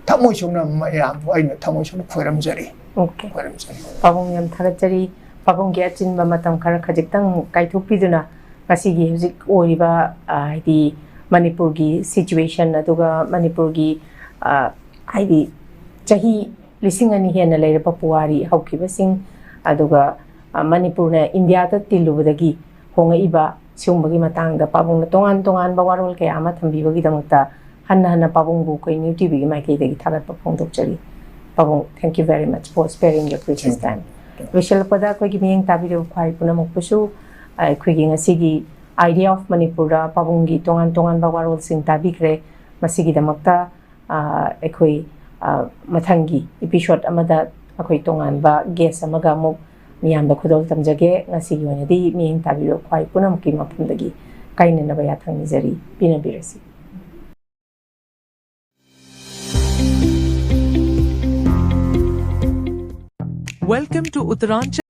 ꯊꯃꯣꯏ ꯁꯣꯛꯅ ꯃꯌꯥꯝꯕꯨ ꯑꯩꯅ ꯊꯃꯣꯏ ꯁꯣꯛꯅ ꯈꯣꯏꯔꯝꯖꯔꯤ꯫ Okay. ꯈꯣꯏꯔꯝꯖꯔꯤ꯫ ꯄꯥꯕꯨꯡ ꯌꯥꯝ ꯊꯥꯒꯠꯆꯔꯤ꯫ ꯄꯥꯕꯨꯡꯒꯤ ꯑꯆꯤꯟꯕ ꯃꯇꯝ ꯈꯔ ꯈꯖꯤꯛꯇꯪ ꯀꯥꯏꯊꯣꯛꯄꯤꯗꯨꯅ ꯉꯁꯤꯒꯤ ꯍꯧꯖꯤꯛ ꯑꯣꯏꯔꯤꯕ, ꯑ, ꯍꯥꯏꯗꯤ ꯃꯅꯤꯄꯨꯔꯒꯤ situation ꯑꯗꯨꯒ ꯃꯅꯤꯄꯨꯔꯒꯤ, ꯑ, ꯍꯥꯏꯗꯤ ꯆꯍꯤ ꯂꯤꯁꯤꯡ ꯑꯅꯤ ꯍꯦꯟꯅ ꯂꯩꯔꯕ ꯄꯨꯋꯥꯔꯤ ꯍꯧꯈꯤꯕꯁꯤꯡ, ꯑꯗꯨꯒ, ꯑ, ꯃꯅꯤꯄꯨꯔꯅ ꯏꯟꯗꯤꯌꯥꯗ ꯇꯤꯜꯂꯨꯕꯗꯒꯤ ꯍꯣꯡꯉꯛꯏꯕ ꯁꯤꯒꯨꯝꯕꯒꯤ ꯃꯇꯥꯡꯗ ꯄꯥꯕꯨꯡꯅ ꯇꯣꯉꯥꯟ ꯇꯣꯉꯥꯟꯕ ꯋꯥꯔꯣꯜ ꯀꯌꯥ ꯑꯃ ꯊꯝꯕꯤꯕꯒꯤꯗꯃꯛꯇ ꯍꯟꯅ ꯍꯟꯅ ꯄꯥꯕꯨꯡꯕꯨ ꯑꯩꯈꯣꯏ ꯅ꯭ꯌꯨ ꯇꯤꯚꯤꯒꯤ ꯃꯥꯏꯀꯩꯗꯒꯤ ꯊꯥꯒꯠꯄ ꯐꯣꯡꯗꯣꯛꯆꯔꯤ꯫ ꯄꯥꯕꯨꯡ, thank you very much for sparing your precious time꯫ ꯂꯣꯏꯁꯤꯜꯂꯛꯄꯗ ꯑꯩꯈꯣꯏꯒꯤ ꯃꯤꯠꯌꯦꯡ ꯇꯥꯕꯤꯔꯤꯕ ꯈ꯭ꯋꯥꯏ ꯄꯨꯝꯅꯃꯛꯄꯨꯁꯨ ꯑꯩꯈꯣꯏꯒꯤ ꯉꯁꯤꯒꯤ Idea of ꯃꯅꯤꯄꯨꯔꯗ ꯄꯥꯕꯨꯡꯒꯤ ꯇꯣꯉꯥꯟ ꯇꯣꯉꯥꯟꯕ ꯋꯥꯔꯣꯜꯁꯤꯡ ꯇꯥꯕꯤꯈ꯭ꯔꯦ꯫ ꯃꯁꯤꯒꯤꯗꯃꯛꯇ, ꯑ, ꯑꯩꯈꯣꯏ, ꯑ, ꯃꯊꯪꯒꯤ episode ꯑꯃꯗ ꯑꯩꯈꯣꯏ ꯇꯣꯉꯥꯟꯕ guest ꯑꯃꯒ ꯑꯃꯨꯛ ꯃꯤꯌꯥꯝꯗ ꯈꯨꯗꯣꯜ ꯇꯝꯖꯒꯦ꯫ ꯉꯁꯤꯒꯤ ꯑꯣꯏꯅꯗꯤ ꯃꯤꯠꯌꯦꯡ ꯇꯥꯕꯤꯔꯤꯕ ꯈ꯭ꯋꯥꯏ ꯄꯨꯝꯅꯃꯛꯀꯤ ꯃꯐꯝꯗꯒꯤ ꯀꯥꯏꯅꯅꯕ ꯌꯥꯊꯪ ꯅꯤꯖꯔꯤ꯫ ꯄꯤꯅꯕꯤꯔꯁꯤ꯫ Welcome to Uttaranchal.